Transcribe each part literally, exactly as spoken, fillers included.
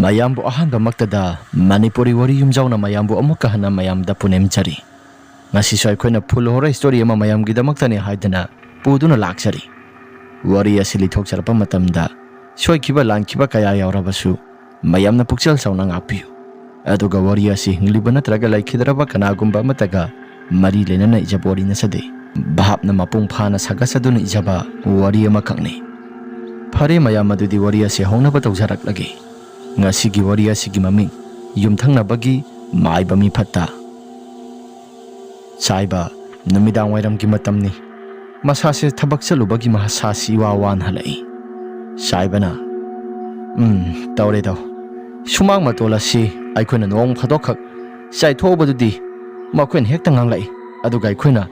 ꯃꯌꯥꯝꯕꯨ ꯑꯍꯥꯟꯕꯃꯛꯇꯗ ꯃꯅꯤꯄꯨꯔꯤ ꯋꯥꯔꯤ ꯌꯨꯝꯖꯥꯎꯅ ꯃꯌꯥꯝꯕꯨ ꯑꯃꯨꯛꯀ ꯍꯟꯅ ꯃꯌꯥꯝꯗ ꯄꯨꯅꯦꯝꯖꯔꯤ꯫ ꯉꯁꯤꯁꯨ ꯑꯩꯈꯣꯏꯅ full horror story ꯑꯃ ꯃꯌꯥꯝꯒꯤꯗꯃꯛꯇꯅꯤ ꯍꯥꯏꯗꯨꯅ ꯄꯨꯗꯨꯅ ꯂꯥꯛꯆꯔꯤ꯫ ꯋꯥꯔꯤ ꯑꯁꯤ ꯂꯤꯊꯣꯛꯆꯔꯛꯄ ꯃꯇꯝꯗ ꯁꯣꯏꯈꯤꯕ ꯂꯥꯟꯈꯤꯕ ꯀꯌꯥ ꯌꯥꯎꯔꯕꯁꯨ ꯃꯌꯥꯝꯅ ꯄꯨꯛꯆꯦꯜ ꯆꯥꯎꯅ ꯉꯥꯛꯄꯤꯌꯨ꯫ ꯑꯗꯨꯒ ꯋꯥꯔꯤ ꯑꯁꯤ ꯍꯤꯡꯂꯤꯕ ꯅꯠꯇ꯭ꯔꯒ ꯂꯩꯈꯤꯗ꯭ꯔꯕ ꯀꯅꯥꯒꯨꯝꯕ ꯑꯃꯠꯇꯒ ꯃꯔꯤ ꯂꯩꯅꯅ ꯏꯖꯕ ꯋꯥꯔꯤ ꯅꯠꯆꯗꯦ꯫ ꯚꯥꯞꯅ ꯃꯄꯨꯡ ꯐꯥꯅ ꯁꯥꯒꯠꯆꯗꯨꯅ ꯏꯖꯕ ꯋꯥꯔꯤ ꯑꯃꯈꯛꯅꯤ꯫ ꯐꯔꯦ ꯃꯌꯥꯝ, ꯑꯗꯨꯗꯤ ꯋꯥꯔꯤ ꯑꯁꯤ ꯍꯧꯅꯕ ꯇꯧꯖꯔꯛꯂꯒꯦ꯫ ꯉꯁꯤꯒꯤ ꯋꯥꯔꯤ ꯑꯁꯤꯒꯤ ꯃꯃꯤꯡ ꯌꯨꯝꯊꯪꯅꯕꯒꯤ ꯃꯥꯏꯕ ꯃꯤ ꯐꯠꯇ꯫ ꯆꯥꯏꯕ, ꯅꯨꯃꯤꯗꯥꯡ ꯋꯥꯏꯔꯝꯒꯤ ꯃꯇꯝꯅꯤ꯫ ꯃꯁꯥꯁꯦ ꯊꯕꯛ ꯆꯠꯂꯨꯕꯒꯤ ꯃꯁꯥꯁꯤ ꯏꯋꯥ ꯋꯥꯅ ꯍꯜꯂꯛꯏ꯫ ꯆꯥꯏꯕꯅ, "ꯎꯝ, ꯇꯧꯔꯦ ꯇꯧ꯫ ꯁꯨꯃꯥꯡ ꯃꯇꯣꯜ ꯑꯁꯤ ꯑꯩꯈꯣꯏꯅ ꯅꯣꯡ ꯐꯥꯗꯣꯛꯈꯛ ꯆꯥꯏꯊꯣꯛꯎꯕꯗꯨꯗꯤ ꯃꯈꯣꯏꯅ ꯍꯦꯛꯇ ꯉꯥꯡꯂꯛꯏ꯫ ꯑꯗꯨꯒ ꯑꯩꯈꯣꯏꯅ,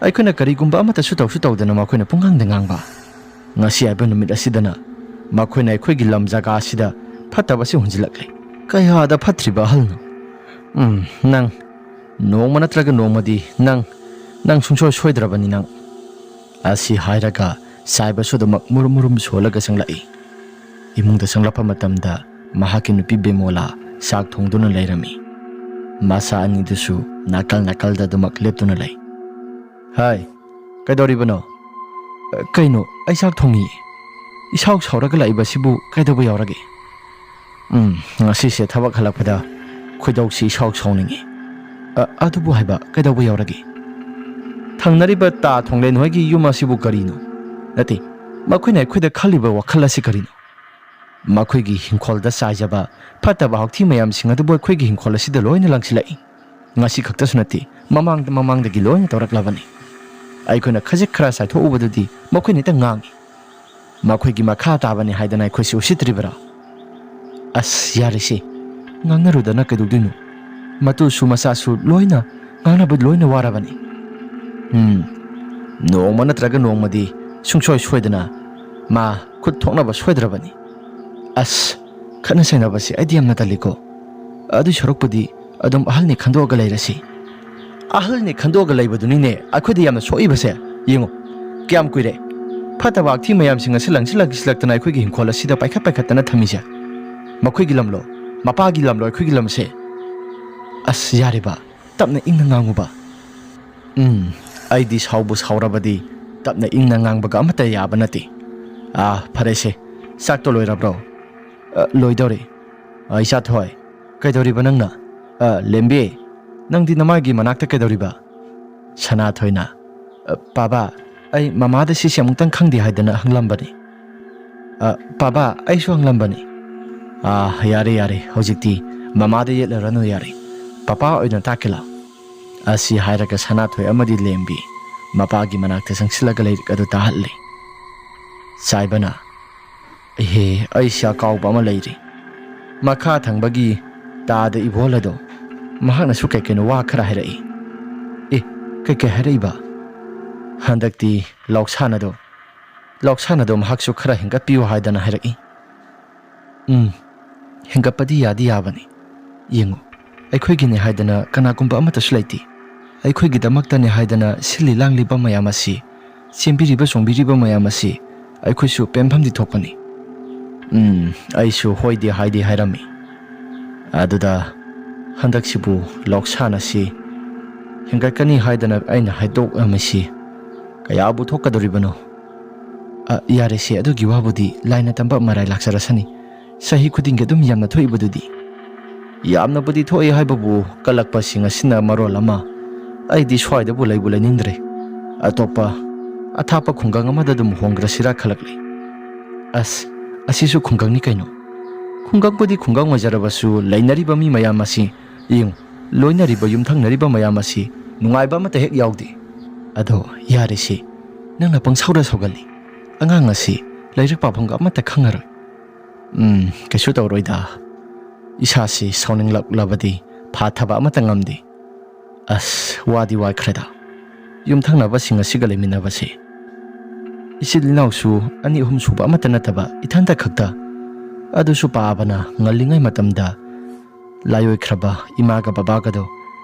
ꯑꯩꯈꯣꯏꯅ ꯀꯔꯤꯒꯨꯝꯕ ꯑꯃꯠꯇꯁꯨ ꯇꯧꯁꯨ ꯇꯧꯗꯅ ꯃꯈꯣꯏꯅ ꯄꯨꯡꯉꯥꯡꯗ ꯉꯥꯡꯕ꯫ ꯉꯁꯤ ꯍꯥꯏꯕ ꯅꯨꯃꯤꯠ ꯑꯁꯤꯗꯅ ꯃꯈꯣꯏꯅ ꯑꯩꯈꯣꯏꯒꯤ ꯂꯝ ꯖꯒꯥ ꯑꯁꯤꯗ ꯐꯠꯇꯕ ꯑꯁꯤ ꯍꯨꯟꯖꯤꯜꯂꯛꯂꯦ꯫ ꯀꯌꯥꯗ ꯐꯠꯇ꯭ꯔꯤꯕ ꯑꯍꯜꯅꯣ? ꯎꯝ, ꯅꯪ ꯅꯣꯡꯃ ꯅꯠꯇ꯭ꯔꯒ ꯅꯣꯡꯃꯗꯤ ꯅꯪ, ꯅꯪ ꯁꯨꯡꯁꯣꯏ ꯁꯣꯏꯗ꯭ꯔꯕꯅꯤ ꯅꯪ꯫" ꯑꯁꯤ ꯍꯥꯏꯔꯒ ꯆꯥꯏꯕꯁꯨ ꯑꯗꯨꯃꯛ ꯃꯨꯔꯨꯝ ꯃꯨꯔꯨꯝ ꯁꯣꯜꯂꯒ ꯆꯪꯂꯛꯏ꯫ ꯏꯃꯨꯡꯗ ꯆꯪꯂꯛꯄ ꯃꯇꯝꯗ ꯃꯍꯥꯛꯀꯤ ꯅꯨꯄꯤ ꯕꯦꯃꯣꯂꯥ ꯆꯥꯛ ꯊꯣꯡꯗꯨꯅ ꯂꯩꯔꯝꯃꯤ꯫ ꯃꯆꯥ ꯑꯅꯤꯗꯨꯁꯨ ꯅꯥꯀꯜ ꯅꯥꯀꯜꯗ ꯑꯗꯨꯃꯛ ꯂꯦꯞꯇꯨꯅ ꯂꯩ꯫ "ꯍꯥꯏ, ꯀꯩꯗꯧꯔꯤꯕꯅꯣ? ꯑ, ꯀꯩꯅꯣ, ꯑꯩ ꯆꯥꯛ ꯊꯣꯡꯉꯤ꯫ ꯏꯁꯥꯎ ꯁꯥꯎꯔꯒ ꯂꯥꯛꯏꯕꯁꯤꯕꯨ ꯀꯩꯗꯧꯕ ꯌꯥꯎꯔꯒꯦ?" "ꯎꯝ, ꯉꯁꯤꯁꯦ ꯊꯕꯛ ꯍꯜꯂꯛꯄꯗ ꯈꯣꯏꯗꯧꯁꯤ ꯏꯁꯥꯎ ꯁꯥꯎꯅꯤꯡꯉꯤ꯫ ꯑ, ꯑꯗꯨꯕꯨ ꯍꯥꯏꯕ, ꯀꯩꯗꯧꯕ ꯌꯥꯎꯔꯒꯦ? ꯊꯪꯅꯔꯤꯕ ꯇꯥ ꯊꯣꯡꯂꯦꯟ ꯍꯣꯏꯒꯤ ꯌꯨꯝ ꯑꯁꯤꯕꯨ ꯀꯔꯤꯅꯣ? ꯅꯠꯇꯦ, ꯃꯈꯣꯏꯅ ꯑꯩꯈꯣꯏꯗ ꯈꯜꯂꯤꯕ ꯋꯥꯈꯜ ꯑꯁꯤ ꯀꯔꯤꯅꯣ? ꯃꯈꯣꯏꯒꯤ ꯍꯤꯡꯈꯣꯜꯗ ꯆꯥꯏꯖꯕ ꯐꯠꯇꯕ ꯍꯥꯎꯊꯤ ꯃꯌꯥꯝꯁꯤꯡ ꯑꯗꯨꯕꯨ ꯑꯩꯈꯣꯏꯒꯤ ꯍꯤꯡꯈꯣꯜ ꯑꯁꯤꯗ ꯂꯣꯏꯅ ꯂꯪꯁꯤꯜꯂꯛꯏ꯫ ꯉꯁꯤ ꯈꯛꯇꯁꯨ ꯅꯠꯇꯦ, ꯃꯃꯥꯡꯗ ꯃꯃꯥꯡꯗꯒꯤ ꯂꯣꯏꯅ ꯇꯧꯔꯛꯂꯕꯅꯤ꯫ ꯑꯩꯈꯣꯏꯅ ꯈꯖꯤꯛ ꯈꯔ ꯆꯥꯏꯊꯣꯛꯎꯕꯗꯗꯤ ꯃꯈꯣꯏꯅ ꯍꯦꯛꯇ ꯉꯥꯡꯏ꯫ ꯃꯈꯣꯏꯒꯤ ꯃꯈꯥ ꯇꯥꯕꯅꯤ ꯍꯥꯏꯗꯅ ꯑꯩꯈꯣꯏꯁꯤ ꯎꯁꯤꯠꯇ꯭ꯔꯤꯕꯔꯥ? ꯑꯁ, ꯌꯥꯔꯦꯁꯦ, ꯉꯥꯡꯅꯔꯨꯗꯅ ꯀꯩꯗꯧꯗꯣꯏꯅꯣ? ꯃꯇꯨꯁꯨ ꯃꯆꯥꯁꯨ ꯂꯣꯏꯅ ꯉꯥꯡꯅꯕ ꯂꯣꯏꯅ ꯋꯥꯔꯕꯅꯤ꯫ ꯎꯝ, ꯅꯣꯡꯃ ꯅꯠꯇ꯭ꯔꯒ ꯅꯣꯡꯃꯗꯤ ꯁꯨꯡꯁꯣꯏ ꯁꯣꯏꯗꯅ ꯃꯥ ꯈꯨꯠ ꯊꯣꯛꯅꯕ ꯁꯣꯏꯗ꯭ꯔꯕꯅꯤ꯫ ꯑꯁ, ꯈꯠꯅ ꯆꯩꯅꯕꯁꯦ ꯑꯩꯗꯤ ꯌꯥꯝꯅ ꯇꯜꯂꯤꯀꯣ꯫ ꯑꯗꯨꯏ ꯁꯔꯨꯛꯄꯨꯗꯤ ꯑꯗꯨꯝ ꯑꯍꯜꯅꯤ ꯈꯟꯗꯣꯛꯑꯒ ꯂꯩꯔꯁꯤ꯫" "ꯑꯍꯜꯅꯤ ꯈꯟꯗꯣꯛꯑꯒ ꯂꯩꯕꯗꯨꯅꯤꯅꯦ ꯑꯩꯈꯣꯏꯗ ꯌꯥꯝꯅ ꯁꯣꯛꯏꯕꯁꯦ꯫ ꯌꯦꯡꯉꯨ, ꯀꯌꯥꯝ ꯀꯨꯏꯔꯦ ꯐꯠꯇꯕ ꯍꯥꯛꯊꯤ ꯃꯌꯥꯝꯁꯤꯡ ꯑꯁꯤ ꯂꯪꯁꯤꯜ ꯂꯪꯁꯤꯜꯂꯛꯇꯅ ꯑꯩꯈꯣꯏꯒꯤ ꯍꯤꯡꯈꯣꯜ ꯑꯁꯤꯗ ꯄꯥꯏꯈꯠ ꯄꯥꯏꯈꯠꯇꯅ ꯊꯝꯃꯤꯁꯦ꯫ ꯃꯈꯣꯏꯒꯤ ꯂꯝꯂꯣ? ꯃꯄꯥꯒꯤ ꯂꯝꯂꯣ ꯑꯩꯈꯣꯏꯒꯤ ꯂꯝꯁꯦ? ꯑꯁ, ꯌꯥꯔꯦꯕ, ꯇꯞꯅ ꯏꯪꯅ ꯉꯥꯡꯉꯨꯕ꯫ ꯎꯝ, ꯑꯩꯗꯤ ꯁꯥꯎꯕꯨ ꯁꯥꯎꯔꯕꯗꯤ ꯇꯞꯅ ꯏꯪꯅ ꯉꯥꯡꯕꯒ ꯑꯃꯠꯇ ꯌꯥꯕ ꯅꯠꯇꯦ꯫ ꯑꯥ, ꯐꯔꯦꯁꯦ, ꯆꯥꯛꯇꯣ ꯂꯣꯏꯔꯕ꯭ꯔꯣ? ꯑ, ꯂꯣꯏꯗꯧꯔꯦ꯫ ꯑ, ꯏꯆꯥꯊꯣꯏ, ꯀꯩꯗꯧꯔꯤꯕ ꯅꯪꯅ? ꯑ, ꯂꯦꯝꯕꯤ, ꯅꯪꯗꯤ ꯅꯃꯥꯒꯤ ꯃꯅꯥꯛꯇ ꯀꯩꯗꯧꯔꯤꯕ? ꯁꯅꯥꯊꯣꯏꯅ, "ꯑ, ꯄꯥꯕꯥ, ꯑꯩ ꯃꯃꯥꯗ ꯁꯤꯁꯦ ꯑꯃꯨꯛꯇꯪ ꯈꯪꯗꯦ ꯍꯥꯏꯗꯅ ꯍꯪꯂꯝꯕꯅꯤ꯫ ꯑ, ꯄꯥꯕꯥ, ꯑꯩꯁꯨ ꯍꯪꯂꯝꯕꯅꯤ꯫" "ꯑ, ꯌꯥꯔꯦ, ꯌꯥꯔꯦ, ꯍꯧꯖꯤꯛꯇꯤ ꯃꯃꯥꯗ ꯌꯦꯠꯂꯔꯅꯨ, ꯌꯥꯔꯦ꯫ ꯄꯥꯄꯥ ꯑꯣꯏꯅ ꯇꯥꯛꯀꯦ ꯂꯥꯎ꯫" ꯑꯁꯤ ꯍꯥꯏꯔꯒ ꯁꯅꯥꯊꯣꯏ ꯑꯃꯗꯤ ꯂꯦꯝꯕꯤ ꯃꯄꯥꯒꯤ ꯃꯅꯥꯛꯇ ꯆꯪꯁꯤꯜꯂꯒ ꯂꯥꯏꯔꯤꯛ ꯑꯗꯨ ꯇꯥꯍꯜꯂꯤ꯫ ꯆꯥꯏꯕꯅ, "ꯏꯍꯦ, ꯑꯩꯁꯦ ꯑꯀꯥꯎꯕ ꯑꯃ ꯂꯩꯔꯤ꯫ ꯃꯈꯥ ꯊꯪꯕꯒꯤ ꯇꯥꯗ ꯏꯕꯣꯜ ꯑꯗꯣ, ꯃꯍꯥꯛꯅꯁꯨ ꯀꯩ ꯀꯩꯅꯣ ꯋꯥ ꯈꯔ ꯍꯥꯏꯔꯛꯏ꯫" "ꯑꯦ, ꯀꯩ ꯀꯩ ꯍꯥꯏꯔꯛꯏꯕ?" "ꯍꯟꯗꯛꯇꯤ ꯂꯧꯁꯥꯟ ꯑꯗꯣ, ꯂꯧꯁꯥꯟ ꯑꯗꯣ ꯃꯍꯥꯛꯁꯨ ꯈꯔ ꯍꯦꯟꯒꯠꯄꯤꯌꯨ ꯍꯥꯏꯗꯅ ꯍꯥꯏꯔꯛꯏ꯫" "ꯎꯝ, ꯍꯦꯟꯒꯠꯄꯗꯤ ꯌꯥꯗꯤ ꯌꯥꯕꯅꯤ꯫ ꯌꯦꯡꯉꯨ, ꯑꯩꯈꯣꯏꯒꯤꯅꯤ ꯍꯥꯏꯗꯅ ꯀꯅꯥꯒꯨꯝꯕ ꯑꯃꯠꯇꯁꯨ ꯂꯩꯇꯦ꯫ ꯑꯩꯈꯣꯏꯒꯤꯗꯃꯛꯇꯅꯤ ꯍꯥꯏꯗꯅ ꯁꯤꯜꯂꯤ ꯂꯥꯡꯂꯤꯕ ꯃꯌꯥꯝ ꯑꯁꯤ, ꯆꯦꯟꯕꯤꯔꯤꯕ ꯆꯣꯡꯕꯤꯔꯤꯕ ꯃꯌꯥꯝ ꯑꯁꯤ ꯑꯩꯈꯣꯏꯁꯨ ꯄꯦꯟꯐꯝꯗꯤ ꯊꯣꯛꯄꯅꯤ꯫" "ꯎꯝ, ꯑꯩꯁꯨ ꯍꯣꯏꯗꯤ ꯍꯥꯏꯗꯤ ꯍꯥꯏꯔꯝꯃꯤ꯫ ꯑꯗꯨꯗ ꯍꯟꯗꯛꯁꯤꯕꯨ ꯂꯧꯁꯥꯟ ꯑꯁꯤ ꯍꯦꯟꯒꯠꯀꯅꯤ ꯍꯥꯏꯗꯅ ꯑꯩꯅ ꯍꯥꯏꯗꯣꯛꯂꯝꯃꯤꯁꯤ ꯀꯌꯥꯕꯨ ꯊꯣꯛꯀꯗꯧꯔꯤꯕꯅꯣ?" "ꯑ, ꯌꯥꯔꯦꯁꯦ, ꯑꯗꯨꯒꯤ ꯋꯥꯕꯨꯗꯤ ꯂꯥꯏꯅ ꯇꯝꯕ ꯃꯔꯥꯏ ꯂꯥꯛꯆꯔꯁꯅꯤ꯫ ꯆꯍꯤ ꯈꯨꯗꯤꯡꯒꯤ ꯑꯗꯨꯝ ꯌꯥꯝꯅ ꯊꯣꯛꯏꯕꯗꯨꯗꯤ꯫" "ꯌꯥꯝꯅꯕꯨꯗꯤ ꯊꯣꯛꯏ ꯍꯥꯏꯕꯕꯨ ꯀꯜꯂꯛꯄꯁꯤꯡ ꯑꯁꯤꯅ ꯃꯔꯣꯜ ꯑꯃ꯫ ꯑꯩꯗꯤ ꯁ꯭ꯋꯥꯏꯗꯕꯨ ꯂꯩꯕꯨ ꯂꯩꯅꯤꯡꯗ꯭ꯔꯦ꯫ ꯑꯇꯣꯞꯄ ꯑꯊꯥꯞꯄ ꯈꯨꯡꯒꯪ ꯑꯃꯗ ꯑꯗꯨꯝ ꯍꯣꯡꯈ꯭ꯔꯁꯤꯔꯥ ꯈꯜꯂꯛꯂꯤ꯫" "ꯑꯁ, ꯑꯁꯤꯁꯨ ꯈꯨꯡꯒꯪꯅꯤ ꯀꯩꯅꯣ꯫ ꯈꯨꯡꯒꯪꯕꯨꯗꯤ ꯈꯨꯡꯒꯪ ꯑꯣꯏꯖꯔꯕꯁꯨ, ꯂꯩꯅꯔꯤꯕ ꯃꯤ ꯃꯌꯥꯝ ꯑꯁꯤ ꯌꯦꯡꯉꯨ, ꯂꯣꯏꯅꯔꯤꯕ ꯌꯨꯝꯊꯪꯅꯔꯤꯕ ꯃꯌꯥꯝ ꯑꯁꯤ ꯅꯨꯡꯉꯥꯏꯕ ꯑꯃꯠꯇ ꯍꯦꯛ ꯌꯥꯎꯗꯦ꯫ ꯑꯗꯣ ꯌꯥꯔꯦꯁꯦ, ꯅꯪꯅ ꯄꯪꯁꯥꯎꯗ ꯁꯥꯎꯒꯜꯂꯤ꯫ ꯑꯉꯥꯡ ꯑꯁꯤ ꯂꯥꯏꯔꯤꯛ ꯄꯥꯐꯝꯒ ꯑꯃꯠꯇ ꯈꯪꯉꯔꯣꯏ꯫" "ꯎꯝ, ꯀꯩꯁꯨ ꯇꯧꯔꯣꯏꯗ꯫ ꯏꯁꯥꯁꯤ ꯁꯥꯎꯅꯤꯡꯂꯛꯂꯕꯗꯤ ꯐꯥꯊꯕ ꯑꯃꯠꯇ ꯉꯝꯗꯦ꯫ ꯑꯁ, ꯋꯥꯗꯤ ꯋꯥꯈ꯭ꯔꯦꯗ ꯌꯨꯝꯊꯪꯅꯕꯁꯤꯡ ꯑꯁꯤꯒ ꯂꯩꯃꯤꯟꯅꯕꯁꯦ꯫ ꯏꯆꯤꯜ ꯏꯅꯥꯎꯁꯨ ꯑꯅꯤ ꯑꯍꯨꯝ ꯁꯨꯕ ꯑꯃꯠꯇ ꯅꯠꯇꯕ ꯏꯊꯟꯇ ꯈꯛꯇ꯫ ꯑꯗꯨꯁꯨ ꯄꯥꯕꯅ ꯉꯜꯂꯤꯉꯩ ꯃꯇꯝꯗ ꯂꯥꯏꯑꯣꯏꯈ꯭ꯔꯕ ꯏꯃꯥꯒ ꯕꯕꯥꯒꯗꯣ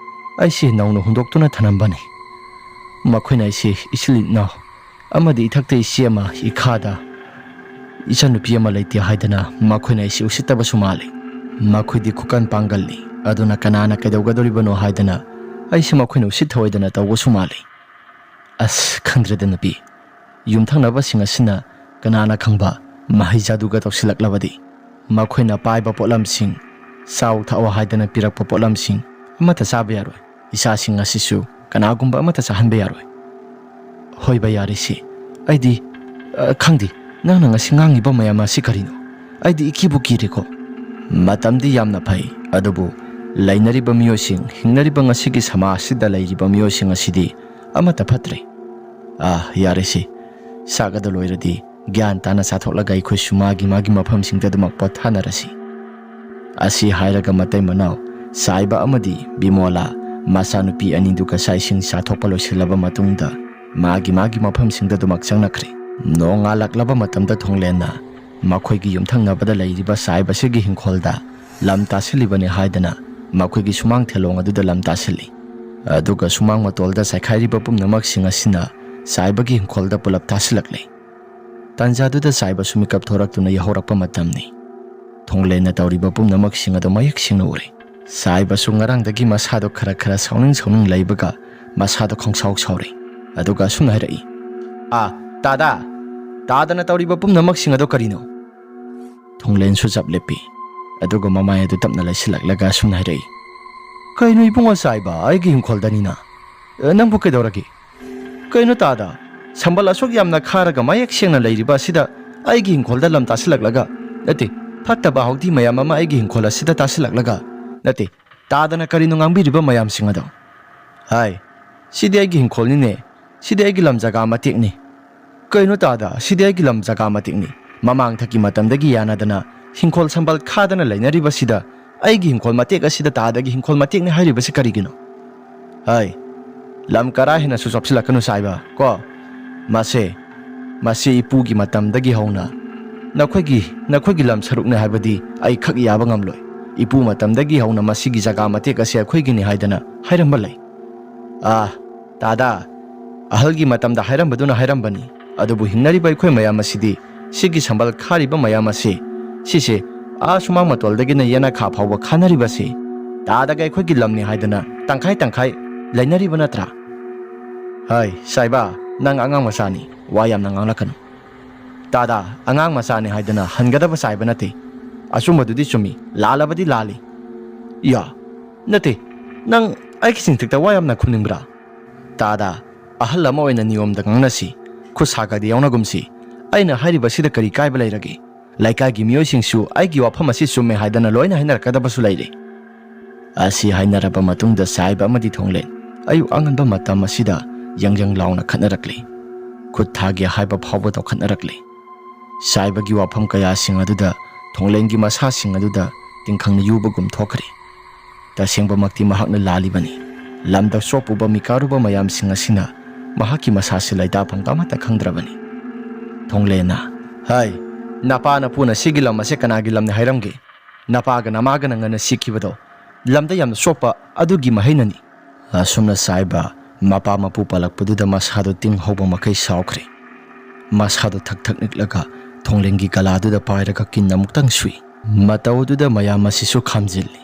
ꯑꯩꯁꯦ ꯅꯧꯅ ꯍꯨꯟꯗꯣꯛꯇꯨꯅ ꯊꯅꯝꯕꯅꯤ꯫ ꯃꯈꯣꯏꯅ ꯑꯩꯁꯦ ꯏꯆꯤꯜ ꯏꯅꯥꯎ ꯑꯃꯗꯤ ꯏꯊꯛꯇ ꯏꯆꯦ ꯑꯃ ꯏꯈꯥꯗ ꯏꯆꯟꯅꯨꯄꯤ ꯑꯃ ꯂꯩꯇꯦ ꯍꯥꯏꯗꯅ ꯃꯈꯣꯏꯅ ꯑꯩꯁꯤ ꯎꯁꯤꯠꯇꯕꯁꯨ ꯃꯥꯜꯂꯤ꯫ ꯃꯈꯣꯏꯗꯤ ꯈꯨꯀꯟ ꯄꯥꯡꯒꯜꯅꯤ, ꯑꯗꯨꯅ ꯀꯅꯥꯅ ꯀꯩꯗꯧꯒꯗꯧꯔꯤꯕꯅꯣ ꯍꯥꯏꯗꯅ ꯑꯩꯁꯤ ꯃꯈꯣꯏꯅ ꯎꯁꯤꯠ ꯊꯑꯣꯏꯗꯅ ꯇꯧꯕꯁꯨ ꯃꯥꯜꯂꯤ꯫ ꯑꯁ, ꯈꯪꯗ꯭ꯔꯦꯗ ꯅꯨꯄꯤ, ꯌꯨꯝꯊꯪꯅꯕꯁꯤꯡ ꯑꯁꯤꯅ ꯀꯅꯥꯅ ꯈꯪꯕ ꯃꯍꯩ ꯖꯥꯗꯨꯒ ꯇꯧꯁꯤꯜꯂꯛꯂꯕꯗꯤ꯫ ꯃꯈꯣꯏꯅ ꯄꯥꯏꯕ ꯄꯣꯠꯂꯝꯁꯤꯡ, ꯆꯥꯎ ꯊꯛꯑꯣ ꯍꯥꯏꯗꯅ ꯄꯤꯔꯛꯄ ꯄꯣꯠꯂꯝꯁꯤꯡ ꯑꯃꯠꯇ ꯆꯥꯕ ꯌꯥꯔꯣꯏ꯫ ꯏꯆꯥꯁꯤꯡ ꯑꯁꯤꯁꯨ ꯀꯅꯥꯒꯨꯝꯕ ꯑꯃꯠꯇ ꯆꯥꯍꯟꯕ ꯌꯥꯔꯣꯏ꯫ ꯍꯣꯏꯕ, ꯌꯥꯔꯦꯁꯦ꯫ ꯑꯩꯗꯤ, ꯑ, ꯈꯪꯗꯦ, ꯅꯪꯅ ꯉꯁꯤ ꯉꯥꯡꯉꯤꯕ ꯃꯌꯥꯝ ꯑꯁꯤ ꯀꯔꯤꯅꯣ? ꯑꯩꯗꯤ ꯏꯀꯤꯕꯨ ꯀꯤꯔꯦꯀꯣ꯫ ꯃꯇꯝꯗꯤ ꯌꯥꯝꯅ ꯐꯩ, ꯑꯗꯨꯕꯨ ꯂꯩꯅꯔꯤꯕ ꯃꯤꯑꯣꯏꯁꯤꯡ, ꯍꯤꯡꯅꯔꯤꯕ ꯉꯁꯤꯒꯤ ꯁꯃꯥꯖꯁꯤꯗ ꯂꯩꯔꯤꯕ ꯃꯤꯑꯣꯏꯁꯤꯡ ꯑꯁꯤꯗꯤ ꯑꯃꯠꯇ ꯐꯠꯇ꯭ꯔꯦ꯫ ꯑꯥ, ꯌꯥꯔꯦꯁꯦ꯫ ꯆꯥꯛ ꯑꯗꯨ ꯂꯣꯏꯔꯗꯤ ꯒ꯭ꯌꯥꯟ ꯇꯥꯅ ꯆꯥꯊꯣꯛꯂꯒ ꯑꯩꯈꯣꯏꯁꯨ ꯃꯥꯒꯤ ꯃꯥꯒꯤ ꯃꯐꯝꯁꯤꯡꯗ ꯑꯗꯨꯃꯛ ꯄꯣꯊꯥꯅꯔꯁꯤ꯫ ꯑꯁꯤ ꯍꯥꯏꯔꯒ ꯃꯇꯩ ꯃꯅꯥꯎ ꯆꯥꯏꯕ ꯑꯃꯗꯤ ꯕꯤꯃꯣꯂꯥ ꯃꯆꯥꯅꯨꯄꯤ ꯑꯅꯤꯗꯨꯒ ꯆꯥꯛ ꯏꯁꯤꯡ ꯆꯥꯊꯣꯛꯄ ꯂꯣꯏꯁꯤꯜꯂꯕ ꯃꯇꯨꯡꯗ ꯃꯥꯒꯤ ꯃꯥꯒꯤ ꯃꯐꯝꯁꯤꯡꯗ ꯑꯗꯨꯃꯛ ꯆꯪꯅꯈ꯭ꯔꯦ꯫ ꯅꯣꯡꯉꯥꯜꯂꯛꯂꯕ ꯃꯇꯝꯗ ꯊꯣꯡꯂꯦꯟꯅ ꯃꯈꯣꯏꯒꯤ ꯌꯨꯝꯊꯪꯅꯕꯗ ꯂꯩꯔꯤꯕ ꯆꯥꯏꯕꯁꯤꯒꯤ ꯍꯤꯡꯈꯣꯜꯗ ꯂꯝ ꯇꯥꯁꯤꯜꯂꯤꯕꯅꯤ ꯍꯥꯏꯗꯅ ꯃꯈꯣꯏꯒꯤ ꯁꯨꯃꯥꯡ ꯊꯦꯂꯣꯡ ꯑꯗꯨꯗ ꯂꯝ ꯇꯥꯁꯤꯜꯂꯤ꯫ ꯑꯗꯨꯒ ꯁꯨꯃꯥꯡ ꯃꯇꯣꯜꯗ ꯆꯥꯏꯈꯥꯏꯔꯤꯕ ꯄꯨꯝꯅꯃꯛꯁꯤꯡ ꯑꯁꯤꯅ ꯆꯥꯏꯕꯒꯤ ꯍꯤꯡꯈꯣꯜꯗ ꯄꯨꯂꯞ ꯇꯥꯁꯤꯜꯂꯛꯂꯦ꯫ ꯇꯥꯟꯖꯥꯗꯨꯗ ꯆꯥꯏꯕꯁꯨ ꯃꯤꯀꯞ ꯊꯣꯔꯛꯇꯨꯅ ꯌꯥꯍꯧꯔꯛꯄ ꯃꯇꯝꯅꯤ꯫ ꯊꯣꯡꯂꯦꯟꯅ ꯇꯧꯔꯤꯕ ꯄꯨꯝꯅꯃꯛꯁꯤꯡ ꯑꯗꯨ ꯃꯌꯦꯛ ꯁꯦꯡꯅ ꯎꯔꯦ꯫ ꯆꯥꯏꯕꯁꯨ ꯉꯔꯥꯡꯗꯒꯤ ꯃꯁꯥꯗꯣ ꯈꯔ ꯈꯔ ꯁꯥꯎꯅꯤꯡ ꯁꯥꯎꯅꯤꯡ ꯂꯩꯕꯒ ꯃꯁꯥꯗꯣ ꯈꯪꯁꯥꯎ ꯁꯥꯎꯔꯦ꯫ ꯑꯗꯨꯒ ꯑꯁꯨꯝꯅ ꯍꯥꯏꯔꯛꯏ, "ꯑꯥ, ꯇꯥꯗ! ꯇꯥꯗꯅ ꯇꯧꯔꯤꯕ ꯄꯨꯝꯅꯃꯛꯁꯤꯡ ꯑꯗꯣ ꯀꯔꯤꯅꯣ?" ꯊꯣꯡꯂꯦꯟꯁꯨ ꯆꯞ ꯂꯦꯞꯄꯤ꯫ ꯑꯗꯨꯒ ꯃꯃꯥꯏ ꯑꯗꯨ ꯇꯞꯅ ꯂꯩꯁꯤꯜꯂꯛꯂꯒ ꯑꯁꯨꯝꯅ ꯍꯥꯏꯔꯛꯏ, "ꯀꯩꯅꯣ ꯏꯕꯨꯡꯉꯣ ꯆꯥꯏꯕ, ꯑꯩꯒꯤ ꯍꯤꯡꯈꯣꯜꯗꯅꯤꯅ꯫ ꯑꯦ, ꯅꯪꯕꯨ ꯀꯩꯗꯧꯔꯒꯦ? ꯀꯩꯅꯣ ꯇꯥꯗ, ꯁꯝꯕꯜ ꯑꯁꯨꯛ ꯌꯥꯝꯅ ꯈꯥꯔꯒ ꯃꯌꯦꯛ ꯁꯦꯡꯅ ꯂꯩꯔꯤꯕ ꯑꯁꯤꯗ ꯑꯩꯒꯤ ꯍꯤꯡꯈꯣꯜꯗ ꯂꯝ ꯇꯥꯁꯤꯜꯂꯛꯂꯒ, ꯅꯠꯇꯦ, ꯐꯠꯇꯕ ꯍꯥꯎꯗꯤ ꯃꯌꯥꯝ ꯑꯃ ꯑꯩꯒꯤ ꯍꯤꯡꯈꯣꯜ ꯑꯁꯤꯗ ꯇꯥꯁꯤꯜꯂꯛꯂꯒ, ꯅꯠꯇꯦ, ꯇꯥꯗꯅ ꯀꯔꯤꯅꯣ ꯉꯥꯡꯕꯤꯔꯤꯕ ꯃꯌꯥꯝꯁꯤꯡ ꯑꯗꯣ? ꯍꯥꯏ, ꯁꯤꯗꯤ ꯑꯩꯒꯤ ꯍꯤꯡꯈꯣꯜꯅꯤꯅꯦ, ꯁꯤꯗꯤ ꯑꯩꯒꯤ ꯂꯝ ꯖꯒꯥ ꯃꯇꯦꯛꯅꯤ꯫ ꯀꯩꯅꯣ ꯇꯥꯗ, ꯁꯤꯗꯤ ꯑꯩꯒꯤ ꯂꯝ ꯖꯒꯥ ꯃꯇꯦꯛꯅꯤ꯫ ꯃꯃꯥꯡꯊꯛꯀꯤ ꯃꯇꯝꯗꯒꯤ ꯌꯥꯅꯗꯅ ꯍꯤꯡꯈꯣꯜ ꯁꯝꯕꯜ ꯈꯥꯗꯅ ꯂꯩꯅꯔꯤꯕꯁꯤꯗ ꯑꯩꯒꯤ ꯍꯤꯡꯈꯣꯜ ꯃꯇꯦꯛ ꯑꯁꯤꯗ ꯇꯥꯗꯒꯤ ꯍꯤꯡꯈꯣꯜ ꯃꯇꯦꯛꯅꯤ ꯍꯥꯏꯔꯤꯕꯁꯤ ꯀꯔꯤꯒꯤꯅꯣ? ꯍꯥꯏ, ꯂꯝ ꯀꯔꯥ ꯍꯦꯟꯅꯁꯨ ꯆꯣꯞꯁꯤꯜꯂꯛꯀꯅꯨ ꯆꯥꯏꯕ, ꯀꯣ? ꯃꯁꯦ, ꯃꯁꯤ ꯏꯄꯨꯒꯤ ꯃꯇꯝꯗꯒꯤ ꯍꯧꯅ ꯅꯈꯣꯏꯒꯤ, ꯅꯈꯣꯏꯒꯤ ꯂꯝ ꯁꯔꯨꯛꯅꯤ ꯍꯥꯏꯕꯗꯤ ꯑꯩ ꯈꯛ ꯌꯥꯕ ꯉꯝꯂꯣꯏ꯫ ꯏꯄꯨ ꯃꯇꯝꯗꯒꯤ ꯍꯧꯅ ꯃꯁꯤꯒꯤ ꯖꯒꯥ ꯃꯇꯦꯛ ꯑꯁꯤ ꯑꯩꯈꯣꯏꯒꯤꯅꯤ ꯍꯥꯏꯗꯅ ꯍꯥꯏꯔꯝꯕ ꯂꯩ꯫ ꯑꯥ, ꯇꯥꯗ, ꯑꯍꯜꯒꯤ ꯃꯇꯝꯗ ꯍꯥꯏꯔꯝꯕꯗꯨꯅ ꯍꯥꯏꯔꯝꯕꯅꯤ, ꯑꯗꯨꯕꯨ ꯍꯤꯡꯅꯔꯤꯕ ꯑꯩꯈꯣꯏ ꯃꯌꯥꯝ ꯑꯁꯤꯗꯤ ꯁꯤꯒꯤ ꯁꯝꯕꯜ ꯈꯥꯔꯤꯕ ꯃꯌꯥꯝ ꯑꯁꯤ, ꯁꯤꯁꯦ ꯑꯥ ꯁꯨꯃꯥꯡ ꯃꯇꯣꯜꯗꯒꯤꯅ ꯌꯦꯅꯈꯥ ꯐꯥꯎꯕ ꯈꯥꯅꯔꯤꯕꯁꯤ ꯇꯥꯗꯒ ꯑꯩꯈꯣꯏꯒꯤ ꯂꯝꯅꯤ ꯍꯥꯏꯗꯅ ꯇꯪꯈꯥꯏ ꯇꯪꯈꯥꯏ ꯂꯩꯅꯔꯤꯕ ꯅꯠꯇ꯭ꯔꯥ? ꯍꯥꯏ ꯁꯥꯏꯕ, ꯅꯪ ꯑꯉꯥꯡ ꯃꯆꯥꯅꯤ, ꯋꯥ ꯌꯥꯝꯅ ꯉꯥꯡꯂꯛꯀꯅꯨ꯫ ꯇꯥꯗ, ꯑꯉꯥꯡ ꯃꯆꯥꯅꯤ ꯍꯥꯏꯗꯅ ꯍꯟꯒꯗꯕ ꯆꯥꯏꯕ ꯅꯠꯇꯦ꯫ ꯑꯆꯨꯝꯕꯗꯨꯗꯤ ꯆꯨꯝꯃꯤ, ꯂꯥꯜꯂꯕꯗꯤ ꯂꯥꯜꯂꯤ꯫ ꯌꯥ, ꯅꯠꯇꯦ, ꯅꯪ ꯑꯩꯒꯤ ꯆꯤꯡꯊꯛꯇ ꯋꯥ ꯌꯥꯝꯅ ꯈꯨꯝꯅꯤꯡꯕ꯭ꯔꯥ? ꯇꯥꯗ, ꯑꯍꯜ ꯑꯃ ꯑꯣꯏꯅ ꯅꯤꯌꯣꯝꯗ ꯉꯥꯡꯅꯁꯤ, ꯈꯨꯠ ꯁꯥꯒꯗꯤ ꯌꯥꯎꯅꯒꯨꯝꯁꯤ꯫ ꯑꯩꯅ ꯍꯥꯏꯔꯤꯕꯁꯤꯗ ꯀꯔꯤ ꯀꯥꯏꯕ ꯂꯩꯔꯒꯦ? ꯂꯩꯀꯥꯏꯒꯤ ꯃꯤꯑꯣꯏꯁꯤꯡꯁꯨ ꯑꯩꯒꯤ ꯋꯥꯐꯝ ꯑꯁꯤ ꯆꯨꯝꯃꯦ ꯍꯥꯏꯗꯅ ꯂꯣꯏꯅ ꯍꯥꯏꯅꯔꯛꯀꯗꯕꯁꯨ ꯂꯩꯔꯦ꯫ ꯑꯁꯤ ꯍꯥꯏꯅꯔꯕ ꯃꯇꯨꯡꯗ ꯆꯥꯏꯕ ꯑꯃꯗꯤ ꯊꯣꯡꯂꯦꯟ ꯑꯌꯨꯛ ꯑꯉꯟꯕ ꯃꯇꯝ ꯑꯁꯤꯗ ꯌꯪ ꯌꯪ ꯂꯥꯎꯅ ꯈꯠꯅꯔꯛꯂꯤ꯫ ꯈꯨꯠ ꯊꯥꯒꯦ ꯍꯥꯏꯕ ꯐꯥꯎꯕ ꯇꯧꯈꯠꯅꯔꯛꯂꯤ꯫ ꯆꯥꯏꯕꯒꯤ ꯋꯥꯐꯝ ꯀꯌꯥꯁꯤꯡ ꯑꯗꯨꯗ ꯊꯣꯡꯂꯦꯟꯒꯤ ꯃꯁꯥꯁꯤꯡ ꯑꯗꯨꯗ ꯇꯤꯡꯈꯪꯅ ꯌꯨꯕꯒꯨꯝ ꯊꯣꯛꯈ꯭ꯔꯦ꯫ ꯇꯁꯦꯡꯕꯃꯛꯇꯤ ꯃꯍꯥꯛꯅ ꯂꯥꯜꯂꯤꯕꯅꯤ꯫ ꯂꯝꯗ ꯆꯣꯞꯄꯨꯕ ꯃꯤꯀꯥꯔꯨꯕ ꯃꯌꯥꯝꯁꯤꯡ ꯑꯁꯤꯅ ꯃꯍꯥꯛꯀꯤ ꯃꯁꯥꯁꯤ ꯂꯩꯇꯥꯐꯝ ꯑꯃꯠꯇ ꯈꯪꯗ꯭ꯔꯕꯅꯤ꯫ ꯊꯣꯡꯂꯦꯟꯅ, "ꯍꯥꯏ, ꯅꯄꯥ ꯅꯄꯨꯅ ꯁꯤꯒꯤ ꯂꯝ ꯑꯁꯦ ꯀꯅꯥꯒꯤ ꯂꯝꯅꯤ ꯍꯥꯏꯔꯝꯒꯦ? ꯅꯄꯥꯒ ꯅꯃꯥꯒꯅ ꯉꯟꯅ ꯁꯤꯈꯤꯕꯗꯣ ꯂꯝꯗ ꯌꯥꯝꯅ ꯆꯣꯞꯄ ꯑꯗꯨꯒꯤ ꯃꯍꯩꯅꯅꯤ"꯫ ꯑꯁꯨꯝꯅ ꯆꯥꯏꯕ ꯃꯄꯥ ꯃꯄꯨ ꯄꯜꯂꯛꯄꯗꯨꯗ ꯃꯁꯥꯗꯣ ꯇꯤꯡ ꯍꯧꯕ ꯃꯈꯩ ꯁꯥꯎꯈ꯭ꯔꯦ꯫ ꯃꯁꯥꯗꯣ ꯊꯛ ꯊꯛ ꯅꯤꯛꯂꯒ ꯊꯣꯡꯂꯦꯟꯒꯤ ꯒꯂꯥꯗꯨꯗ ꯄꯥꯏꯔꯒ ꯀꯤꯟ ꯑꯃꯨꯛꯇꯪ ꯁꯨꯏ꯫ ꯃꯇꯧ ꯑꯗꯨꯗ ꯃꯌꯥꯝ ꯑꯁꯤꯁꯨ ꯈꯥꯝꯖꯤꯜꯂꯤ꯫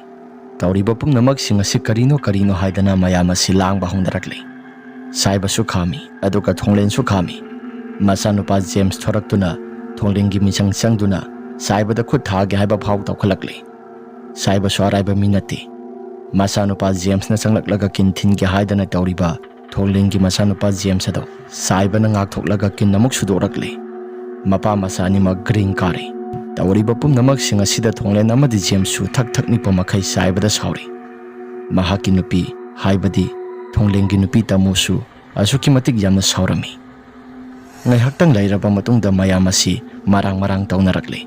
ꯇꯧꯔꯤꯕ ꯄꯨꯝꯅꯃꯛꯁꯤꯡ ꯑꯁꯤ ꯀꯔꯤꯅꯣ ꯀꯔꯤꯅꯣ ꯍꯥꯏꯗꯅ ꯃꯌꯥꯝ ꯑꯁꯤ ꯂꯥꯡꯕ ꯍꯧꯅꯔꯛꯂꯤ꯫ ꯁꯥꯏꯕꯁꯨ ꯈꯥꯝꯃꯤ, ꯑꯗꯨꯒ ꯊꯣꯡꯂꯦꯟꯁꯨ ꯈꯥꯝꯃꯤ꯫ ꯃꯆꯥꯅꯨꯄꯥ ꯖꯦꯝꯁ ꯊꯣꯔꯛꯇꯨꯅ ꯊꯣꯡꯂꯦꯟꯒꯤ ꯃꯤꯆꯪ ꯆꯪꯗꯨꯅ ꯁꯥꯏꯕꯗ ꯈꯨꯠ ꯊꯥꯒꯦ ꯍꯥꯏꯕ ꯐꯥꯎ ꯇꯧꯈꯠꯂꯛꯂꯤ꯫ ꯁꯥꯏꯕꯁꯨ ꯑꯔꯥꯏꯕ ꯃꯤ ꯅꯠꯇꯦ꯫ ꯃꯆꯥꯅꯨꯄꯥ ꯖꯦꯝꯁꯅ ꯆꯪꯂꯛꯂꯒ ꯀꯤꯟ ꯊꯤꯟꯒꯦ ꯍꯥꯏꯗꯅ ꯇꯧꯔꯤꯕ ꯊꯣꯡꯂꯦꯟꯒꯤ ꯃꯆꯥꯅꯨꯄꯥ ꯖꯦꯝꯁ ꯑꯗꯣ ꯁꯥꯏꯕꯅ ꯉꯥꯛꯊꯣꯛꯂꯒ ꯀꯤꯟ ꯑꯃꯨꯛ ꯁꯨꯗꯣꯔꯛꯂꯤ꯫ ꯃꯄꯥ ꯃꯆꯥ ꯑꯅꯤꯃꯛ ꯒ꯭ꯔꯤꯡ ꯀꯥꯔꯤ꯫ ꯇꯧꯔꯤꯕ ꯄꯨꯝꯅꯃꯛꯁꯤꯡ ꯑꯁꯤꯗ ꯊꯣꯡꯂꯦꯟ ꯑꯃꯗꯤ ꯖꯦꯝꯁꯁꯨ ꯊꯛ ꯊꯛ ꯅꯤꯛꯄ ꯃꯈꯩ ꯁꯥꯏꯕꯗ ꯁꯥꯎꯔꯤ꯫ ꯃꯍꯥꯛꯀꯤ ꯅꯨꯄꯤ, ꯍꯥꯏꯕꯗꯤ ꯊꯣꯡꯂꯦꯟꯒꯤ ꯅꯨꯄꯤ ꯇꯥꯃꯨꯁꯨ ꯑꯁꯨꯛꯀꯤ ꯃꯇꯤꯛ ꯌꯥꯝꯅ ꯁꯥꯎꯔꯝꯃꯤ꯫ ꯉꯥꯏꯍꯥꯛꯇꯪ ꯂꯩꯔꯕ ꯃꯇꯨꯡꯗ ꯃꯌꯥꯝ ꯑꯁꯤ ꯃꯔꯥꯡ ꯃꯔꯥꯡ ꯇꯧꯅꯔꯛꯂꯤ꯫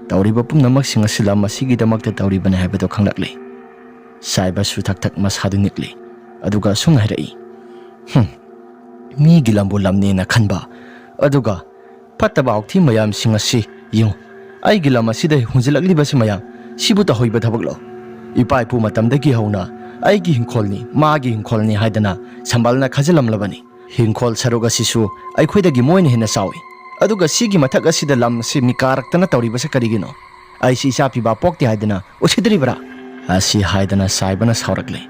ꯇꯧꯔꯤꯕ ꯄꯨꯝꯅꯃꯛꯁꯤꯡ ꯑꯁꯤ ꯂꯝ ꯑꯁꯤꯒꯤꯗꯃꯛꯇ ꯇꯧꯔꯤꯕꯅꯤ ꯍꯥꯏꯕꯗꯨ ꯈꯪꯂꯛꯂꯤ꯫ ꯁꯥꯏꯕꯁꯨ ꯊꯛ ꯊꯛ ꯃꯁꯥꯗꯨ ꯅꯤꯛꯂꯤ, ꯑꯗꯨꯒ ꯑꯁꯨꯝꯅ ꯍꯥꯏꯔꯛꯏ, "ꯍꯨꯝ, ꯃꯤꯒꯤ ꯂꯝꯕꯨ ꯂꯝꯅꯦꯅ ꯈꯟꯕ, ꯑꯗꯨꯒ ꯐꯠꯇꯕ ꯍꯥꯎꯊꯤ ꯃꯌꯥꯝꯁꯤꯡ ꯑꯁꯤ ꯌꯦꯡꯉꯨ꯫ ꯑꯩꯒꯤ ꯂꯝ ꯑꯁꯤꯗ ꯍꯨꯟꯖꯤꯜꯂꯛꯂꯤꯕꯁꯤ ꯃꯌꯥꯝ, ꯁꯤꯕꯨ ꯇꯧꯍꯩꯕ ꯊꯕꯛꯂꯣ? ꯏꯄꯥ ꯏꯄꯨ ꯃꯇꯝꯗꯒꯤ ꯍꯧꯅ ꯑꯩꯒꯤ ꯍꯤꯡꯈꯣꯜꯅꯤ, ꯃꯥꯒꯤ ꯍꯤꯡꯈꯣꯜꯅꯤ ꯍꯥꯏꯗꯅ ꯁꯝꯕꯜꯅ ꯈꯥꯖꯤꯜꯂꯝꯂꯕꯅꯤ꯫ ꯍꯤꯡꯈꯣꯜ ꯁꯔꯨꯛ ꯑꯁꯤꯁꯨ ꯑꯩꯈꯣꯏꯗꯒꯤ ꯃꯣꯏꯅ ꯍꯦꯟꯅ ꯆꯥꯎꯏ꯫ ꯑꯗꯨꯒ ꯁꯤꯒꯤ ꯃꯊꯛ ꯑꯁꯤꯗ ꯂꯝ ꯑꯁꯤ ꯃꯤꯀꯥꯔꯛꯇꯅ ꯇꯧꯔꯤꯕꯁꯤ ꯀꯔꯤꯒꯤꯅꯣ? ꯑꯩꯁꯤ ꯏꯆꯥ ꯄꯤꯕꯥ ꯄꯣꯛꯇꯦ ꯍꯥꯏꯗꯅ ꯎꯁꯤꯠꯇ꯭ꯔꯤꯕ꯭ꯔꯥ?" ꯑꯁꯤ ꯍꯥꯏꯗꯅ ꯁꯥꯏꯕꯅ ꯁꯥꯎꯔꯛꯂꯦ꯫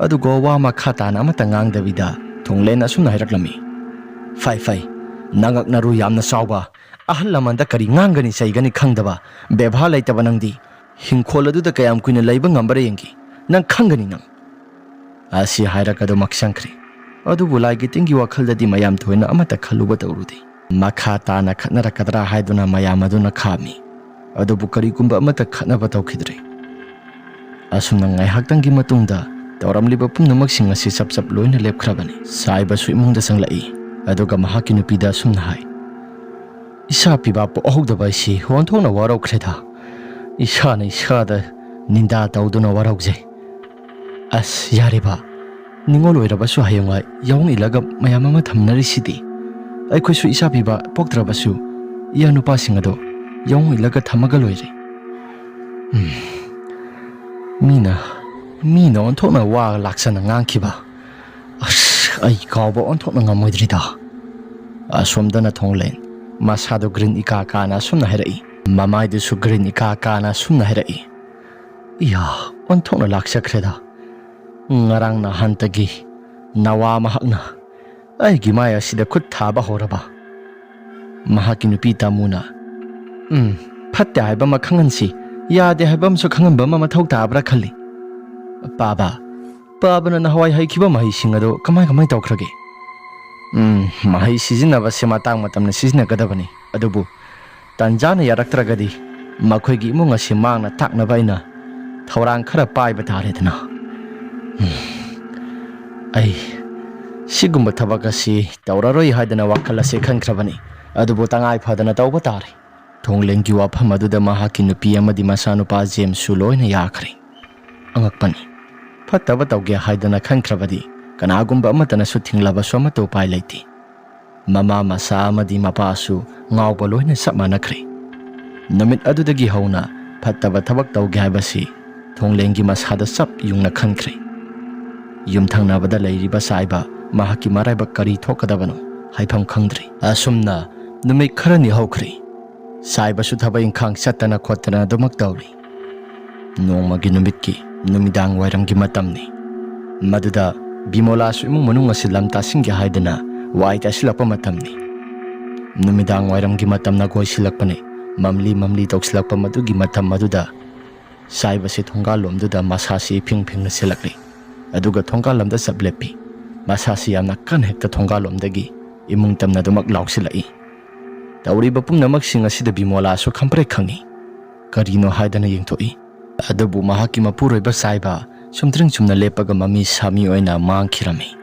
ꯑꯗꯨꯒ ꯋꯥ ꯃꯈꯥ ꯇꯥꯅ ꯑꯃꯠꯇ ꯉꯥꯡꯗꯕꯤꯗ ꯊꯣꯡꯂꯦꯟ ꯑꯁꯨꯝꯅ ꯍꯥꯏꯔꯛꯂꯝꯃꯤ, "ꯐꯩ, ꯐꯩ, ꯅꯉꯛ ꯅꯔꯨ ꯌꯥꯝꯅ ꯆꯥꯎꯕ, ꯑꯍꯜ ꯂꯃꯟꯗ ꯀꯔꯤ ꯉꯥꯡꯒꯅꯤ ꯆꯩꯒꯅꯤ ꯈꯪꯗꯕ, ꯕꯦꯕꯥꯔ ꯂꯩꯇꯕ ꯅꯪꯗꯤ ꯍꯤꯡꯈꯣꯜ ꯑꯗꯨꯗ ꯀꯌꯥꯝ ꯀꯨꯏꯅ ꯂꯩꯕ ꯉꯝꯕ꯭ꯔꯥ ꯌꯦꯡꯒꯦ꯫ ꯅꯪ ꯈꯪꯒꯅꯤ ꯅꯪ꯫" ꯑꯁꯤ ꯍꯥꯏꯔꯒ ꯑꯗꯨꯃꯛ ꯆꯪꯈ꯭ꯔꯦ꯫ ꯑꯗꯨꯕꯨ ꯂꯥꯏꯒꯤ ꯇꯤꯟꯒꯤ ꯋꯥꯈꯜꯗꯗꯤ ꯃꯌꯥꯝ ꯊꯣꯏꯅ ꯑꯃꯠꯇ ꯈꯜꯂꯨꯕ ꯇꯧꯔꯨꯗꯦ꯫ ꯃꯈꯥ ꯇꯥꯅ ꯈꯠꯅꯔꯛꯀꯗ꯭ꯔꯥ ꯍꯥꯏꯗꯨꯅ ꯃꯌꯥꯝ ꯑꯗꯨꯅ ꯈꯥꯝꯃꯤ꯫ ꯑꯗꯨꯕꯨ ꯀꯔꯤꯒꯨꯝꯕ ꯑꯃꯠꯇ ꯈꯠꯅꯕ ꯇꯧꯈꯤꯗ꯭ꯔꯦ꯫ ꯑꯁꯨꯝꯅ ꯉꯥꯏꯍꯥꯛꯇꯪꯒꯤ ꯃꯇꯨꯡꯗ ꯇꯧꯔꯝꯂꯤꯕ ꯄꯨꯝꯅꯃꯛꯁꯤꯡ ꯑꯁꯤ ꯆꯞ ꯆꯞ ꯂꯣꯏꯅ ꯂꯦꯞꯈ꯭ꯔꯕꯅꯤ꯫ ꯁꯥꯏꯕꯁꯨ ꯏꯃꯨꯡꯗ ꯆꯪꯂꯛꯏ꯫ ꯑꯗꯨꯒ ꯃꯍꯥꯛꯀꯤ ꯅꯨꯄꯤꯗ ꯑꯁꯨꯝꯅ ꯍꯥꯏ, "ꯏꯆꯥ ꯄꯤꯕꯥ ꯄꯣꯛꯍꯧꯗꯕ ꯑꯩꯁꯤ ꯑꯣꯟꯊꯣꯛꯅ ꯋꯥꯔꯧꯈ꯭ꯔꯦꯗ꯫ ꯏꯁꯥꯅ ꯏꯁꯥꯗ ꯅꯤꯟꯗꯥ ꯇꯧꯗꯨꯅ ꯋꯥꯔꯧꯖꯩ꯫ ꯑꯁ, ꯌꯥꯔꯦꯕ꯫ ꯅꯤꯡꯉꯣꯜ ꯑꯣꯏꯔꯕꯁꯨ ꯍꯌꯦꯡꯋꯥꯏ ꯌꯥꯑꯣꯡ ꯏꯜꯂꯒ ꯃꯌꯥꯝ ꯑꯃ ꯊꯝꯅꯔꯤꯁꯤꯗꯤ꯫ ꯑꯩꯈꯣꯏꯁꯨ ꯏꯆꯥ ꯄꯤꯕ ꯄꯣꯛꯇ꯭ꯔꯕꯁꯨ ꯏꯌꯥ ꯅꯨꯄꯥꯁꯤꯡ ꯑꯗꯣ ꯌꯥꯑꯣꯡ ꯏꯜꯂꯒ ꯊꯝꯃꯒ ꯂꯣꯏꯔꯦ꯫" ꯎꯝ꯫ ꯃꯤꯅ, ꯃꯤꯅ ꯑꯣꯟꯊꯣꯛꯅ ꯋꯥ ꯂꯥꯛꯆꯅ ꯉꯥꯡꯈꯤꯕ꯫ ꯑꯁ, ꯑꯩ ꯀꯥꯎꯕ ꯑꯣꯟꯊꯣꯛꯅ ꯉꯝꯃꯣꯏꯗ꯭ꯔꯤꯗ꯫ ꯑꯁꯣꯝꯗꯅ ꯊꯣꯡꯂꯦꯟ ꯃꯁꯥꯗꯨ ꯒ꯭ꯔꯤꯟ ꯏꯀꯥ ꯀꯥꯅ ꯑꯁꯨꯝꯅ ꯍꯥꯏꯔꯛꯏ꯫ ꯃꯃꯥꯏꯗꯨꯁꯨ ꯒ꯭ꯔꯤꯟ ꯏꯀꯥ ꯀꯥꯅ ꯑꯁꯨꯝꯅ ꯍꯥꯏꯔꯛꯏ꯫ ꯏꯌꯥ, ꯑꯣꯟꯊꯣꯛꯅ ꯂꯥꯛꯆꯈ꯭ꯔꯦꯗ꯫ ꯉꯔꯥꯡ ꯅꯍꯥꯟꯇꯒꯤ ꯅꯋꯥ ꯃꯍꯥꯛꯅ ꯑꯩꯒꯤ ꯃꯥꯏ ꯑꯁꯤꯗ ꯈꯨꯠ ꯊꯥꯕ ꯍꯧꯔꯕ꯫ ꯃꯍꯥꯛꯀꯤ ꯅꯨꯄꯤ ꯇꯥꯃꯨꯅ, "ꯎꯝ, ꯐꯠꯇꯦ ꯍꯥꯏꯕ ꯑꯃ ꯈꯪꯍꯟꯁꯤ, ꯌꯥꯗꯦ ꯍꯥꯏꯕ ꯑꯃꯁꯨ ꯈꯪꯍꯟꯕ ꯑꯃ ꯃꯊꯧ ꯇꯥꯕ꯭ꯔꯥ ꯈꯜꯂꯤ꯫" ꯄꯥꯕ, ꯄꯥꯕꯅ ꯅꯍꯥꯟꯋꯥꯏ ꯍꯩꯈꯤꯕ ꯃꯍꯩꯁꯤꯡ ꯑꯗꯨ ꯀꯃꯥꯏ ꯀꯃꯥꯏ ꯇꯧꯈ꯭ꯔꯒꯦ? ꯎꯝ, ꯃꯍꯩ ꯁꯤꯖꯤꯟꯅꯕꯁꯦ ꯃꯇꯥꯡ ꯃꯇꯝꯅ ꯁꯤꯖꯤꯟꯅꯒꯗꯕꯅꯤ, ꯑꯗꯨꯕꯨ ꯇꯟꯖꯥꯅ ꯌꯥꯔꯛꯇ꯭ꯔꯒꯗꯤ ꯃꯈꯣꯏꯒꯤ ꯏꯃꯨꯡ ꯑꯁꯤ ꯃꯥꯡꯅ ꯇꯥꯛꯅꯕ ꯑꯩꯅ ꯊꯧꯔꯥꯡ ꯈꯔ ꯄꯥꯏꯕ ꯇꯥꯔꯦꯗꯅ꯫ ꯎꯝ, ꯑꯩ ꯁꯤꯒꯨꯝꯕ ꯊꯕꯛ ꯑꯁꯤ ꯇꯧꯔꯔꯣꯏ ꯍꯥꯏꯗꯅ ꯋꯥꯈꯜ ꯑꯁꯤ ꯈꯟꯈ꯭ꯔꯕꯅꯤ, ꯑꯗꯨꯕꯨ ꯇꯉꯥꯏ ꯐꯗꯅ ꯇꯧꯕ ꯇꯥꯔꯦ꯫ ꯊꯣꯡꯂꯦꯟꯒꯤ ꯋꯥꯐꯝ ꯑꯗꯨꯗ ꯃꯍꯥꯛꯀꯤ ꯅꯨꯄꯤ ꯑꯃꯗꯤ ꯃꯆꯥꯅꯨꯄꯥ ꯖꯦꯝꯁꯁꯨ ꯂꯣꯏꯅ ꯌꯥꯈ꯭ꯔꯦ꯫ ꯑꯉꯛꯄꯅꯤ, ꯐꯠꯇꯕ ꯇꯧꯒꯦ ꯍꯥꯏꯗꯅ ꯈꯟꯈ꯭ꯔꯕꯗꯤ ꯀꯅꯥꯒꯨꯝꯕ ꯑꯃꯠꯇꯅꯁꯨ ꯊꯤꯡꯂꯕꯁꯨ ꯑꯃꯠꯇ ꯎꯄꯥꯏ ꯂꯩꯇꯦ꯫ ꯃꯃꯥ ꯃꯆꯥ ꯑꯃꯗꯤ ꯃꯄꯥꯁꯨ ꯉꯥꯎꯕ ꯂꯣꯏꯅ ꯆꯞ ꯃꯥꯟꯅꯈ꯭ꯔꯦ꯫ ꯅꯨꯃꯤꯠ ꯑꯗꯨꯗꯒꯤ ꯍꯧꯅ ꯐꯠꯇꯕ ꯊꯕꯛ ꯇꯧꯒꯦ ꯍꯥꯏꯕꯁꯤ ꯊꯣꯡꯂꯦꯟꯒꯤ ꯃꯁꯥꯗ ꯆꯞ ꯌꯨꯡꯅ ꯈꯟꯈ꯭ꯔꯦ꯫ ꯌꯨꯝꯊꯪꯅꯕꯗ ꯂꯩꯔꯤꯕ ꯆꯥꯏꯕ ꯃꯍꯥꯛꯀꯤ ꯃꯔꯥꯏꯕꯛ ꯀꯔꯤ ꯊꯣꯛꯀꯗꯕꯅꯣ ꯍꯥꯏꯐꯝ ꯈꯪꯗ꯭ꯔꯤ꯫ ꯑꯁꯨꯝꯅ ꯅꯨꯃꯤꯠ ꯈꯔꯅꯤ ꯍꯧꯈ꯭ꯔꯦ꯫ ꯁꯥꯏꯕꯁꯨ ꯊꯕꯛ ꯏꯪꯈꯥꯡ ꯆꯠꯇꯅ ꯈꯣꯠꯇꯅ ꯑꯗꯨꯃꯛ ꯇꯧꯔꯤ꯫ ꯅꯣꯡꯃꯒꯤ ꯅꯨꯃꯤꯠꯀꯤ ꯅꯨꯃꯤꯗꯥꯡ ꯋꯥꯏꯔꯝꯒꯤ ꯃꯇꯝꯅꯤ꯫ ꯃꯗꯨꯗ ꯕꯤꯃꯣꯂꯥꯁꯨ ꯏꯃꯨꯡ ꯃꯅꯨꯡ ꯑꯁꯤ ꯂꯝ ꯇꯥꯁꯤꯟꯒꯦ ꯍꯥꯏꯗꯅ ꯋꯥꯏ ꯇꯥꯁꯤꯜꯂꯛꯄ ꯃꯇꯝꯅꯤ꯫ ꯅꯨꯃꯤꯗꯥꯡ ꯋꯥꯏꯔꯝꯒꯤ ꯃꯇꯝꯅ ꯀꯣꯏꯁꯤꯜꯂꯛꯄꯅꯤ꯫ ꯃꯝꯂꯤ ꯃꯝꯂꯤ ꯇꯧꯁꯤꯜꯂꯛꯄ ꯃꯗꯨꯒꯤ ꯃꯇꯝ ꯑꯗꯨꯗ ꯁꯥꯏꯕꯁꯤ ꯊꯣꯡꯒꯥꯜꯂꯣꯝꯗꯨꯗ ꯃꯁꯥꯁꯤ ꯏꯐꯤꯡ ꯐꯤꯡꯅ ꯆꯦꯜꯂꯛꯂꯤ꯫ ꯑꯗꯨꯒ ꯊꯣꯡꯒꯥꯜꯂꯣꯝꯗ ꯆꯞ ꯂꯦꯞꯄꯤ꯫ ꯃꯁꯥꯁꯤ ꯌꯥꯝꯅ ꯀꯟꯅ ꯍꯦꯛꯇ ꯊꯣꯡꯒꯥꯜꯂꯣꯝꯗꯒꯤ ꯏꯃꯨꯡ ꯇꯝꯅ ꯑꯗꯨꯃꯛ ꯂꯥꯎꯁꯤꯜꯂꯛꯏ꯫ ꯇꯧꯔꯤꯕ ꯄꯨꯝꯅꯃꯛꯁꯤꯡ ꯑꯁꯤꯗ ꯕꯤꯃꯣꯂꯥꯁꯨ ꯈꯝꯄ꯭ꯔꯦꯛ ꯈꯪꯉꯤ꯫ ꯀꯔꯤꯅꯣ ꯍꯥꯏꯗꯅ ꯌꯦꯡꯊꯣꯛꯏ꯫ ꯑꯗꯨꯕꯨ ꯃꯍꯥꯛꯀꯤ ꯃꯄꯨꯔꯣꯏꯕ ꯁꯥꯏꯕ ꯁꯨꯝꯇ꯭ꯔꯤꯡ ꯆꯨꯝꯅ ꯂꯦꯞꯄꯒ ꯃꯃꯤ ꯁꯥꯃꯤ ꯑꯣꯏꯅ ꯃꯥꯡꯈꯤꯔꯝꯃꯤ꯫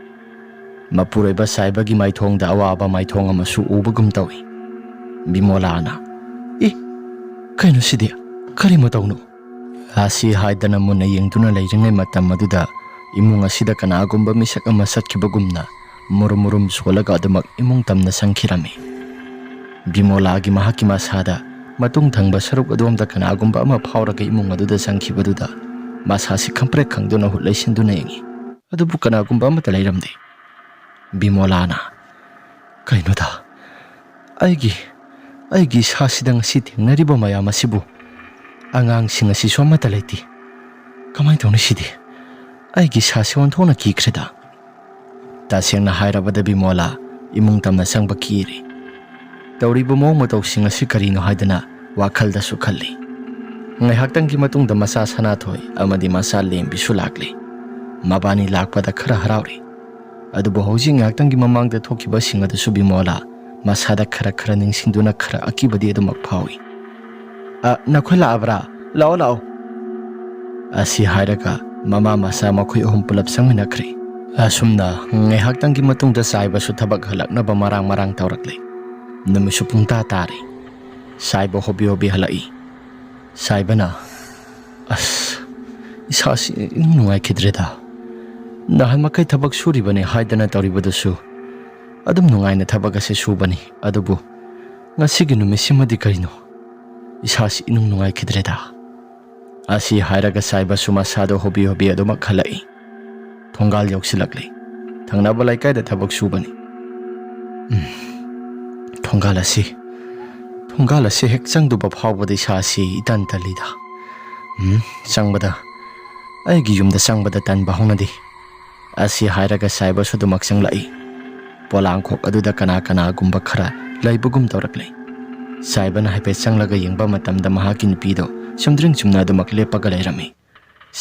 ꯃꯄꯨꯔꯣꯏꯕ ꯁꯥꯏꯕꯒꯤ ꯃꯥꯏꯊꯣꯡꯗ ꯑꯋꯥꯕ ꯃꯥꯏꯊꯣꯡ ꯑꯃꯁꯨ ꯎꯕꯒꯨꯝ ꯇꯧꯏ꯫ ꯕꯤꯃꯣꯂꯥꯅ, "ꯏ, ꯀꯩꯅꯣ ꯁꯤꯗꯤ? ꯀꯔꯤ ꯃꯇꯧꯅꯣ?" ꯑꯁꯤ ꯍꯥꯏꯗꯅ ꯃꯨꯟꯅ ꯌꯦꯡꯗꯨꯅ ꯂꯩꯔꯤꯉꯩ ꯃꯇꯝ ꯑꯗꯨꯗ ꯏꯃꯨꯡ ꯑꯁꯤꯗ ꯀꯅꯥꯒꯨꯝꯕ ꯃꯤꯁꯛ ꯑꯃ ꯆꯠꯈꯤꯕꯒꯨꯝꯅ ꯃꯨꯔꯨꯝ ꯃꯨꯔꯨꯝ ꯁꯣꯜꯂꯒ ꯑꯗꯨꯃꯛ ꯏꯃꯨꯡ ꯇꯝꯅ ꯆꯪꯈꯤꯔꯝꯃꯤ꯫ ꯕꯤꯃꯣꯂꯥꯒꯤ ꯃꯍꯥꯛꯀꯤ ꯃꯁꯥꯗ ꯃꯇꯨꯡ ꯊꯪꯕ ꯁꯔꯨꯛ ꯑꯗꯣꯝꯗ ꯀꯅꯥꯒꯨꯝꯕ ꯑꯃ ꯐꯥꯎꯔꯒ ꯏꯃꯨꯡ ꯑꯗꯨꯗ ꯆꯪꯈꯤꯕꯗꯨꯗ ꯃꯁꯥꯁꯤ ꯈꯝꯄ꯭ꯔꯦꯛ ꯈꯪꯗꯨꯅ ꯍꯨꯠ ꯂꯩꯁꯤꯟꯗꯨꯅ ꯌꯦꯡꯉꯤ꯫ ꯑꯗꯨꯕꯨ ꯀꯅꯥꯒꯨꯝꯕ ꯑꯃꯠꯇ ꯂꯩꯔꯝꯗꯦ꯫ ꯕꯤꯃꯣꯂꯥꯅ, "ꯀꯩꯅꯣꯗ, ꯑꯩꯒꯤ, ꯑꯩꯒꯤ ꯏꯁꯥꯁꯤꯗ ꯉꯁꯤ ꯊꯦꯡꯅꯔꯤꯕ ꯃꯌꯥꯝ ꯑꯁꯤꯕꯨ, ꯑꯉꯥꯡꯁꯤꯡ ꯑꯁꯤꯁꯨ ꯑꯃꯠꯇ ꯂꯩꯇꯦ꯫ ꯀꯃꯥꯏꯅ ꯇꯧꯅꯤ ꯁꯤꯗꯤ? ꯑꯩꯒꯤ ꯏꯁꯥꯁꯤ ꯑꯣꯟꯊꯣꯛꯅ ꯀꯤꯈ꯭ꯔꯦꯗ꯫" ꯇꯁꯦꯡꯅ ꯍꯥꯏꯔꯕꯗ ꯕꯤꯃꯣꯂꯥ ꯏꯃꯨꯡ ꯇꯝꯅ ꯆꯪꯕ ꯀꯤꯔꯦ꯫ ꯇꯧꯔꯤꯕ ꯃꯑꯣꯡ ꯃꯇꯧꯁꯤꯡ ꯑꯁꯤ ꯀꯔꯤꯅꯣ ꯍꯥꯏꯗꯅ ꯋꯥꯈꯜꯗꯁꯨ ꯈꯜꯂꯤ꯫ ꯉꯥꯏꯍꯥꯛꯇꯪꯒꯤ ꯃꯇꯨꯡꯗ ꯃꯆꯥ ꯁꯅꯥꯊꯣꯏ ꯑꯃꯗꯤ ꯃꯆꯥ ꯂꯦꯝꯕꯤꯁꯨ ꯂꯥꯛꯂꯦ꯫ ꯃꯕꯥꯅꯤ ꯂꯥꯛꯄꯗ ꯈꯔ ꯍꯔꯥꯎꯔꯤ꯫ ꯑꯗꯨꯕꯨ ꯍꯧꯖꯤꯛ ꯉꯥꯏꯍꯥꯛꯇꯪꯒꯤ ꯃꯃꯥꯡꯗ ꯊꯣꯛꯈꯤꯕꯁꯤꯡ ꯑꯗꯨꯁꯨ ꯕꯤꯃꯣꯂꯥ ꯃꯁꯥꯗ ꯈꯔ ꯈꯔ ꯅꯤꯡꯁꯤꯡꯗꯨꯅ ꯈꯔ ꯑꯀꯤꯕꯗꯤ ꯑꯗꯨꯃꯛ ꯐꯥꯎꯏ꯫ "ꯑ, ꯅꯈꯣꯏ ꯂꯥꯛꯑꯕ꯭ꯔꯥ? ꯂꯥꯛꯑꯣ, ꯂꯥꯛꯑꯣ꯫" ꯑꯁꯤ ꯍꯥꯏꯔꯒ ꯃꯃꯥ ꯃꯆꯥ ꯃꯈꯣꯏ ꯑꯍꯨꯝ ꯄꯨꯂꯞ ꯆꯪꯃꯤꯟꯅꯈ꯭ꯔꯦ꯫ ꯑꯁꯨꯝꯅ ꯉꯥꯏꯍꯥꯛꯇꯪꯒꯤ ꯃꯇꯨꯡꯗ ꯆꯥꯏꯕꯁꯨ ꯊꯕꯛ ꯍꯜꯂꯛꯅꯕ ꯃꯔꯥꯡ ꯃꯔꯥꯡ ꯇꯧꯔꯛꯂꯦ꯫ ꯅꯨꯃꯤꯠꯁꯨ ꯄꯨꯡꯇꯥ ꯇꯥꯔꯦ꯫ ꯆꯥꯏꯕ ꯍꯣꯕꯤ ꯍꯣꯕꯤ ꯍꯜꯂꯛꯏ꯫ ꯆꯥꯏꯕꯅ, "ꯑꯁ, ꯏꯁꯥꯁꯤ ꯏꯅꯨꯡ ꯅꯨꯡꯉꯥꯏꯈꯤꯗ꯭ꯔꯦꯗ꯫ ꯅꯍꯥꯟ ꯃꯈꯩ ꯊꯕꯛ ꯁꯨꯔꯤꯕꯅꯤ ꯍꯥꯏꯗꯅ ꯇꯧꯔꯤꯕꯗꯨꯁꯨ ꯑꯗꯨꯝ ꯅꯨꯡꯉꯥꯏꯅ ꯊꯕꯛ ꯑꯁꯤ ꯁꯨꯕꯅꯤ, ꯑꯗꯨꯕꯨ ꯉꯁꯤꯒꯤ ꯅꯨꯃꯤꯠꯁꯤꯃꯗꯤ ꯀꯔꯤꯅꯣ? ꯏꯁꯥꯁꯤ ꯏꯅꯨꯡ ꯅꯨꯡꯉꯥꯏꯈꯤꯗ꯭ꯔꯦꯗ꯫" ꯑꯁꯤ ꯍꯥꯏꯔꯒ ꯆꯥꯏꯕꯁꯨ ꯃꯁꯥꯗꯣ ꯍꯣꯕꯤ ꯍꯣꯕꯤ ꯑꯗꯨꯃꯛ ꯍꯜꯂꯛꯏ꯫ ꯊꯣꯡꯒꯥꯜ ꯌꯧꯁꯤꯜꯂꯛꯂꯦ꯫ ꯊꯪꯅꯕ ꯂꯩꯀꯥꯏꯗ ꯊꯕꯛ ꯁꯨꯕꯅꯤ꯫ ꯎꯝ꯫ ꯊꯣꯡꯒꯥꯜ ꯑꯁꯤ, ꯊꯣꯡꯒꯥꯜ ꯑꯁꯤ ꯍꯦꯛ ꯆꯪꯗꯨꯕ ꯐꯥꯎꯕꯗ ꯏꯁꯥꯁꯤ ꯏꯇꯟ ꯇꯜꯂꯤꯗ꯫ ꯎꯝ, ꯆꯪꯕꯗ, ꯑꯩꯒꯤ ꯌꯨꯝꯗ ꯆꯪꯕꯗ ꯇꯟꯕ ꯍꯧꯅꯗꯦ꯫ ꯑꯁꯤ ꯍꯥꯏꯔꯒ ꯁꯥꯏꯕꯁꯨ ꯑꯗꯨꯃꯛ ꯆꯪꯂꯛꯏ꯫ ꯄꯣꯂꯥꯡꯈꯣꯛ ꯑꯗꯨꯗ ꯀꯅꯥ ꯀꯅꯥꯒꯨꯝꯕ ꯈꯔ ꯂꯩꯕꯒꯨꯝ ꯇꯧꯔꯛꯂꯤ꯫ ꯁꯥꯏꯕꯅ ꯍꯥꯏꯐꯦꯠ ꯆꯪꯂꯒ ꯌꯦꯡꯕ ꯃꯇꯝꯗ ꯃꯍꯥꯛꯀꯤ ꯅꯨꯄꯤꯗꯣ ꯆꯨꯝꯗ꯭ꯔꯤꯡ ꯆꯨꯝꯅ ꯑꯗꯨꯃꯛ ꯂꯦꯞꯄꯒ ꯂꯩꯔꯝꯃꯤ꯫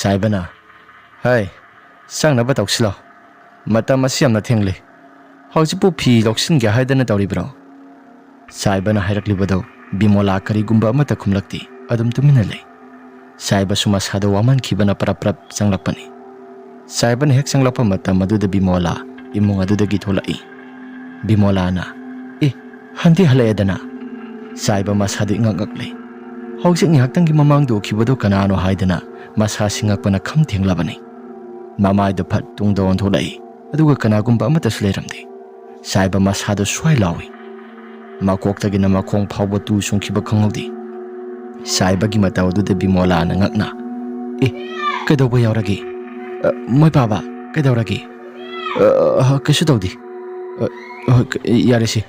ꯁꯥꯏꯕꯅ, "ꯍꯩ, ꯆꯪꯅꯕ ꯇꯧꯁꯤꯜꯂꯣ꯫ ꯃꯇꯝ ꯑꯁꯤ ꯌꯥꯝꯅ ꯊꯦꯡꯂꯦ꯫ ꯍꯧꯖꯤꯛꯄꯨ ꯐꯤ ꯂꯧꯁꯤꯟꯒꯦ ꯍꯥꯏꯗꯅ ꯇꯧꯔꯤꯕ꯭ꯔꯣ?" ꯁꯥꯏꯕꯅ ꯍꯥꯏꯔꯛꯂꯤꯕꯗꯨ ꯕꯤꯃꯣꯂꯥ ꯀꯔꯤꯒꯨꯝꯕ ꯑꯃꯠꯇ ꯈꯨꯝꯂꯛꯇꯦ꯫ ꯑꯗꯨꯝ ꯇꯨꯃꯤꯟꯅ ꯂꯩ꯫ ꯁꯥꯏꯕꯁꯨ ꯃꯁꯥꯗ ꯋꯥꯃꯟꯈꯤꯕꯅ ꯄꯔꯞ ꯄꯔꯞ ꯆꯪꯂꯛꯄꯅꯤ꯫ ꯁꯥꯏꯕꯅ ꯍꯦꯛ ꯆꯪꯂꯛꯄ ꯃꯇꯝ ꯑꯗꯨꯗ ꯕꯤꯃꯣꯂꯥ ꯏꯃꯨꯡ ꯑꯗꯨꯗꯒꯤ ꯊꯣꯛꯂꯛꯏ꯫ ꯕꯤꯃꯣꯂꯥꯅ, "ꯑꯦ, ꯍꯟꯗꯤ ꯍꯜꯂꯛꯑꯦꯗꯅ?" ꯁꯥꯏꯕ ꯃꯁꯥꯗꯨ ꯏꯉꯛ ꯉꯛꯂꯦ꯫ ꯍꯧꯖꯤꯛ ꯉꯥꯏꯍꯥꯛꯇꯪꯒꯤ ꯃꯃꯥꯡꯗ ꯎꯈꯤꯕꯗꯨ ꯀꯅꯥꯅꯣ ꯍꯥꯏꯗꯅ ꯃꯁꯥꯁꯤ ꯉꯛꯄꯅ ꯈꯝ ꯊꯦꯡꯂꯕꯅꯤ꯫ ꯃꯃꯥꯏꯗꯨ ꯐꯠ ꯇꯨꯡꯗ ꯑꯣꯟꯊꯣꯛꯂꯛꯏ, ꯑꯗꯨꯒ ꯀꯅꯥꯒꯨꯝꯕ ꯑꯃꯠꯇꯁꯨ ꯂꯩꯔꯝꯗꯦ꯫ ꯁꯥꯏꯕ ꯃꯁꯥꯗꯨ ꯁ꯭ꯋꯥꯏ ꯂꯥꯎꯏ꯫ ꯃꯀꯣꯛꯇꯒꯤꯅ ꯃꯈꯣꯡ ꯐꯥꯎꯕ ꯇꯨ ꯆꯨꯡꯈꯤꯕ ꯈꯪꯍꯧꯗꯦ꯫ ꯁꯥꯏꯕꯒꯤ ꯃꯇꯧ ꯑꯗꯨꯗ ꯕꯤꯃꯣꯂꯥꯅ ꯉꯛꯅ, "ꯑꯦ, ꯀꯩꯗꯧꯕ ꯌꯥꯎꯔꯒꯦ? ꯑ, ꯃꯣꯏ ꯄꯥꯕ, ꯀꯩꯗꯧꯔꯒꯦ?" "ꯑ, ꯑ, ꯀꯩꯁꯨ ꯇꯧꯗꯦ꯫ ꯑ, ꯑ, ꯀ-, ꯌꯥꯔꯦꯁꯦ,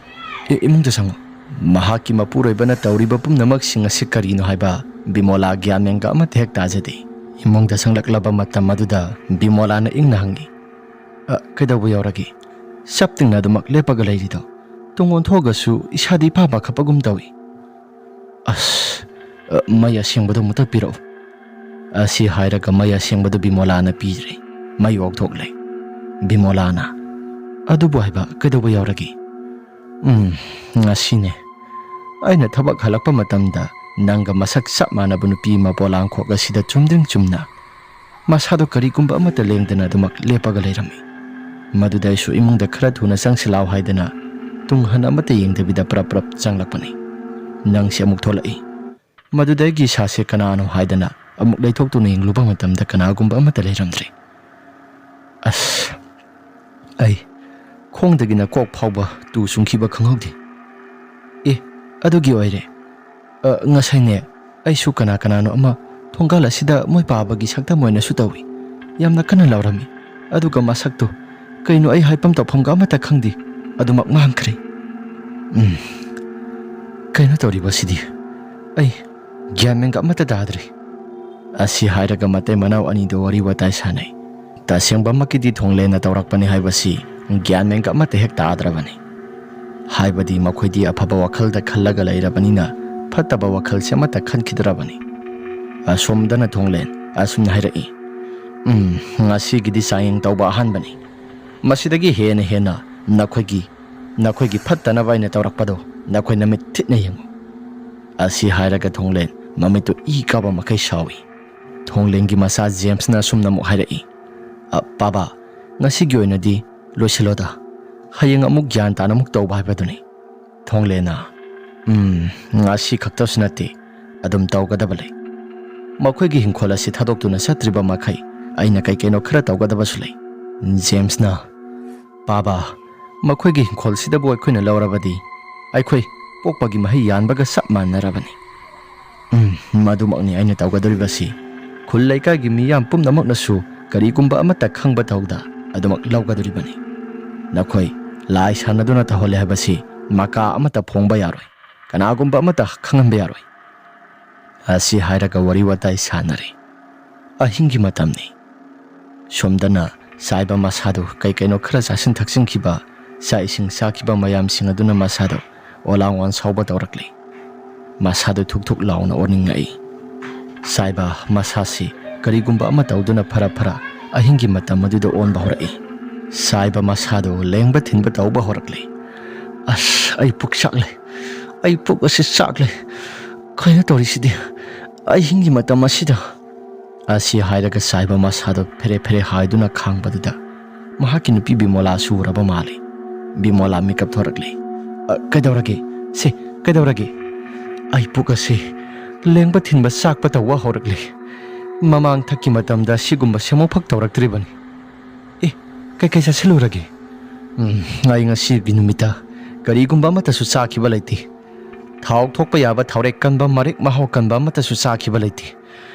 ꯏ-, ꯏꯃꯨꯡꯗ ꯆꯪꯉꯣ꯫" ꯃꯍꯥꯛꯀꯤ ꯃꯄꯨꯔꯣꯏꯕꯅ ꯇꯧꯔꯤꯕ ꯄꯨꯝꯅꯃꯛꯁꯤꯡ ꯑꯁꯤ ꯀꯔꯤꯅꯣ ꯍꯥꯏꯕ ꯕꯤꯃꯣꯂꯥ ꯒ꯭ꯌꯥꯟ ꯃꯦꯟꯒ ꯑꯃꯠꯇ ꯍꯦꯛ ꯇꯥꯖꯗꯦ꯫ ꯏꯃꯨꯡꯗ ꯆꯪꯂꯛꯂꯕ ꯃꯇꯝ ꯑꯗꯨꯗ ꯕꯤꯃꯣꯂꯥꯅ ꯏꯪꯅ ꯍꯪꯉꯤ, "ꯑ, ꯀꯩꯗꯧꯕ ꯌꯥꯎꯔꯒꯦ? ꯆꯞ ꯇꯤꯡꯅ ꯑꯗꯨꯃꯛ ꯂꯦꯞꯄꯒ ꯂꯩꯔꯤꯗꯣ? ꯇꯨꯡ ꯑꯣꯟꯊꯣꯛꯑꯒꯁꯨ ꯏꯁꯥꯗꯤ ꯏꯄꯥ ꯄꯥꯈꯠꯄꯒꯨꯝ ꯇꯧꯏ꯫" "ꯑꯁ, ꯑ, ꯃꯩ ꯑꯁꯦꯡꯕꯗꯣ ꯑꯃꯨꯛꯇ ꯄꯤꯔꯛꯎ꯫" ꯑꯁꯤ ꯍꯥꯏꯔꯒ ꯃꯩ ꯑꯁꯦꯡꯕꯗꯨ ꯕꯤꯃꯣꯂꯥꯅ ꯄꯤꯗ꯭ꯔꯦ꯫ ꯃꯩ ꯑꯣꯛꯊꯣꯛꯂꯦ꯫ ꯕꯤꯃꯣꯂꯥꯅ, "ꯑꯗꯨꯕꯨ ꯍꯥꯏꯕ ꯀꯩꯗꯧꯕ ꯌꯥꯎꯔꯒꯦ?" "ꯎꯝ, ꯉꯁꯤꯅꯦ꯫ ꯑꯩꯅ ꯊꯕꯛ ꯍꯜꯂꯛꯄ ꯃꯇꯝꯗ ꯅꯪꯒ ꯃꯁꯛ ꯆꯞ ꯃꯥꯟꯅꯕ ꯅꯨꯄꯤ ꯑꯃ ꯄꯣꯂꯥꯡꯈꯣꯛ ꯑꯁꯤꯗ ꯆꯨꯝꯗ꯭ꯔꯤꯡ ꯆꯨꯝꯅ ꯃꯁꯥꯗꯣ ꯀꯔꯤꯒꯨꯝꯕ ꯑꯃꯠꯇ ꯂꯦꯡꯗꯅ ꯑꯗꯨꯃꯛ ꯂꯦꯞꯄꯒ ꯂꯩꯔꯝꯃꯤ꯫ ꯃꯗꯨꯗ ꯑꯩꯁꯨ ꯏꯃꯨꯡꯗ ꯈꯔ ꯊꯨꯅ ꯆꯪꯁꯤꯜꯂꯛꯑꯣ ꯍꯥꯏꯗꯅ ꯇꯨꯡ ꯍꯟꯅ ꯑꯃꯠꯇ ꯌꯦꯡꯗꯕꯤꯗ ꯄ꯭ꯔꯞ ꯄ꯭ꯔꯞ ꯆꯪꯂꯛꯄꯅꯤ꯫ ꯅꯪꯁꯤ ꯑꯃꯨꯛ ꯊꯣꯛꯂꯛꯏ꯫ ꯃꯗꯨꯗ ꯑꯩꯒꯤ ꯏꯁꯥꯁꯦ ꯀꯅꯥꯅꯣ ꯍꯥꯏꯗꯅ ꯑꯃꯨꯛ ꯂꯩꯊꯣꯛꯇꯨꯅ ꯌꯦꯡꯂꯨꯕ ꯃꯇꯝꯗ ꯀꯅꯥꯒꯨꯝꯕ ꯑꯃꯠꯇ ꯂꯩꯔꯝꯗ꯭ꯔꯦ꯫ ꯑꯁ, ꯑꯩ ꯈꯣꯡꯗꯒꯤꯅ ꯀꯣꯛ ꯐꯥꯎꯕ ꯇꯨ ꯆꯨꯡꯈꯤꯕ ꯈꯪꯍꯧꯗꯦ꯫ ꯑꯦ, ꯑꯗꯨꯒꯤ ꯑꯣꯏꯔꯦ꯫ ꯑ, ꯉꯁꯥꯏꯅꯦ, ꯑꯩꯁꯨ ꯀꯅꯥ ꯀꯅꯥꯅꯣ ꯑꯃ ꯊꯣꯡꯒꯥꯜ ꯑꯁꯤꯗ ꯃꯣꯏ ꯄꯥꯕꯒꯤ ꯁꯛꯇꯝ ꯑꯣꯏꯅꯁꯨ ꯇꯧꯏ꯫ ꯌꯥꯝꯅ ꯀꯟꯅ ꯂꯥꯎꯔꯝꯃꯤ꯫ ꯑꯗꯨꯒ ꯃꯁꯛꯇꯨ ꯀꯩꯅꯣ ꯑꯩ ꯍꯥꯏꯐꯝ ꯇꯧꯐꯝꯒ ꯑꯃꯠꯇ ꯈꯪꯗꯦ꯫ ꯑꯗꯨꯃꯛ ꯃꯥꯡꯈ꯭ꯔꯦ꯫ ꯎꯝ, ꯀꯩꯅꯣ ꯇꯧꯔꯤꯕꯁꯤꯗꯤ? ꯑꯩ ꯒ꯭ꯌꯥꯟ ꯃꯦꯟꯒ ꯑꯃꯠꯇ ꯇꯥꯗ꯭ꯔꯦ꯫ ꯑꯁꯤ ꯍꯥꯏꯔꯒ ꯃꯇꯩ ꯃꯅꯥꯎ ꯑꯅꯤꯗꯨ ꯋꯥꯔꯤ ꯋꯥꯇꯥꯏ ꯁꯥꯟꯅꯩ꯫ ꯇꯁꯦꯡꯕꯃꯛꯀꯤꯗꯤ ꯊꯣꯡꯂꯦꯟꯅ ꯇꯧꯔꯛꯄꯅꯤ ꯍꯥꯏꯕꯁꯤ ꯒ꯭ꯌꯥꯟ ꯃꯦꯟꯒ ꯑꯃꯠꯇ ꯍꯦꯛ ꯇꯥꯗ꯭ꯔꯕꯅꯤ꯫ ꯍꯥꯏꯕꯗꯤ ꯃꯈꯣꯏꯗꯤ ꯑꯐꯕ ꯋꯥꯈꯜꯗ ꯈꯜꯂꯒ ꯂꯩꯔꯕꯅꯤꯅ ꯐꯠꯇꯕ ꯋꯥꯈꯜꯁꯦ ꯑꯃꯠꯇ ꯈꯟꯈꯤꯗ꯭ꯔꯕꯅꯤ꯫ ꯑꯁꯣꯝꯗꯅ ꯊꯣꯡꯂꯦꯟ ꯑꯁꯨꯝꯅ ꯍꯥꯏꯔꯛꯏ, "ꯎꯝ, ꯉꯁꯤꯒꯤꯗꯤ ꯆꯥꯡꯌꯦꯡ ꯇꯧꯕ ꯑꯍꯥꯟꯕꯅꯤ꯫ ꯃꯁꯤꯗꯒꯤ ꯍꯦꯟꯅ ꯍꯦꯟꯅ ꯅꯈꯣꯏꯒꯤ, ꯅꯈꯣꯏꯒꯤ ꯐꯠꯇꯅꯕ ꯑꯩꯅ ꯇꯧꯔꯛꯄꯗꯣ ꯅꯈꯣꯏ ꯅꯃꯤꯠ ꯊꯤꯠꯅ ꯌꯦꯡꯉꯨ"꯫ ꯑꯁꯤ ꯍꯥꯏꯔꯒ ꯊꯣꯡꯂꯦꯟ ꯃꯃꯤꯠꯇꯨ ꯏ ꯀꯥꯕ ꯃꯈꯩ ꯁꯥꯎꯏ꯫ ꯊꯣꯡꯂꯦꯟꯒꯤ ꯃꯆꯥ ꯖꯦꯝꯁꯅ ꯑꯁꯨꯝꯅ ꯑꯃꯨꯛ ꯍꯥꯏꯔꯛꯏ, "ꯑ, ꯄꯥꯕ, ꯉꯁꯤꯒꯤ ꯑꯣꯏꯅꯗꯤ ꯂꯣꯏꯁꯤꯜꯂꯣꯗ꯫ ꯍꯌꯦꯡ ꯑꯃꯨꯛ ꯒ꯭ꯌꯥꯟ ꯇꯥꯅ ꯑꯃꯨꯛ ꯇꯧꯕ ꯍꯥꯏꯕꯗꯨꯅꯤ"꯫ ꯊꯣꯡꯂꯦꯟꯅ, "ꯎꯝ, ꯉꯁꯤ ꯈꯛꯇꯁꯨ ꯅꯠꯇꯦ, ꯑꯗꯨꯝ ꯇꯧꯒꯗꯕ ꯂꯩ꯫ ꯃꯈꯣꯏꯒꯤ ꯍꯤꯡꯈꯣꯜ ꯑꯁꯤ ꯊꯥꯗꯣꯛꯇꯨꯅ ꯆꯠꯇ꯭ꯔꯤꯕ ꯃꯈꯩ ꯑꯩꯅ ꯀꯩ ꯀꯩꯅꯣ ꯈꯔ ꯇꯧꯒꯗꯕꯁꯨ ꯂꯩ"꯫ ꯖꯦꯝꯁꯅ, "ꯄꯥꯕ, ꯃꯈꯣꯏꯒꯤ ꯍꯤꯡꯈꯣꯜꯁꯤꯗꯕꯨ ꯑꯩꯈꯣꯏꯅ ꯂꯧꯔꯕꯗꯤ ꯑꯩꯈꯣꯏ ꯄꯣꯛꯄꯒꯤ ꯃꯍꯩ ꯌꯥꯟꯕꯒ ꯆꯞ ꯃꯥꯟꯅꯔꯕꯅꯤ"꯫ "ꯎꯝ, ꯃꯗꯨꯃꯛꯅꯤ ꯑꯩꯅ ꯇꯧꯒꯗꯧꯔꯤꯕꯁꯤ꯫ ꯈꯨꯜ ꯂꯩꯀꯥꯏꯒꯤ ꯃꯤꯌꯥꯝ ꯄꯨꯝꯅꯃꯛꯅꯁꯨ ꯀꯔꯤꯒꯨꯝꯕ ꯑꯃꯠꯇ ꯈꯪꯕ ꯊꯧꯗ ꯑꯗꯨꯃꯛ ꯂꯧꯒꯗꯧꯔꯤꯕꯅꯤ꯫ ꯅꯈꯣꯏ ꯂꯥꯏ ꯁꯥꯟꯅꯗꯨꯅ ꯇꯧꯍꯜꯂꯦ ꯍꯥꯏꯕꯁꯤ ꯃꯀꯥ ꯑꯃꯠꯇ ꯐꯣꯡꯕ ꯌꯥꯔꯣꯏ, ꯀꯅꯥꯒꯨꯝꯕ ꯑꯃꯠꯇ ꯈꯪꯍꯟꯕ ꯌꯥꯔꯣꯏ"꯫ ꯑꯁꯤ ꯍꯥꯏꯔꯒ ꯋꯥꯔꯤ ꯋꯥꯇꯥꯏ ꯁꯥꯟꯅꯔꯦ꯫ ꯑꯍꯤꯡꯒꯤ ꯃꯇꯝꯅꯤ꯫ ꯁꯣꯝꯗꯅ ꯆꯥꯏꯕ ꯃꯁꯥꯗꯨ ꯀꯩ ꯀꯩꯅꯣ ꯈꯔ ꯆꯥꯁꯤꯟ ꯊꯛꯆꯤꯟꯈꯤꯕ, ꯆꯥꯛ ꯏꯁꯤꯡ ꯆꯥꯈꯤꯕ ꯃꯌꯥꯝꯁꯤꯡ ꯑꯗꯨꯅ ꯃꯁꯥꯗꯨ ꯑꯣꯂꯥꯡ ꯋꯥꯟ ꯁꯥꯎꯕ ꯇꯧꯔꯛꯂꯤ꯫ ꯃꯁꯥꯗꯨ ꯊꯨꯛ ꯊꯨꯛ ꯂꯥꯎꯅ ꯑꯣꯅꯤꯡꯉꯛꯏ꯫ ꯆꯥꯏꯕ ꯃꯁꯥꯁꯤ ꯀꯔꯤꯒꯨꯝꯕ ꯑꯃ ꯇꯧꯗꯨꯅ ꯐꯔ ꯐꯔ ꯑꯍꯤꯡꯒꯤ ꯃꯇꯝ ꯑꯗꯨꯗ ꯑꯣꯟꯕ ꯍꯧꯔꯛꯏ꯫ ꯆꯥꯏꯕ ꯃꯁꯥꯗꯨ ꯂꯦꯡꯕ ꯊꯤꯟꯕ ꯇꯧꯕ ꯍꯧꯔꯛꯂꯤ꯫ "ꯑꯁ, ꯑꯩ ꯄꯨꯛ ꯆꯥꯛꯂꯦ꯫ ꯑꯩ ꯄꯨꯛ ꯑꯁꯤ ꯆꯥꯛꯂꯦ꯫ ꯀꯩꯅꯣ ꯇꯧꯔꯤꯁꯤꯗꯤ? ꯑꯍꯤꯡꯒꯤ ꯃꯇꯝ ꯑꯁꯤꯗ?" ꯑꯁꯤ ꯍꯥꯏꯔꯒ ꯆꯥꯏꯕ ꯃꯁꯥꯗꯨ ꯐꯦꯔꯦ ꯐꯦꯔꯦ ꯍꯥꯏꯗꯨꯅ ꯈꯥꯡꯕꯗꯨꯗ ꯃꯍꯥꯛꯀꯤ ꯅꯨꯄꯤ ꯕꯤꯃꯣꯂꯥꯁꯨ ꯎꯔꯕ ꯃꯥꯜꯂꯤ꯫ ꯕꯤꯃꯣꯂꯥ ꯃꯤꯀꯞ ꯊꯣꯔꯛꯂꯤ꯫ "ꯑ, ꯀꯩꯗꯧꯔꯒꯦ? ꯁꯦ, ꯀꯩꯗꯧꯔꯒꯦ?" "ꯑꯩ ꯄꯨꯛ ꯑꯁꯤ ꯂꯦꯡꯕ ꯊꯤꯟꯕ ꯆꯥꯛꯄ ꯇꯧꯕ ꯍꯧꯔꯛꯂꯦ꯫ ꯃꯃꯥꯡ ꯊꯛꯀꯤ ꯃꯇꯝꯗ ꯁꯤꯒꯨꯝꯕ ꯁꯦꯝꯃꯨꯐꯛ ꯇꯧꯔꯛꯇ꯭ꯔꯤꯕꯅꯤ꯫ ꯑꯦ, ꯀꯩꯀꯩ ꯆꯥꯁꯤꯜꯂꯨꯔꯒꯦ?" "ꯎꯝ, ꯑꯩ ꯉꯁꯤꯒꯤ ꯅꯨꯃꯤꯠꯇ ꯀꯔꯤꯒꯨꯝꯕ ꯑꯃꯠꯇꯁꯨ ꯆꯥꯈꯤꯕ ꯂꯩꯇꯦ꯫ ꯊꯥꯎ ꯊꯣꯛꯄ ꯌꯥꯕ ꯊꯥꯎꯔꯦꯛ ꯀꯟꯕ, ꯃꯔꯦꯛ ꯃꯍꯥꯎ ꯀꯟꯕ ꯑꯃꯠꯇꯁꯨ ꯆꯥꯈꯤꯕ ꯂꯩꯇꯦ꯫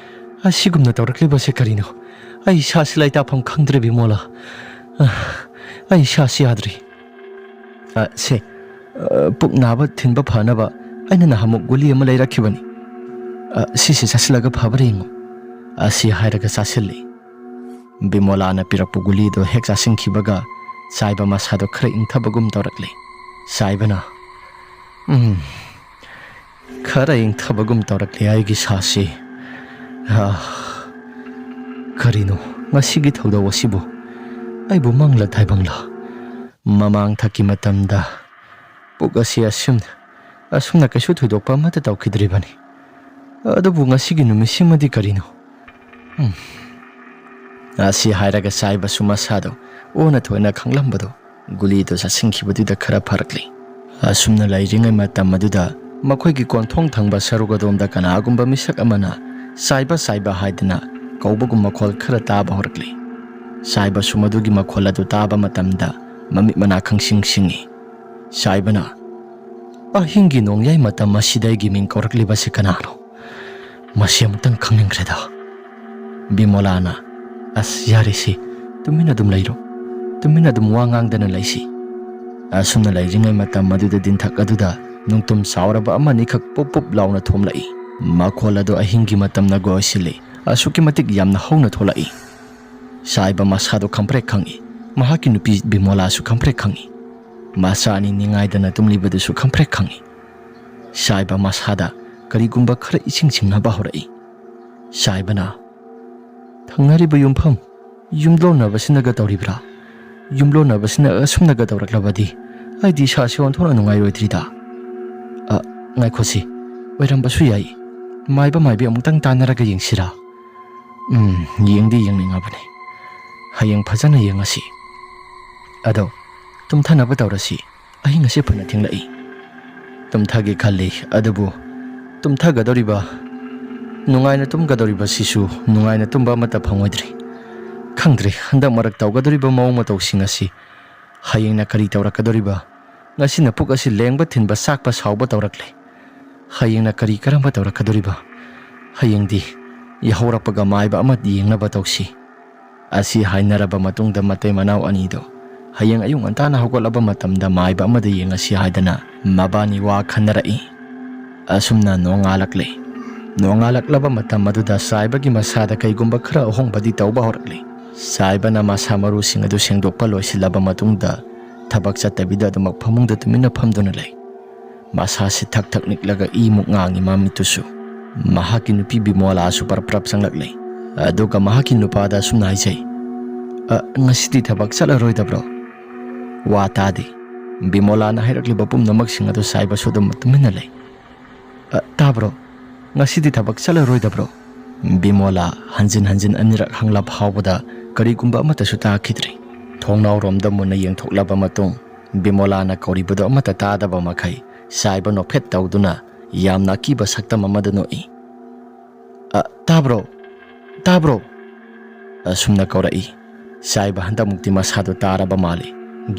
ꯑꯁꯤꯒꯨꯝꯅ ꯇꯧꯔꯛꯂꯤꯕꯁꯦ ꯀꯔꯤꯅꯣ? ꯑꯩ ꯏꯁꯥꯁꯤ ꯂꯩꯇꯥꯐꯝ ꯈꯪꯗ꯭ꯔꯦ, ꯕꯤꯃꯣꯂꯥ꯫ ꯑ, ꯑꯩ ꯏꯁꯥꯁꯤ ꯌꯥꯗ꯭ꯔꯦ"꯫ "ꯑ, ꯁꯦ, "ꯑ, ꯄꯨꯛ ꯅꯥꯕ ꯊꯤꯟꯕ ꯐꯅꯕ ꯑꯩꯅ ꯅꯍꯥꯟꯃꯨꯛ ꯒꯨꯂꯤ ꯑꯃ ꯂꯩꯔꯛꯈꯤꯕꯅꯤ꯫ ꯑ, ꯁꯤꯁꯤ ꯆꯥꯁꯤꯜꯂꯒ ꯐꯕ꯭ꯔꯥ ꯌꯦꯡꯉꯨ꯫" ꯑꯁꯤ ꯍꯥꯏꯔꯒ ꯆꯥꯁꯤꯜꯂꯤ꯫ ꯕꯤꯃꯣꯂꯥꯅ ꯄꯤꯔꯛꯄ ꯒꯨꯂꯤꯗꯣ ꯍꯦꯛ ꯆꯥꯁꯤꯟꯈꯤꯕꯒ ꯆꯥꯏꯕ ꯃꯁꯥꯗꯣ ꯈꯔ ꯏꯪꯊꯕꯒꯨꯝ ꯇꯧꯔꯛꯂꯦ꯫ ꯆꯥꯏꯕꯅ, "ꯎꯝ, ꯈꯔ ꯏꯪꯊꯕꯒꯨꯝ ꯇꯧꯔꯛꯂꯦ ꯑꯩꯒꯤ ꯁꯥꯁꯤ꯫ ꯑꯥ, ꯀꯔꯤꯅꯣ ꯉꯁꯤꯒꯤ ꯊꯧꯗꯧ ꯑꯁꯤꯕꯨ? ꯑꯩꯕꯨ ꯃꯪꯂ ꯇꯥꯏꯕꯪꯂ? ꯃꯃꯥꯡ ꯊꯛꯀꯤ ꯃꯇꯝꯗ ꯄꯨꯛ ꯑꯁꯤ ꯑꯁꯨꯝ, ꯑꯁꯨꯝꯅ ꯀꯩꯁꯨ ꯊꯣꯏꯗꯣꯛꯄ ꯑꯃꯠꯇ ꯇꯧꯈꯤꯗ꯭ꯔꯤꯕꯅꯤ꯫ ꯑꯗꯨꯕꯨ ꯉꯁꯤꯒꯤ ꯅꯨꯃꯤꯠꯁꯤꯃꯗꯤ ꯀꯔꯤꯅꯣ?" ꯎꯝ꯫ ꯑꯁꯤ ꯍꯥꯏꯔꯒ ꯆꯥꯏꯕꯁꯨ ꯃꯁꯥꯗꯣ ꯑꯣꯟꯅ ꯊꯣꯏꯅ ꯈꯪꯂꯝꯕꯗꯣ ꯒꯨꯂꯤꯗꯨ ꯆꯥꯁꯤꯟꯈꯤꯕꯗꯨꯗ ꯈꯔ ꯐꯔꯛꯂꯤ꯫ ꯑꯁꯨꯝꯅ ꯂꯩꯔꯤꯉꯩ ꯃꯇꯝ ꯑꯗꯨꯗ ꯃꯈꯣꯏꯒꯤ ꯀꯣꯟꯊꯣꯡ ꯊꯪꯕ ꯁꯔꯨꯛ ꯑꯗꯣꯝꯗ ꯀꯅꯥꯒꯨꯝꯕ ꯃꯤꯁꯛ ꯑꯃꯅ "ꯆꯥꯏꯕ, ꯆꯥꯏꯕ" ꯍꯥꯏꯗꯅ ꯀꯧꯕꯒꯨꯝ ꯃꯈꯣꯜ ꯈꯔ ꯇꯥꯕ ꯍꯧꯔꯛꯂꯤ꯫ ꯆꯥꯏꯕꯁꯨ ꯃꯗꯨꯒꯤ ꯃꯈꯣꯜ ꯑꯗꯨ ꯇꯥꯕ ꯃꯇꯝꯗ ꯃꯃꯤꯠ ꯃꯅꯥ ꯈꯪꯁꯤꯡ ꯁꯤꯡꯏ꯫ ꯆꯥꯏꯕꯅ, "ꯑꯍꯤꯡꯒꯤ ꯅꯣꯡꯌꯥꯏ ꯃꯇꯝ ꯑꯁꯤꯗ ꯑꯩꯒꯤ ꯃꯤꯡ ꯀꯧꯔꯛꯂꯤꯕꯁꯤ ꯀꯅꯥꯅꯣ? ꯃꯁꯤ ꯑꯃꯨꯛꯇꯪ ꯈꯪꯅꯤꯡꯈ꯭ꯔꯦꯗ꯫" ꯕꯤꯃꯣꯂꯥꯅ, "ꯑꯁ, ꯌꯥꯔꯦꯁꯤ, ꯇꯨꯃꯤꯟꯅ ꯑꯗꯨꯝ ꯂꯩꯔꯣ꯫ ꯇꯨꯃꯤꯟꯅ ꯑꯗꯨꯝ ꯋꯥ ꯉꯥꯡꯗꯅ ꯂꯩꯁꯤ꯫" ꯑꯁꯨꯝꯅ ꯂꯩꯔꯤꯉꯩ ꯃꯇꯝ ꯑꯗꯨꯗ ꯗꯤꯟꯊꯛ ꯑꯗꯨꯗ ꯅꯣꯡꯇꯨꯝ ꯆꯥꯎꯔꯕ ꯑꯃꯅꯤꯈꯛ ꯄꯨꯞ ꯄꯨꯞ ꯂꯥꯎꯅ ꯊꯣꯝꯂꯛꯏ꯫ ꯃꯈꯣꯜ ꯑꯗꯨ ꯑꯍꯤꯡꯒꯤ ꯃꯇꯝꯅꯒ ꯑꯣꯏꯁꯤꯜꯂꯤ꯫ ꯑꯁꯨꯛꯀꯤ ꯃꯇꯤꯛ ꯌꯥꯝꯅ ꯍꯧꯅ ꯊꯣꯛꯂꯛꯏ꯫ ꯆꯥꯏꯕ ꯃꯁꯥꯗꯣ ꯈꯝꯄ꯭ꯔꯦꯛ ꯈꯪꯏ꯫ ꯃꯍꯥꯛꯀꯤ ꯅꯨꯄꯤ ꯕꯤꯃꯣꯂꯥꯁꯨ ꯈꯝꯄ꯭ꯔꯦꯛ ꯈꯪꯏ꯫ ꯃꯆꯥ ꯑꯅꯤ ꯅꯤꯡꯉꯥꯏꯗꯅ ꯇꯨꯝꯂꯤꯕꯗꯨꯁꯨ ꯈꯝꯄ꯭ꯔꯦꯛ ꯈꯪꯏ꯫ ꯆꯥꯏꯕ ꯃꯁꯥꯗ ꯀꯔꯤꯒꯨꯝꯕ ꯈꯔ ꯏꯁꯤꯡ ꯁꯤꯡꯅꯕ ꯍꯧꯔꯛꯏ꯫ ꯆꯥꯏꯕꯅ, "ꯊꯪꯅꯔꯤꯕ ꯌꯨꯝꯐꯝ ꯌꯨꯝꯂꯣꯟꯅꯕꯁꯤꯅꯒ ꯇꯧꯔꯤꯕ꯭ꯔꯥ? ꯌꯨꯝꯂꯣꯟꯅꯕꯁꯤꯅ ꯑꯁꯨꯝꯅꯒ ꯇꯧꯔꯛꯂꯕꯗꯤ ꯑꯩꯗꯤ ꯏꯁꯥꯁꯤ ꯑꯣꯟꯊꯣꯛꯅ ꯅꯨꯡꯉꯥꯏꯔꯣꯏꯗ꯭ꯔꯤꯗ꯫ ꯑ, ꯉꯥꯏꯈꯣꯁꯤ, ꯑꯣꯏꯔꯝꯕꯁꯨ ꯌꯥꯏ꯫ ꯃꯥꯏꯕ ꯃꯥꯏꯕꯤ ꯑꯃꯨꯛꯇꯪ ꯇꯥꯟꯅꯔꯒ ꯌꯦꯡꯁꯤꯔꯥ? ꯎꯝ, ꯌꯦꯡꯗꯤ ꯌꯦꯡꯅꯤꯡꯉꯕꯅꯤ꯫ ꯍꯌꯦꯡ ꯐꯖꯅ ꯌꯦꯡꯉꯁꯤ꯫ ꯑꯗꯣ, ꯇꯨꯝꯊꯅꯕ ꯇꯧꯔꯁꯤ꯫ ꯑꯍꯤꯡ ꯑꯁꯤ ꯐꯅ ꯊꯦꯡꯂꯛꯏ꯫" ꯇꯨꯝꯊꯒꯦ ꯈꯜꯂꯤ, ꯑꯗꯨꯕꯨ ꯇꯨꯝꯊꯒꯗꯧꯔꯤꯕ, ꯅꯨꯡꯉꯥꯏꯅ ꯇꯨꯝꯒꯗꯧꯔꯤꯕꯁꯤꯁꯨ ꯅꯨꯡꯉꯥꯏꯅ ꯇꯨꯝꯕ ꯑꯃꯠꯇ ꯐꯪꯉꯣꯏꯗ꯭ꯔꯤ꯫ ꯈꯪꯗ꯭ꯔꯦ, ꯍꯟꯗꯛ ꯃꯔꯛ ꯇꯧꯒꯗꯧꯔꯤꯕ ꯃꯑꯣꯡ ꯃꯇꯧꯁꯤꯡ ꯑꯁꯤ꯫ ꯍꯌꯦꯡꯅ ꯀꯔꯤ ꯇꯧꯔꯛꯀꯗꯧꯔꯤꯕ? ꯉꯁꯤꯅ ꯄꯨꯛ ꯑꯁꯤ ꯂꯦꯡꯕ ꯊꯤꯟꯕ ꯆꯥꯛꯄ ꯁꯥꯎꯕ ꯇꯧꯔꯛꯂꯦ꯫ ꯍꯌꯦꯡꯅ ꯀꯔꯤ ꯀꯔꯝꯕ ꯇꯧꯔꯛꯀꯗꯧꯔꯤꯕ? ꯍꯌꯦꯡꯗꯤ ꯌꯥꯍꯧꯔꯛꯄꯒ ꯃꯥꯏꯕ ꯑꯃ ꯌꯦꯡꯅꯕ ꯇꯧꯁꯤ꯫ ꯑꯁꯤ ꯍꯥꯏꯅꯔꯕ ꯃꯇꯨꯡꯗ ꯃꯇꯩ ꯃꯅꯥꯎ ꯑꯅꯤꯗꯣ ꯍꯌꯦꯡ ꯑꯌꯨꯛ ꯉꯟꯇꯥꯅ ꯍꯧꯒꯠꯂꯕ ꯃꯇꯝꯗ ꯃꯥꯏꯕ ꯑꯃꯗ ꯌꯦꯡꯉꯁꯤ ꯍꯥꯏꯗꯅ ꯃꯕꯥꯅꯤ ꯋꯥ ꯈꯟꯅꯔꯛꯏ꯫ ꯑꯁꯨꯝꯅ ꯅꯣꯡꯉꯥꯜꯂꯛꯂꯦ꯫ ꯅꯣꯡꯉꯥꯜꯂꯛꯂꯕ ꯃꯇꯝ ꯑꯗꯨꯗ ꯆꯥꯏꯕꯒꯤ ꯃꯁꯥꯗ ꯀꯩꯒꯨꯝꯕ ꯈꯔ ꯑꯍꯣꯡꯕꯗꯤ ꯇꯧꯕ ꯍꯧꯔꯛꯂꯦ꯫ ꯆꯥꯏꯕꯅ ꯃꯁꯥ ꯃꯔꯨꯁꯤꯡ ꯑꯗꯨ ꯁꯦꯡꯗꯣꯛꯄ ꯂꯣꯏꯁꯤꯜꯂꯕ ꯃꯇꯨꯡꯗ ꯊꯕꯛ ꯆꯠꯇꯕꯤꯗ ꯑꯗꯨꯃꯛ ꯐꯃꯨꯡꯗ ꯇꯨꯃꯤꯟꯅ ꯐꯝꯗꯨꯅ ꯂꯩ꯫ ꯃꯁꯥꯁꯤ ꯊꯛ ꯊꯛ ꯅꯤꯛꯂꯒ ꯏꯃꯨꯛ ꯉꯥꯡꯉꯤ ꯃꯃꯤꯠꯇꯨꯁꯨ꯫ ꯃꯍꯥꯛꯀꯤ ꯅꯨꯄꯤ ꯕꯤꯃꯣꯂꯥꯁꯨ ꯄꯔꯞ ꯄꯔꯞ ꯆꯪꯂꯛꯂꯦ꯫ ꯑꯗꯨꯒ ꯃꯍꯥꯛꯀꯤ ꯅꯨꯄꯥꯗ ꯑꯁꯨꯝꯅ ꯍꯥꯏꯖꯩ, "ꯑ, ꯉꯁꯤꯗꯤ ꯊꯕꯛ ꯆꯠꯂꯔꯣꯏꯗꯕ꯭ꯔꯣ?" ꯋꯥ ꯇꯥꯗꯦ꯫ ꯕꯤꯃꯣꯂꯥꯅ ꯍꯥꯏꯔꯛꯂꯤꯕ ꯄꯨꯝꯅꯃꯛꯁꯤꯡ ꯑꯗꯨ ꯆꯥꯏꯕꯁꯨ ꯑꯗꯨꯝ ꯇꯨꯃꯤꯟꯅ ꯂꯩ꯫ "ꯑ, ꯇꯥꯕ꯭ꯔꯣ? ꯉꯁꯤꯗꯤ ꯊꯕꯛ ꯆꯠꯂꯔꯣꯏꯗꯕ꯭ꯔꯣ?" ꯕꯤꯃꯣꯂꯥ ꯍꯟꯖꯤꯟ ꯍꯟꯖꯤꯟ ꯑꯅꯤꯔꯛ ꯍꯪꯂ ꯐꯥꯎꯕꯗ ꯀꯔꯤꯒꯨꯝꯕ ꯑꯃꯠꯇꯁꯨ ꯇꯥꯈꯤꯗ꯭ꯔꯤ꯫ ꯊꯣꯡꯅꯥꯎꯔꯣꯝꯗ ꯃꯨꯟꯅ ꯌꯦꯡꯊꯣꯛꯂꯕ ꯃꯇꯨꯡ ꯕꯤꯃꯣꯂꯥꯅ ꯀꯧꯔꯤꯕꯗꯨ ꯑꯃꯠꯇ ꯇꯥꯗꯕ ꯃꯈꯩ ꯆꯥꯏꯕ ꯅꯣꯛꯐꯦꯠ ꯇꯧꯗꯨꯅ ꯌꯥꯝꯅ ꯑꯀꯤꯕ ꯁꯛꯇꯝ ꯑꯃꯗ ꯅꯣꯛꯏ꯫ "ꯑ, ꯇꯥꯕ꯭ꯔꯣ? ꯇꯥꯕ꯭ꯔꯣ?" ꯑꯁꯨꯝꯅ ꯀꯧꯔꯛꯏ꯫ ꯆꯥꯏꯕ ꯍꯟꯗꯛꯃꯨꯛꯇꯤ ꯃꯁꯥꯗꯣ ꯇꯥꯔꯕ ꯃꯥꯜꯂꯤ꯫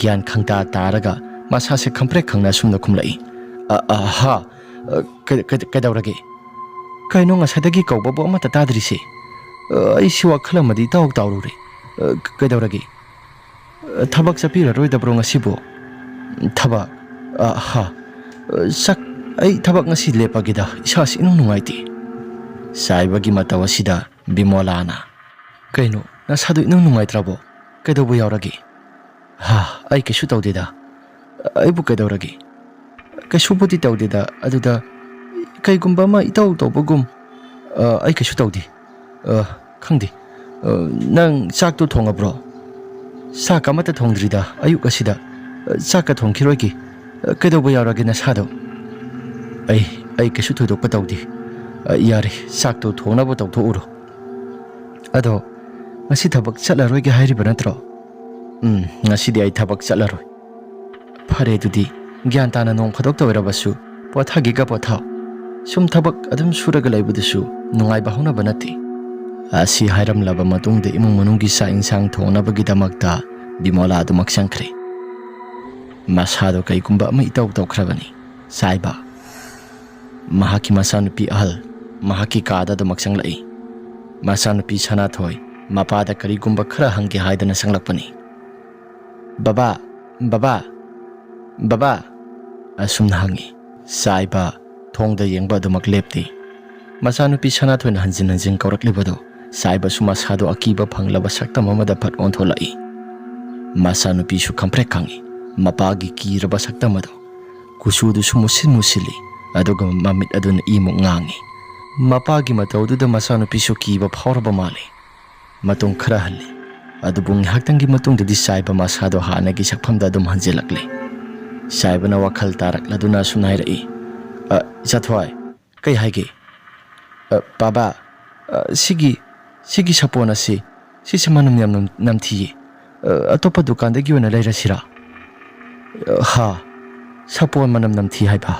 ꯒ꯭ꯌꯥꯟ ꯈꯪꯇꯥ ꯇꯥꯔꯒ ꯃꯁꯥꯁꯦ ꯈꯪꯄ꯭ꯔꯦꯛ ꯈꯪꯅ ꯑꯁꯨꯝꯅ ꯈꯨꯝꯂꯛꯏ꯫ "ꯑ, ꯑ, ꯍꯥ? ꯑ, ꯀ-, ꯀ-, ꯀꯩꯗꯧꯔꯒꯦ? ꯀꯩꯅꯣ ꯉꯁꯥꯏꯗꯒꯤ ꯀꯧꯕꯕꯨ ꯑꯃꯠꯇ ꯇꯥꯗ꯭ꯔꯤꯁꯦ? ꯑ, ꯑꯩ ꯁꯤ ꯋꯥꯈꯜ ꯑꯃꯗꯤ ꯏꯇꯥꯎ ꯇꯥꯎꯔꯨꯔꯦ꯫ ꯑ, ꯀ-, ꯀꯩꯗꯧꯔꯒꯦ? ꯑ, ꯊꯕꯛ ꯆꯠꯄꯤꯔꯔꯣꯏꯗꯕ꯭ꯔꯣ ꯉꯁꯤꯕꯨ?" "ꯊꯕꯛ? ꯑ, ꯍꯥ? ꯑ, ꯆꯥꯛ-, ꯑꯩ ꯊꯕꯛ ꯉꯁꯤ ꯂꯦꯞꯄꯒꯦꯗ, ꯏꯁꯥꯁꯤ ꯏꯅꯨꯡ ꯅꯨꯡꯉꯥꯏꯇꯦ꯫" ꯆꯥꯏꯕꯒꯤ ꯃꯇꯧ ꯑꯁꯤꯗ ꯕꯤꯃꯣꯂꯥꯅ, "ꯀꯩꯅꯣ, ꯅꯁꯥꯗꯣ ꯏꯅꯨꯡ ꯅꯨꯡꯉꯥꯏꯇ꯭ꯔꯕꯣ? ꯀꯩꯗꯧꯕ ꯌꯥꯎꯔꯒꯦ?" "ꯍꯥ, ꯑꯩ ꯀꯩꯁꯨ ꯇꯧꯗꯦꯗ꯫ ꯑꯩꯕꯨ ꯀꯩꯗꯧꯔꯒꯦ?" "ꯀꯩꯁꯨꯕꯨꯗꯤ ꯇꯧꯗꯦꯗ, ꯑꯗꯨꯗ ꯀꯩꯒꯨꯝꯕ ꯑꯃ ꯏꯇꯧ ꯇꯧꯕꯒꯨꯝ꯫" "ꯑ, ꯑꯩ ꯀꯩꯁꯨ ꯇꯧꯗꯦ꯫ ꯑ, ꯈꯪꯗꯦ꯫ ꯑ, ꯅꯪ ꯆꯥꯛꯇꯣ ꯊꯣꯡꯉꯕ꯭ꯔꯣ?" "ꯆꯥꯛ ꯑꯃꯠꯇ ꯊꯣꯡꯗ꯭ꯔꯤꯗ, ꯑꯌꯨꯛ ꯑꯁꯤꯗ꯫ ꯑ, ꯆꯥꯛꯀ ꯊꯣꯡꯈꯤꯔꯣꯏꯒꯦ꯫ ꯑ, ꯀꯩꯗꯧꯕ ꯌꯥꯎꯔꯒꯦ ꯅꯁꯥꯗꯣ?" "ꯑꯩ, ꯑꯩ ꯀꯩꯁꯨ ꯊꯣꯏꯗꯣꯛꯄ ꯇꯧꯗꯦ꯫ ꯑ, ꯌꯥꯔꯦ, ꯆꯥꯛꯇꯣ ꯊꯣꯡꯅꯕ ꯇꯧꯊꯣꯛꯎꯔꯣ꯫ ꯑꯗꯣ, ꯉꯁꯤ ꯊꯕꯛ ꯆꯠꯂꯔꯣꯏꯒꯦ ꯍꯥꯏꯔꯤꯕ ꯅꯠꯇ꯭ꯔꯣ?" "ꯎꯝ, ꯉꯁꯤꯗꯤ ꯑꯩ ꯊꯕꯛ ꯆꯠꯂꯔꯣꯏ꯫" "ꯐꯔꯦ ꯑꯗꯨꯗꯤ, ꯒ꯭ꯌꯥꯟ ꯇꯥꯅ ꯅꯣꯡ ꯐꯥꯗꯣꯛꯇ ꯑꯣꯏꯔꯕꯁꯨ ꯄꯣꯊꯥꯒꯦꯒ ꯄꯣꯊꯥꯎ꯫ ꯁꯨꯝ ꯊꯕꯛ ꯑꯗꯨꯝ ꯁꯨꯔꯒ ꯂꯩꯕꯗꯨꯁꯨ ꯅꯨꯡꯉꯥꯏꯕ ꯍꯧꯅꯕ ꯅꯠꯇꯦ꯫" ꯑꯁꯤ ꯍꯥꯏꯔꯝꯂꯕ ꯃꯇꯨꯡꯗ ꯏꯃꯨꯡ ꯃꯅꯨꯡꯒꯤ ꯆꯥꯛ ꯏꯟꯁꯥꯡ ꯊꯣꯡꯅꯕꯒꯤꯗꯃꯛꯇ ꯕꯤꯃꯣꯂꯥ ꯑꯗꯨꯃꯛ ꯆꯪꯈ꯭ꯔꯦ꯫ ꯃꯁꯥꯗꯣ ꯀꯩꯒꯨꯝꯕ ꯑꯃ ꯏꯇꯧ ꯇꯧꯈ꯭ꯔꯕꯅꯤ꯫ ꯆꯥꯏꯕ꯫ ꯃꯍꯥꯛꯀꯤ ꯃꯆꯥꯅꯨꯄꯤ ꯑꯍꯜ ꯃꯍꯥꯛꯀꯤ ꯀꯥꯗ ꯑꯗꯨꯃꯛ ꯆꯪꯂꯛꯏ꯫ ꯃꯆꯥꯅꯨꯄꯤ ꯁꯅꯥꯊꯣꯏ ꯃꯄꯥꯗ ꯀꯔꯤꯒꯨꯝꯕ ꯈꯔ ꯍꯪꯒꯦ ꯍꯥꯏꯗꯅ ꯆꯪꯂꯛꯄꯅꯤ꯫ "ꯕꯕꯥ, ꯕꯕꯥ, ꯕꯕꯥ!" ꯑꯁꯨꯝꯅ ꯍꯪꯉꯤ꯫ ꯆꯥꯏꯕ ꯊꯣꯡꯗ ꯌꯦꯡꯕ ꯑꯗꯨꯃꯛ ꯂꯦꯞꯇꯦ꯫ ꯃꯆꯥꯅꯨꯄꯤ ꯁꯅꯥꯊꯣꯏꯅ ꯍꯟꯖꯤꯟ ꯍꯟꯖꯤꯟ ꯀꯧꯔꯛꯂꯤꯕꯗꯨ ꯆꯥꯏꯕꯁꯨ ꯃꯁꯥꯗꯣ ꯑꯀꯤꯕ ꯐꯪꯂꯕ ꯁꯛꯇꯝ ꯑꯃꯗ ꯐꯠ ꯑꯣꯟꯊꯣꯛꯂꯛꯏ꯫ ꯃꯆꯥꯅꯨꯄꯤꯁꯨ ꯈꯪꯄ꯭ꯔꯦꯛ ꯈꯪꯉꯤ꯫ ꯃꯄꯥꯒꯤ ꯀꯤꯔꯕ ꯁꯛꯇꯝ ꯑꯗꯨ꯫ ꯀꯨꯆꯨꯗꯨꯁꯨ ꯃꯨꯁꯤꯟ ꯃꯨꯁꯤꯜꯂꯤ, ꯑꯗꯨꯒ ꯃꯃꯤꯠ ꯑꯗꯨꯅ ꯏꯃꯨꯛ ꯉꯥꯡꯉꯤ꯫ ꯃꯄꯥꯒꯤ ꯃꯇꯧꯗꯨꯗ ꯃꯆꯥꯅꯨꯄꯤꯁꯨ ꯀꯤꯕ ꯐꯥꯎꯔꯕ ꯃꯥꯜꯂꯤ꯫ ꯃꯇꯨꯡ ꯈꯔ ꯍꯜꯂꯤ꯫ ꯑꯗꯨꯕꯨ ꯉꯥꯏꯍꯥꯛꯇꯪꯒꯤ ꯃꯇꯨꯡꯗꯗꯤ ꯆꯥꯏꯕ ꯃꯁꯥꯗꯣ ꯍꯥꯟꯅꯒꯤ ꯁꯛꯐꯝꯗ ꯑꯗꯨꯝ ꯍꯟꯖꯤꯜꯂꯛꯂꯦ꯫ ꯆꯥꯏꯕꯅ ꯋꯥꯈꯜ ꯇꯥꯔꯛꯂꯗꯨꯅ ꯑꯁꯨꯝꯅ ꯍꯥꯏꯔꯛꯏ, "ꯑ, ꯏꯆꯥꯊꯣꯏ, ꯀꯩ ꯍꯥꯏꯒꯦ?" "ꯑ, ꯄꯥꯕꯥ, ꯑ, ꯁꯤꯒꯤ, ꯁꯤꯒꯤ ꯁꯥꯄꯣꯟ ꯑꯁꯤ, ꯁꯤꯁꯦ ꯃꯅꯝ ꯌꯥꯝ ꯅꯝ-, ꯅꯝꯊꯤꯌꯦ꯫ ꯑ, ꯑꯇꯣꯞꯄ ꯗꯨꯀꯥꯟꯗꯒꯤ ꯑꯣꯏꯅ ꯂꯩꯔꯁꯤꯔꯥ?" "ꯑ, ꯍꯥ? ꯁꯥꯄꯣꯟ ꯃꯅꯝ ꯅꯝꯊꯤ ꯍꯥꯏꯕ?"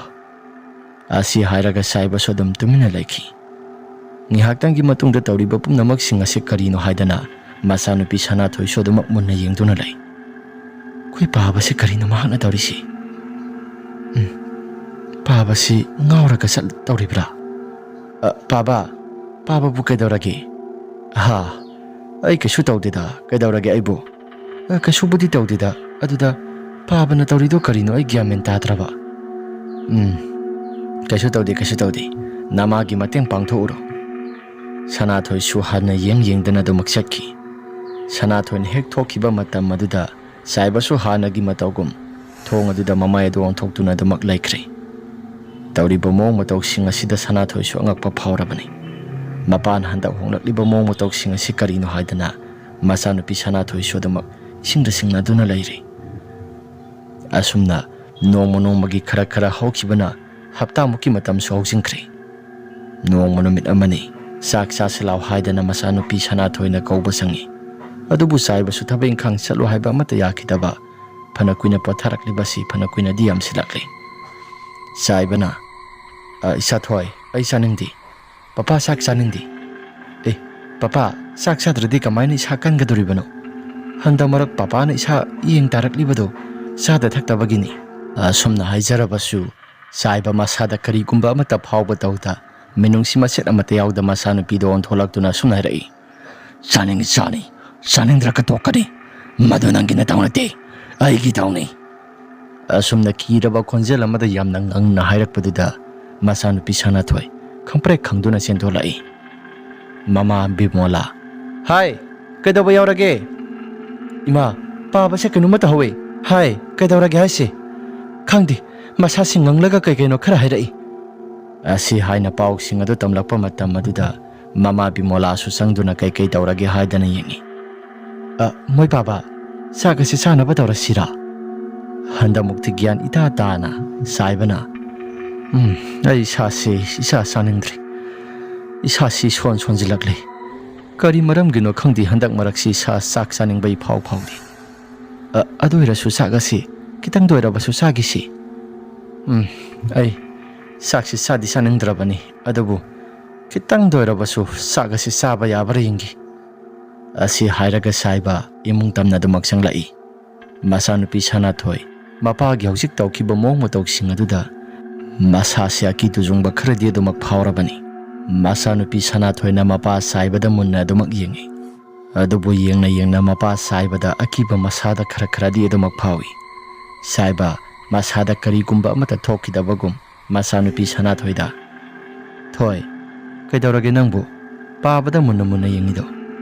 ꯑꯁꯤ ꯍꯥꯏꯔꯒ ꯆꯥꯏꯕꯁꯨ ꯑꯗꯨꯝ ꯇꯨꯃꯤꯟꯅ ꯂꯩꯈꯤ꯫ ꯉꯥꯏꯍꯥꯛꯇꯪꯒꯤ ꯃꯇꯨꯡꯗ ꯇꯧꯔꯤꯕ ꯄꯨꯝꯅꯃꯛꯁꯤꯡ ꯑꯁꯤ ꯀꯔꯤꯅꯣ ꯍꯥꯏꯗꯅ ꯃꯆꯥꯅꯨꯄꯤ ꯁꯅꯥꯊꯣꯏꯁꯨ ꯑꯗꯨꯃꯛ ꯃꯨꯟꯅ ꯌꯦꯡꯗꯨꯅ ꯂꯩ꯫ "ꯑꯩꯈꯣꯏ ꯄꯥꯕꯁꯤ ꯀꯔꯤꯅꯣ ꯃꯍꯥꯛꯅ ꯇꯧꯔꯤꯁꯤ? ꯎꯝ, ꯄꯥꯕꯁꯤ ꯉꯥꯎꯔꯒ ꯆꯠꯇꯧꯔꯤꯕ꯭ꯔꯥ? ꯑ, ꯄꯥꯕ, ꯄꯥꯕꯕꯨ ꯀꯩꯗꯧꯔꯒꯦ?" "ꯍꯥ? ꯑꯩ ꯀꯩꯁꯨ ꯇꯧꯗꯦꯗ꯫ ꯀꯩꯗꯧꯔꯒꯦ ꯑꯩꯕꯨ?" "ꯑ, ꯀꯩꯁꯨꯕꯨꯗꯤ ꯇꯧꯗꯦꯗ꯫ ꯑꯗꯨꯗ ꯄꯥꯕꯅ ꯇꯧꯔꯤꯗꯣ ꯀꯔꯤꯅꯣ ꯑꯩ ꯒ꯭ꯌꯥꯟ ꯃꯦꯟ ꯇꯥꯗ꯭ꯔꯕ?" "ꯎꯝ, ꯀꯩꯁꯨ ꯇꯧꯗꯦ, ꯀꯩꯁꯨ ꯇꯧꯗꯦ꯫ ꯅꯃꯥꯒꯤ ꯃꯇꯦꯡ ꯄꯥꯡꯊꯣꯛꯎꯔꯣ꯫" ꯁꯅꯥꯊꯣꯏꯁꯨ ꯍꯟꯅ ꯌꯦꯡ ꯌꯦꯡꯗꯅ ꯑꯗꯨꯃꯛ ꯆꯠꯈꯤ꯫ ꯁꯅꯥꯊꯣꯏꯅ ꯍꯦꯛ ꯊꯣꯛꯈꯤꯕ ꯃꯇꯝ ꯑꯗꯨꯗ ꯆꯥꯏꯕꯁꯨ ꯍꯥꯟꯅꯒꯤ ꯃꯇꯧꯒꯨꯝ ꯊꯣꯡ ꯑꯗꯨꯗ ꯃꯃꯥꯏ ꯑꯗꯨ ꯑꯣꯟꯊꯣꯛꯇꯨꯅ ꯑꯗꯨꯃꯛ ꯂꯩꯈ꯭ꯔꯦ꯫ ꯇꯧꯔꯤꯕ ꯃꯑꯣꯡ ꯃꯇꯧꯁꯤꯡ ꯑꯁꯤꯗ ꯁꯅꯥꯊꯣꯏꯁꯨ ꯑꯉꯛꯄ ꯐꯥꯎꯔꯕꯅꯤ꯫ ꯃꯄꯥꯅ ꯍꯟꯗꯛ ꯍꯣꯡꯂꯛꯂꯤꯕ ꯃꯑꯣꯡ ꯃꯇꯧꯁꯤꯡ ꯑꯁꯤ ꯀꯔꯤꯅꯣ ꯍꯥꯏꯗꯅ ꯃꯆꯥꯅꯨꯄꯤ ꯁꯅꯥꯊꯣꯏꯁꯨ ꯑꯗꯨꯃꯛ ꯏꯁꯤꯡꯗ ꯁꯤꯡꯅꯗꯨꯅ ꯂꯩꯔꯤ꯫ ꯑꯁꯨꯝꯅ ꯅꯣꯡꯃ ꯅꯣꯡꯃꯒꯤ ꯈꯔ ꯈꯔ ꯍꯧꯈꯤꯕꯅ ꯍꯞꯇꯥꯃꯨꯛꯀꯤ ꯃꯇꯝꯁꯨ ꯍꯧꯖꯤꯟꯈ꯭ꯔꯦ꯫ ꯅꯣꯡꯃ ꯅꯨꯃꯤꯠ ꯑꯃꯅꯤ ꯆꯥꯛ ꯆꯥꯁꯤ ꯂꯥꯎ ꯍꯥꯏꯗꯅ ꯃꯆꯥꯅꯨꯄꯤ ꯁꯅꯥꯊꯣꯏꯅ ꯀꯧꯕ ꯆꯪꯉꯤ꯫ ꯑꯗꯨꯕꯨ ꯆꯥꯏꯕꯁꯨ ꯊꯕꯛ ꯏꯪꯈꯥꯡ ꯆꯠꯂꯨ ꯍꯥꯏꯕ ꯑꯃꯠꯇ ꯌꯥꯈꯤꯗꯕ ꯐꯅ ꯀꯨꯏꯅ ꯄꯣꯊꯥꯔꯛꯂꯤꯕꯁꯤ ꯐꯅ ꯀꯨꯏꯅꯗꯤ ꯌꯥꯝꯁꯤꯜꯂꯛꯂꯦ꯫ ꯆꯥꯏꯕꯅ, "ꯑ, ꯏꯆꯥꯊꯣꯏ, ꯑꯩ ꯆꯥꯅꯤꯡꯗꯦ꯫ ꯄꯄꯥ ꯆꯥꯛ ꯆꯥꯅꯤꯡꯗꯦ꯫" "ꯑꯦ, ꯄꯄꯥ ꯆꯥꯛ ꯆꯥꯗ꯭ꯔꯗꯤ ꯀꯃꯥꯏꯅ ꯏꯁꯥ ꯀꯟꯒꯗꯣꯔꯤꯕꯅꯣ? ꯍꯟꯗꯛ ꯃꯔꯛ ꯄꯄꯥꯅ ꯏꯁꯥ ꯏꯌꯦꯡ ꯇꯥꯔꯛꯂꯤꯕꯗꯣ ꯆꯥꯗ ꯊꯛꯇꯕꯒꯤꯅꯤ꯫" ꯑꯁꯨꯝꯅ ꯍꯥꯏꯖꯔꯕꯁꯨ ꯆꯥꯏꯕ ꯃꯁꯥꯗ ꯀꯔꯤꯒꯨꯝꯕ ꯑꯃꯠꯇ ꯐꯥꯎꯕ ꯇꯧꯗ ꯃꯤꯅꯨꯡꯁꯤ ꯃꯆꯦꯠ ꯑꯃꯠꯇ ꯌꯥꯎꯗ ꯃꯆꯥꯅꯨꯄꯤꯗ ꯑꯣꯟꯊꯣꯛꯂꯛꯇꯨꯅ ꯑꯁꯨꯝꯅ ꯍꯥꯏꯔꯛꯏ, "ꯆꯥꯅꯤꯡꯉꯤ ꯆꯥꯅꯤ, ꯆꯥꯅꯤꯡꯗ꯭ꯔꯒ ꯇꯣꯛꯀꯅꯤ꯫ ꯃꯗꯨ ꯅꯪꯒꯤ ꯅꯇꯧ ꯅꯠꯇꯦ꯫ ꯑꯩꯒꯤ ꯗꯥꯎꯅꯤ꯫ ꯑꯁꯨꯝꯅ ꯀꯤꯔꯕ ꯈꯣꯟꯖꯦꯜ ꯑꯃꯗ ꯌꯥꯝꯅ ꯉꯪꯅ ꯍꯥꯏꯔꯛꯄꯗꯨꯗ ꯃꯆꯥꯅꯨꯄꯤ ꯁꯅꯥꯊꯣꯏ ꯈꯪꯄ꯭ꯔꯦꯛ ꯈꯪꯗꯨꯅ ꯆꯦꯟꯊꯣꯛꯂꯛꯏ꯫ ꯃꯃꯥ ꯕꯤꯃꯣꯂꯥ, "ꯍꯥꯏ, ꯀꯩꯗꯧꯕ ꯌꯥꯎꯔꯒꯦ? ꯏꯃꯥ, ꯄꯥꯕꯁꯦ ꯀꯩꯅꯣꯝꯃ ꯇꯧꯍꯧꯋꯦ꯫ ꯍꯥꯏ, ꯀꯩꯗꯧꯔꯒꯦ ꯍꯥꯏꯁꯦ? ꯈꯪꯗꯦ, ꯃꯁꯥꯁꯤ ꯉꯪꯂꯒ ꯀꯩ ꯀꯩꯅꯣ ꯈꯔ ꯍꯥꯏꯔꯛꯏ"꯫ ꯑꯁꯤ ꯍꯥꯏꯅ ꯄꯥꯎꯁꯤꯡ ꯑꯗꯨ ꯇꯝꯂꯛꯄ ꯃꯇꯝ ꯑꯗꯨꯗ ꯃꯃꯥ ꯕꯤꯃꯣꯂꯥꯁꯨ ꯆꯪꯗꯨꯅ ꯀꯩ ꯀꯩ ꯇꯧꯔꯒꯦ ꯍꯥꯏꯗꯅ ꯌꯦꯡꯉꯤ꯫ "ꯑ, ꯃꯣꯏ ꯄꯥꯕ, ꯆꯥꯛ ꯑꯁꯤ ꯆꯥꯅꯕ ꯇꯧꯔꯁꯤꯔꯥ?" ꯍꯟꯗꯛꯃꯨꯛꯇꯤ ꯒ꯭ꯌꯥꯟ ꯏꯇꯥ ꯇꯥꯅ ꯁꯥꯏꯕꯅ, "ꯎꯝ, ꯑꯩ ꯏꯁꯥꯁꯤ ꯏꯆꯥ ꯆꯥꯅꯤꯡꯗ꯭ꯔꯦ꯫ ꯏꯁꯥꯁꯤ ꯁꯣꯟ ꯁꯣꯟꯖꯤꯜꯂꯛꯂꯦ꯫ ꯀꯔꯤ ꯃꯔꯝꯒꯤꯅꯣ ꯈꯪꯗꯦ, ꯍꯟꯗꯛ ꯃꯔꯛꯁꯤ ꯏꯁꯥ ꯆꯥꯛ ꯆꯥꯅꯤꯡꯕ ꯏꯐꯥꯎ ꯐꯥꯎꯗꯦ꯫ ꯑ, ꯑꯗꯨ ꯑꯣꯏꯔꯁꯨ ꯆꯥꯛ ꯑꯁꯤ ꯈꯤꯇꯪꯗ ꯑꯣꯏꯔꯕꯁꯨ ꯆꯥꯈꯤꯁꯤ꯫ ꯎꯝ, ꯑꯩ ꯆꯥꯛꯁꯤ ꯆꯥꯗꯤ ꯆꯥꯅꯤꯡꯗ꯭ꯔꯕꯅꯤ, ꯑꯗꯨꯕꯨ ꯈꯤꯇꯪꯗ ꯑꯣꯏꯔꯕꯁꯨ ꯆꯥꯛ ꯑꯁꯤ ꯆꯥꯕ ꯌꯥꯕ꯭ꯔꯥ ꯌꯦꯡꯒꯦ"꯫ ꯑꯁꯤ ꯍꯥꯏꯔꯒ ꯁꯥꯏꯕ ꯏꯃꯨꯡ ꯇꯝꯅ ꯑꯗꯨꯃꯛ ꯆꯪꯂꯛꯏ꯫ ꯃꯆꯥꯅꯨꯄꯤ ꯁꯅꯥꯊꯣꯏ ꯃꯄꯥꯒꯤ ꯍꯧꯖꯤꯛ ꯇꯧꯈꯤꯕ ꯃꯑꯣꯡ ꯃꯇꯧꯁꯤꯡ ꯑꯗꯨꯗ ꯃꯁꯥꯁꯦ ꯑꯀꯤ ꯇꯨꯖꯨꯡꯕ ꯈꯔꯗꯤ ꯑꯗꯨꯃꯛ ꯐꯥꯎꯔꯕꯅꯤ꯫ ꯃꯆꯥꯅꯨꯄꯤ ꯁꯅꯥꯊꯣꯏꯅ ꯃꯄꯥ ꯁꯥꯏꯕꯗ ꯃꯨꯟꯅ ꯑꯗꯨꯃꯛ ꯌꯦꯡꯉꯤ꯫ ꯑꯗꯨꯕꯨ ꯌꯦꯡꯅ ꯌꯦꯡꯅ ꯃꯄꯥ ꯁꯥꯏꯕꯗ ꯑꯀꯤꯕ ꯃꯁꯥꯗ ꯈꯔ ꯈꯔꯗꯤ ꯑꯗꯨꯃꯛ ꯐꯥꯎꯏ꯫ ꯁꯥꯏꯕ ꯃꯁꯥꯗ ꯀꯔꯤꯒꯨꯝꯕ ꯑꯃꯠꯇ ꯊꯣꯛꯈꯤꯗꯕꯒꯨꯝ ꯃꯆꯥꯅꯨꯄꯤ ꯁꯅꯥꯊꯣꯏꯗ, "ꯊꯣꯏ, ꯀꯩꯗꯧꯔꯒꯦ ꯅꯪꯕꯨ ꯄꯥꯕꯗ ꯃꯨꯟꯅ ꯃꯨꯟꯅ ꯌꯦꯡꯉꯤꯗꯣ?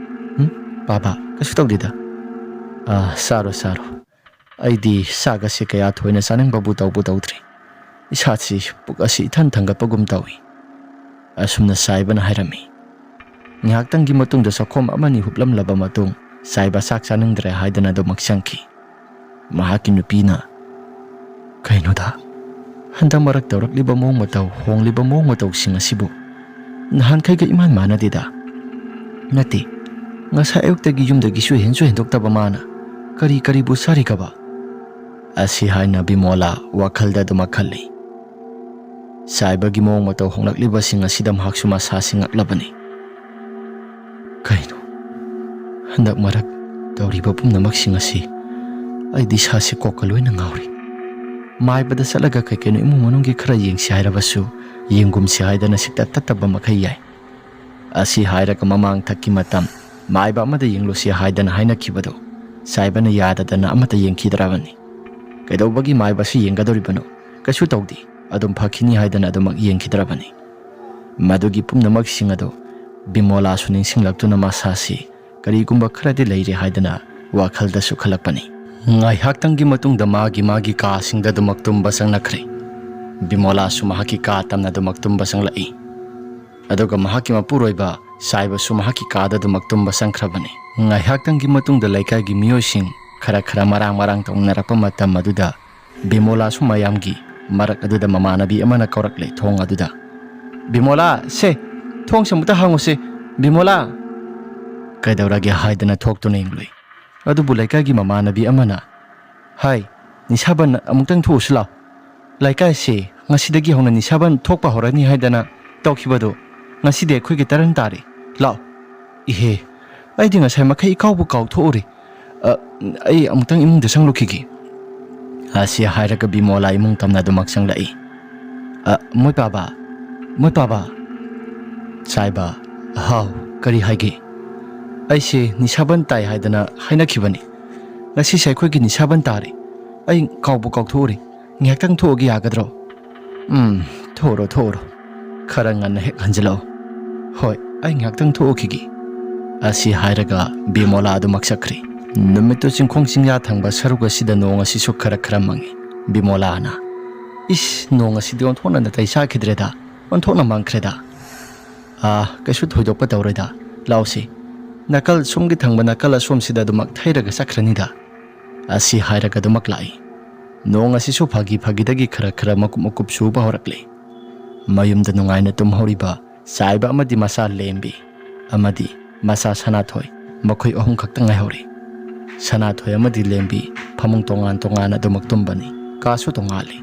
ꯎꯝ? ꯄꯥꯕ, ꯀꯩꯁꯨ ꯇꯧꯗꯦꯗ꯫ ꯑꯥ, ꯆꯥꯔꯣ, ꯆꯥꯔꯣ꯫ ꯑꯩꯗꯤ ꯆꯥꯛ ꯑꯁꯤ ꯀꯌꯥ ꯊꯣꯏꯅ ꯆꯥꯅꯤꯡꯕꯕꯨ ꯇꯧꯕꯨ ꯇꯧꯗ꯭ꯔꯤ꯫ ꯏꯁꯥꯁꯤ, ꯄꯨꯛ ꯑꯁꯤ ꯏꯊꯟ ꯊꯟꯒꯠꯄꯒꯨꯝ ꯇꯧꯏ"꯫ ꯑꯁꯨꯝꯅ ꯁꯥꯏꯕꯅ ꯍꯥꯏꯔꯝꯃꯤ꯫ ꯉꯥꯏꯍꯥꯛꯇꯪꯒꯤ ꯃꯇꯨꯡꯗ ꯆꯥꯛꯈꯣꯝ ꯑꯃꯅꯤ ꯍꯨꯞꯂꯝꯂꯕ ꯃꯇꯨꯡ ꯁꯥꯏꯕ ꯆꯥꯛ ꯆꯥꯅꯤꯡꯗ꯭ꯔꯦ ꯍꯥꯏꯗꯅ ꯑꯗꯨꯃꯛ ꯆꯪꯈꯤ꯫ ꯃꯍꯥꯛꯀꯤ ꯅꯨꯄꯤꯅ, "ꯀꯩꯅꯣꯗ, ꯍꯟꯗꯛ ꯃꯔꯛ ꯇꯧꯔꯛꯂꯤꯕ ꯃꯑꯣꯡ ꯃꯇꯧ, ꯍꯣꯡꯂꯤꯕ ꯃꯑꯣꯡ ꯃꯇꯧꯁꯤꯡ ꯑꯁꯤꯕꯨ ꯅꯍꯥꯟꯈꯩꯒ ꯏꯃꯥꯟ ꯃꯥꯟꯅꯗꯦꯗ꯫ ꯅꯠꯇꯦ, ꯉꯁꯥꯏ ꯑꯌꯨꯛꯇꯒꯤ ꯌꯨꯝꯗꯒꯤꯁꯨ ꯍꯦꯟꯁꯨ ꯍꯦꯟꯗꯣꯛꯇꯕ ꯃꯥꯅ ꯀꯔꯤ ꯀꯔꯤꯕꯨ ꯆꯥꯔꯤꯒꯕ?" ꯑꯁꯤ ꯍꯥꯏꯅ ꯕꯤꯃꯣꯂꯥ ꯋꯥꯈꯜꯗ ꯑꯗꯨꯃꯛ ꯈꯜꯂꯤ꯫ ꯁꯥꯏꯕꯒꯤ ꯃꯑꯣꯡ ꯃꯇꯧ ꯍꯣꯡꯂꯛꯂꯤꯕꯁꯤꯡ ꯑꯁꯤꯗ ꯃꯍꯥꯛꯁꯨ ꯃꯁꯥꯁꯤ ꯉꯛꯂꯕꯅꯤ꯫ "ꯀꯩꯅꯣ, ꯍꯟꯗꯛ ꯃꯔꯛ ꯇꯧꯔꯤꯕ ꯄꯨꯝꯅꯃꯛꯁꯤꯡ ꯑꯁꯤ ꯑꯩꯗꯤ ꯏꯁꯥꯁꯤ ꯀꯣꯛꯀ ꯂꯣꯏꯅ ꯉꯥꯎꯔꯤ꯫ ꯃꯥꯏꯕꯗ ꯆꯠꯂꯒ ꯀꯩ ꯀꯩꯅꯣ ꯏꯃꯨꯡ ꯃꯅꯨꯡꯒꯤ ꯈꯔ ꯌꯦꯡꯁꯤ ꯍꯥꯏꯔꯕꯁꯨ ꯌꯦꯡꯒꯨꯝꯁꯤ ꯍꯥꯏꯗꯅ ꯁꯤꯛꯇ ꯇꯠꯇꯕ ꯃꯈꯩ ꯌꯥꯏ"꯫ ꯑꯁꯤ ꯍꯥꯏꯔꯒ ꯃꯃꯥꯡ ꯊꯛꯀꯤ ꯃꯇꯝ ꯃꯥꯏꯕ ꯑꯃꯗ ꯌꯦꯡꯂꯨꯁꯤ ꯍꯥꯏꯗꯅ ꯍꯥꯏꯅꯈꯤꯕꯗꯨ ꯆꯥꯏꯕꯅ ꯌꯥꯗꯗꯅ ꯑꯃꯠꯇ ꯌꯦꯡꯈꯤꯗ꯭ꯔꯕꯅꯤ꯫ ꯀꯩꯗꯧꯕꯒꯤ ꯃꯥꯏꯕꯁꯤ ꯌꯦꯡꯒꯗꯧꯔꯤꯕꯅꯣ? ꯀꯩꯁꯨ ꯇꯧꯗꯦ, ꯑꯗꯨꯝ ꯐꯈꯤꯅꯤ ꯍꯥꯏꯗꯅ ꯑꯗꯨꯃꯛ ꯌꯦꯡꯈꯤꯗ꯭ꯔꯕꯅꯤ꯫ ꯃꯗꯨꯒꯤ ꯄꯨꯝꯅꯃꯛꯁꯤꯡ ꯑꯗꯨ ꯕꯤꯃꯣꯂꯥꯁꯨ ꯅꯤꯡꯁꯤꯡꯂꯛꯇꯨꯅ ꯃꯁꯥꯁꯤ ꯀꯔꯤꯒꯨꯝꯕ ꯈꯔꯗꯤ ꯂꯩꯔꯦ ꯍꯥꯏꯗꯅ ꯋꯥꯈꯜꯗꯁꯨ ꯈꯜꯂꯛꯄꯅꯤ꯫ ꯉꯥꯏꯍꯥꯛꯇꯪꯒꯤ ꯃꯇꯨꯡꯗ ꯃꯥꯒꯤ ꯃꯥꯒꯤ ꯀꯥꯁꯤꯡꯗ ꯑꯗꯨꯃꯛ ꯇꯨꯝꯕ ꯆꯪꯅꯈ꯭ꯔꯦ꯫ ꯕꯤꯃꯣꯂꯥꯁꯨ ꯃꯍꯥꯛꯀꯤ ꯀꯥ ꯇꯝꯅ ꯑꯗꯨꯃꯛ ꯇꯨꯝꯕ ꯆꯪꯂꯛꯏ꯫ ꯑꯗꯨꯒ ꯃꯍꯥꯛꯀꯤ ꯃꯄꯨꯔꯣꯏꯕ ꯆꯥꯏꯕꯁꯨ ꯃꯍꯥꯛꯀꯤ ꯀꯥꯗ ꯑꯗꯨꯃꯛ ꯇꯨꯝꯕ ꯆꯪꯈ꯭ꯔꯕꯅꯤ꯫ ꯉꯥꯏꯍꯥꯛꯇꯪꯒꯤ ꯃꯇꯨꯡꯗ ꯂꯩꯀꯥꯏꯒꯤ ꯃꯤꯑꯣꯏꯁꯤꯡ ꯈꯔ ꯈꯔ ꯃꯔꯥꯡ ꯃꯔꯥꯡ ꯇꯧꯅꯔꯛꯄ ꯃꯇꯝ ꯑꯗꯨꯗ ꯕꯤꯃꯣꯂꯥꯁꯨ ꯃꯌꯥꯝꯒꯤ ꯃꯔꯛ ꯑꯗꯨꯗ ꯃꯃꯥꯟꯅꯕꯤ ꯑꯃꯅ ꯀꯧꯔꯛꯂꯦ ꯊꯣꯡ ꯑꯗꯨꯗ, "ꯕꯤꯃꯣꯂꯥ, ꯁꯦ, ꯊꯣꯡꯁꯦ ꯑꯃꯨꯛꯇ ꯍꯥꯡꯉꯨꯁꯦ, ꯕꯤꯃꯣꯂꯥ!" ꯀꯩꯗꯧꯔꯒꯦ ꯍꯥꯏꯗꯅ ꯊꯣꯛꯇꯨꯅ ꯌꯦꯡꯂꯨꯏ꯫ ꯑꯗꯨꯕꯨ ꯂꯩꯀꯥꯏꯒꯤ ꯃꯃꯥꯟꯅꯕꯤ ꯑꯃꯅ, "ꯍꯥꯏ, ꯅꯤꯁꯥꯕꯟ, ꯑꯃꯨꯛꯇꯪ ꯊꯣꯛꯎꯁꯤ ꯂꯥꯎ꯫ ꯂꯩꯀꯥꯏꯁꯦ ꯉꯁꯤꯗꯒꯤ ꯍꯧꯅ ꯅꯤꯁꯥꯕꯟ ꯊꯣꯛꯄ ꯍꯧꯔꯅꯤ ꯍꯥꯏꯗꯅ ꯇꯧꯈꯤꯕꯗꯣ ꯉꯁꯤꯗꯤ ꯑꯩꯈꯣꯏꯒꯤ ꯇꯔꯟ ꯇꯥꯔꯦ꯫ ꯂꯥꯛꯑꯣ꯫" "ꯏꯍꯦ, ꯑꯩꯗꯤ ꯉꯁꯥꯏ ꯃꯈꯩ ꯏꯀꯥꯎꯕꯨ ꯀꯥꯎꯊꯣꯛꯎꯔꯦ꯫ ꯑ, ꯑꯩ ꯑꯃꯨꯛꯇꯪ ꯏꯃꯨꯡꯗ ꯆꯪꯂꯨꯈꯤꯒꯦ꯫" ꯑꯁꯤ ꯍꯥꯏꯔꯒ ꯕꯤꯃꯣꯂꯥ ꯏꯃꯨꯡ ꯇꯝꯅ ꯑꯗꯨꯃꯛ ꯆꯪꯂꯛꯏ꯫ "ꯑ, ꯃꯣꯏ ꯄꯥꯕ, ꯃꯣꯏ ꯄꯥꯕ꯫" "ꯆꯥꯏꯕ, ꯍꯥꯎ, ꯀꯔꯤ ꯍꯥꯏꯒꯦ?" "ꯑꯩꯁꯦ ꯅꯤꯁꯥꯕꯟ ꯇꯥꯏ ꯍꯥꯏꯗꯅ ꯍꯥꯏꯅꯈꯤꯕꯅꯤ꯫ ꯉꯁꯤꯁꯦ ꯑꯩꯈꯣꯏꯒꯤ ꯅꯤꯁꯥꯕꯟ ꯇꯥꯔꯦ꯫ ꯑꯩ ꯀꯥꯎꯕꯨ ꯀꯥꯎꯊꯣꯛꯎꯔꯦ꯫ ꯉꯥꯏꯍꯥꯛꯇꯪ ꯊꯣꯛꯎꯒꯦ ꯌꯥꯒꯗ꯭ꯔꯣ?" "ꯎꯝ, ꯊꯣꯛꯎꯔꯣ, ꯊꯣꯛꯎꯔꯣ꯫ ꯈꯔ ꯉꯟꯅ ꯍꯦꯛ ꯍꯟꯖꯤꯜꯂꯛꯑꯣ꯫" "ꯍꯣꯏ, ꯑꯩ ꯉꯥꯏꯍꯥꯛꯇꯪ ꯊꯣꯛꯎꯈꯤꯒꯦ꯫" ꯑꯁꯤ ꯍꯥꯏꯔꯒ ꯕꯤꯃꯣꯂꯥ ꯑꯗꯨꯃꯛ ꯆꯠꯈ꯭ꯔꯦ꯫ ꯅꯨꯃꯤꯠꯇꯨ ꯆꯤꯡꯈꯣꯡ ꯆꯤꯡꯌꯥ ꯊꯪꯕ ꯁꯔꯨꯛ ꯑꯁꯤꯗ ꯅꯣꯡ ꯑꯁꯤꯁꯨ ꯈꯔ ꯈꯔ ꯃꯪꯉꯤ꯫ ꯕꯤꯃꯣꯂꯥꯅ, "ꯏꯁ, ꯅꯣꯡ ꯑꯁꯤꯗꯤ ꯑꯣꯟꯊꯣꯛꯅ ꯅꯥꯇꯩ ꯆꯥꯈꯤꯗ꯭ꯔꯦꯗ, ꯑꯣꯟꯊꯣꯛꯅ ꯃꯪꯈ꯭ꯔꯦꯗ꯫ ꯑꯥ, ꯀꯩꯁꯨ ꯊꯣꯏꯗꯣꯛꯄ ꯇꯧꯔꯣꯏꯗ꯫ ꯂꯥꯎꯁꯤ, ꯅꯥꯀꯜ ꯁꯣꯝꯒꯤ ꯊꯪꯕ ꯅꯥꯀꯜ ꯑꯁꯣꯝꯁꯤꯗ ꯑꯗꯨꯃꯛ ꯊꯩꯔꯒ ꯆꯠꯈ꯭ꯔꯅꯤꯗ꯫" ꯑꯁꯤ ꯍꯥꯏꯔꯒ ꯑꯗꯨꯃꯛ ꯂꯥꯛꯏ꯫ ꯅꯣꯡ ꯑꯁꯤꯁꯨ ꯐꯥꯒꯤ ꯐꯥꯒꯤꯗꯒꯤ ꯈꯔ ꯈꯔ ꯃꯀꯨꯞ ꯃꯀꯨꯞ ꯆꯨꯕ ꯍꯧꯔꯛꯂꯦ꯫ ꯃꯌꯨꯝꯗ ꯅꯨꯡꯉꯥꯏꯅ ꯇꯨꯝꯍꯧꯔꯤꯕ ꯆꯥꯏꯕ ꯑꯃꯗꯤ ꯃꯆꯥ ꯂꯦꯝꯕꯤ ꯑꯃꯗꯤ ꯃꯆꯥ ꯁꯅꯥꯊꯣꯏ, ꯃꯈꯣꯏ ꯑꯍꯨꯝ ꯈꯛꯇ ꯉꯥꯏꯍꯧꯔꯦ꯫ ꯁꯅꯥꯊꯣꯏ ꯑꯃꯗꯤ ꯂꯦꯝꯕꯤ ꯐꯃꯨꯡ ꯇꯣꯉꯥꯟ ꯇꯣꯉꯥꯟꯅ ꯑꯗꯨꯃꯛ ꯇꯨꯝꯕꯅꯤ, ꯀꯥꯁꯨ ꯇꯣꯉꯥꯜꯂꯤ꯫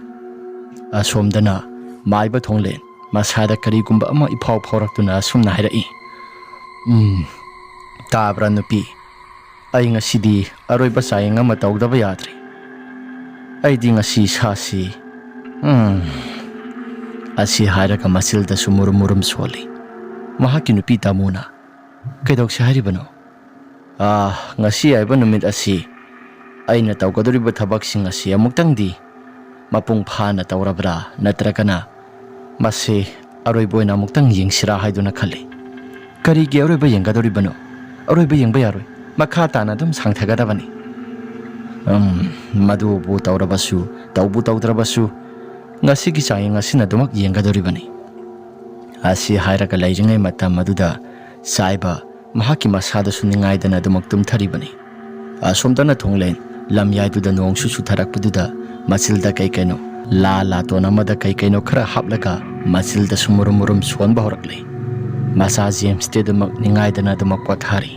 ꯑꯁꯣꯝꯗꯅ ꯃꯥꯏꯕ ꯊꯣꯡꯂꯦꯟ ꯃꯁꯥꯗ ꯀꯔꯤꯒꯨꯝꯕ ꯑꯃ ꯏꯐꯥꯎ ꯐꯥꯎꯔꯛꯇꯨꯅ ꯑꯁꯨꯝꯅ ꯍꯥꯏꯔꯛꯏ, "ꯎꯝ, ꯇꯥꯕ꯭ꯔꯥ ꯅꯨꯄꯤ? ꯑꯩ ꯉꯁꯤꯗꯤ ꯑꯔꯣꯏꯕ ꯆꯥꯌꯦꯡ ꯑꯃ ꯇꯧꯗꯕ ꯌꯥꯗ꯭ꯔꯦ꯫ ꯑꯩꯗꯤ ꯉꯁꯤ ꯏꯁꯥꯁꯤ, ꯎꯝ꯫" ꯑꯁꯤ ꯍꯥꯏꯔꯒ ꯃꯆꯤꯜꯗꯁꯨ ꯃꯨꯔꯨꯝ ꯃꯨꯔꯨꯝ ꯁꯣꯜꯂꯤ꯫ ꯃꯍꯥꯛꯀꯤ ꯅꯨꯄꯤ ꯇꯥꯃꯣꯅ, "ꯀꯩꯗꯧꯁꯦ ꯍꯥꯏꯔꯤꯕꯅꯣ?" ꯑꯥ, ꯉꯁꯤ ꯍꯥꯏꯕ ꯅꯨꯃꯤꯠ ꯑꯁꯤ ꯑꯩꯅ ꯇꯧꯒꯗꯧꯔꯤꯕ ꯊꯕꯛꯁꯤꯡ ꯑꯁꯤ ꯑꯃꯨꯛꯇꯪꯗꯤ ꯃꯄꯨꯡ ꯐꯥꯅ ꯇꯧꯔꯕ꯭ꯔꯥ, ꯅꯠꯇ꯭ꯔꯒꯅ ꯃꯁꯤ ꯑꯔꯣꯏꯕ ꯑꯣꯏꯅ ꯑꯃꯨꯛꯇꯪ ꯌꯦꯡꯁꯤꯔꯥ ꯍꯥꯏꯗꯨꯅ ꯈꯜꯂꯤ꯫ ꯀꯔꯤꯒꯤ ꯑꯔꯣꯏꯕ ꯌꯦꯡꯒꯗꯧꯔꯤꯕꯅꯣ? ꯑꯔꯣꯏꯕ ꯌꯦꯡꯕ ꯌꯥꯔꯣꯏ, ꯃꯈꯥ ꯇꯥꯅ ꯑꯗꯨꯝ ꯁꯥꯡꯊꯒꯗꯕꯅꯤ꯫ ꯎꯝ, ꯃꯗꯨꯕꯨ ꯇꯧꯔꯕꯁꯨ, ꯇꯧꯕꯨ ꯇꯧꯗ꯭ꯔꯕꯁꯨ, ꯉꯁꯤꯒꯤ ꯆꯥꯡꯌꯦꯡ ꯑꯁꯤꯅ ꯑꯗꯨꯃꯛ ꯌꯦꯡꯒꯗꯧꯔꯤꯕꯅꯤ꯫ ꯑꯁꯤ ꯍꯥꯏꯔꯒ ꯂꯩꯔꯤꯉꯩ ꯃꯇꯝ ꯑꯗꯨꯗ ꯆꯥꯏꯕ ꯃꯍꯥꯛꯀꯤ ꯃꯁꯥꯗꯁꯨ ꯅꯤꯡꯉꯥꯏꯗꯅ ꯑꯗꯨꯃꯛ ꯇꯨꯝꯊꯔꯤꯕꯅꯤ꯫ ꯑꯁꯣꯝꯗꯅ ꯊꯣꯡꯂꯦꯟ ꯂꯝꯌꯥꯏꯗꯨꯗ ꯅꯣꯡꯁꯨ ꯆꯨꯊꯔꯛꯄꯗꯨꯗ ꯃꯆꯤꯜꯗ ꯀꯩ ꯀꯩꯅꯣ, ꯂꯥ ꯂꯥꯇꯣꯟ ꯑꯃꯗ ꯀꯩ ꯀꯩꯅꯣ ꯈꯔ ꯍꯥꯞꯂꯒ ꯃꯆꯤꯜꯗꯁꯨ ꯃꯨꯔꯨꯝ ꯃꯨꯔꯨꯝ ꯁꯣꯟꯕ ꯍꯧꯔꯛꯂꯦ꯫ ꯃꯆꯥ ꯖꯦꯝꯁꯇꯤ ꯑꯗꯨꯃꯛ ꯅꯤꯡꯉꯥꯏꯗꯅ ꯑꯗꯨꯃꯛ ꯄꯣꯊꯥꯔꯤ꯫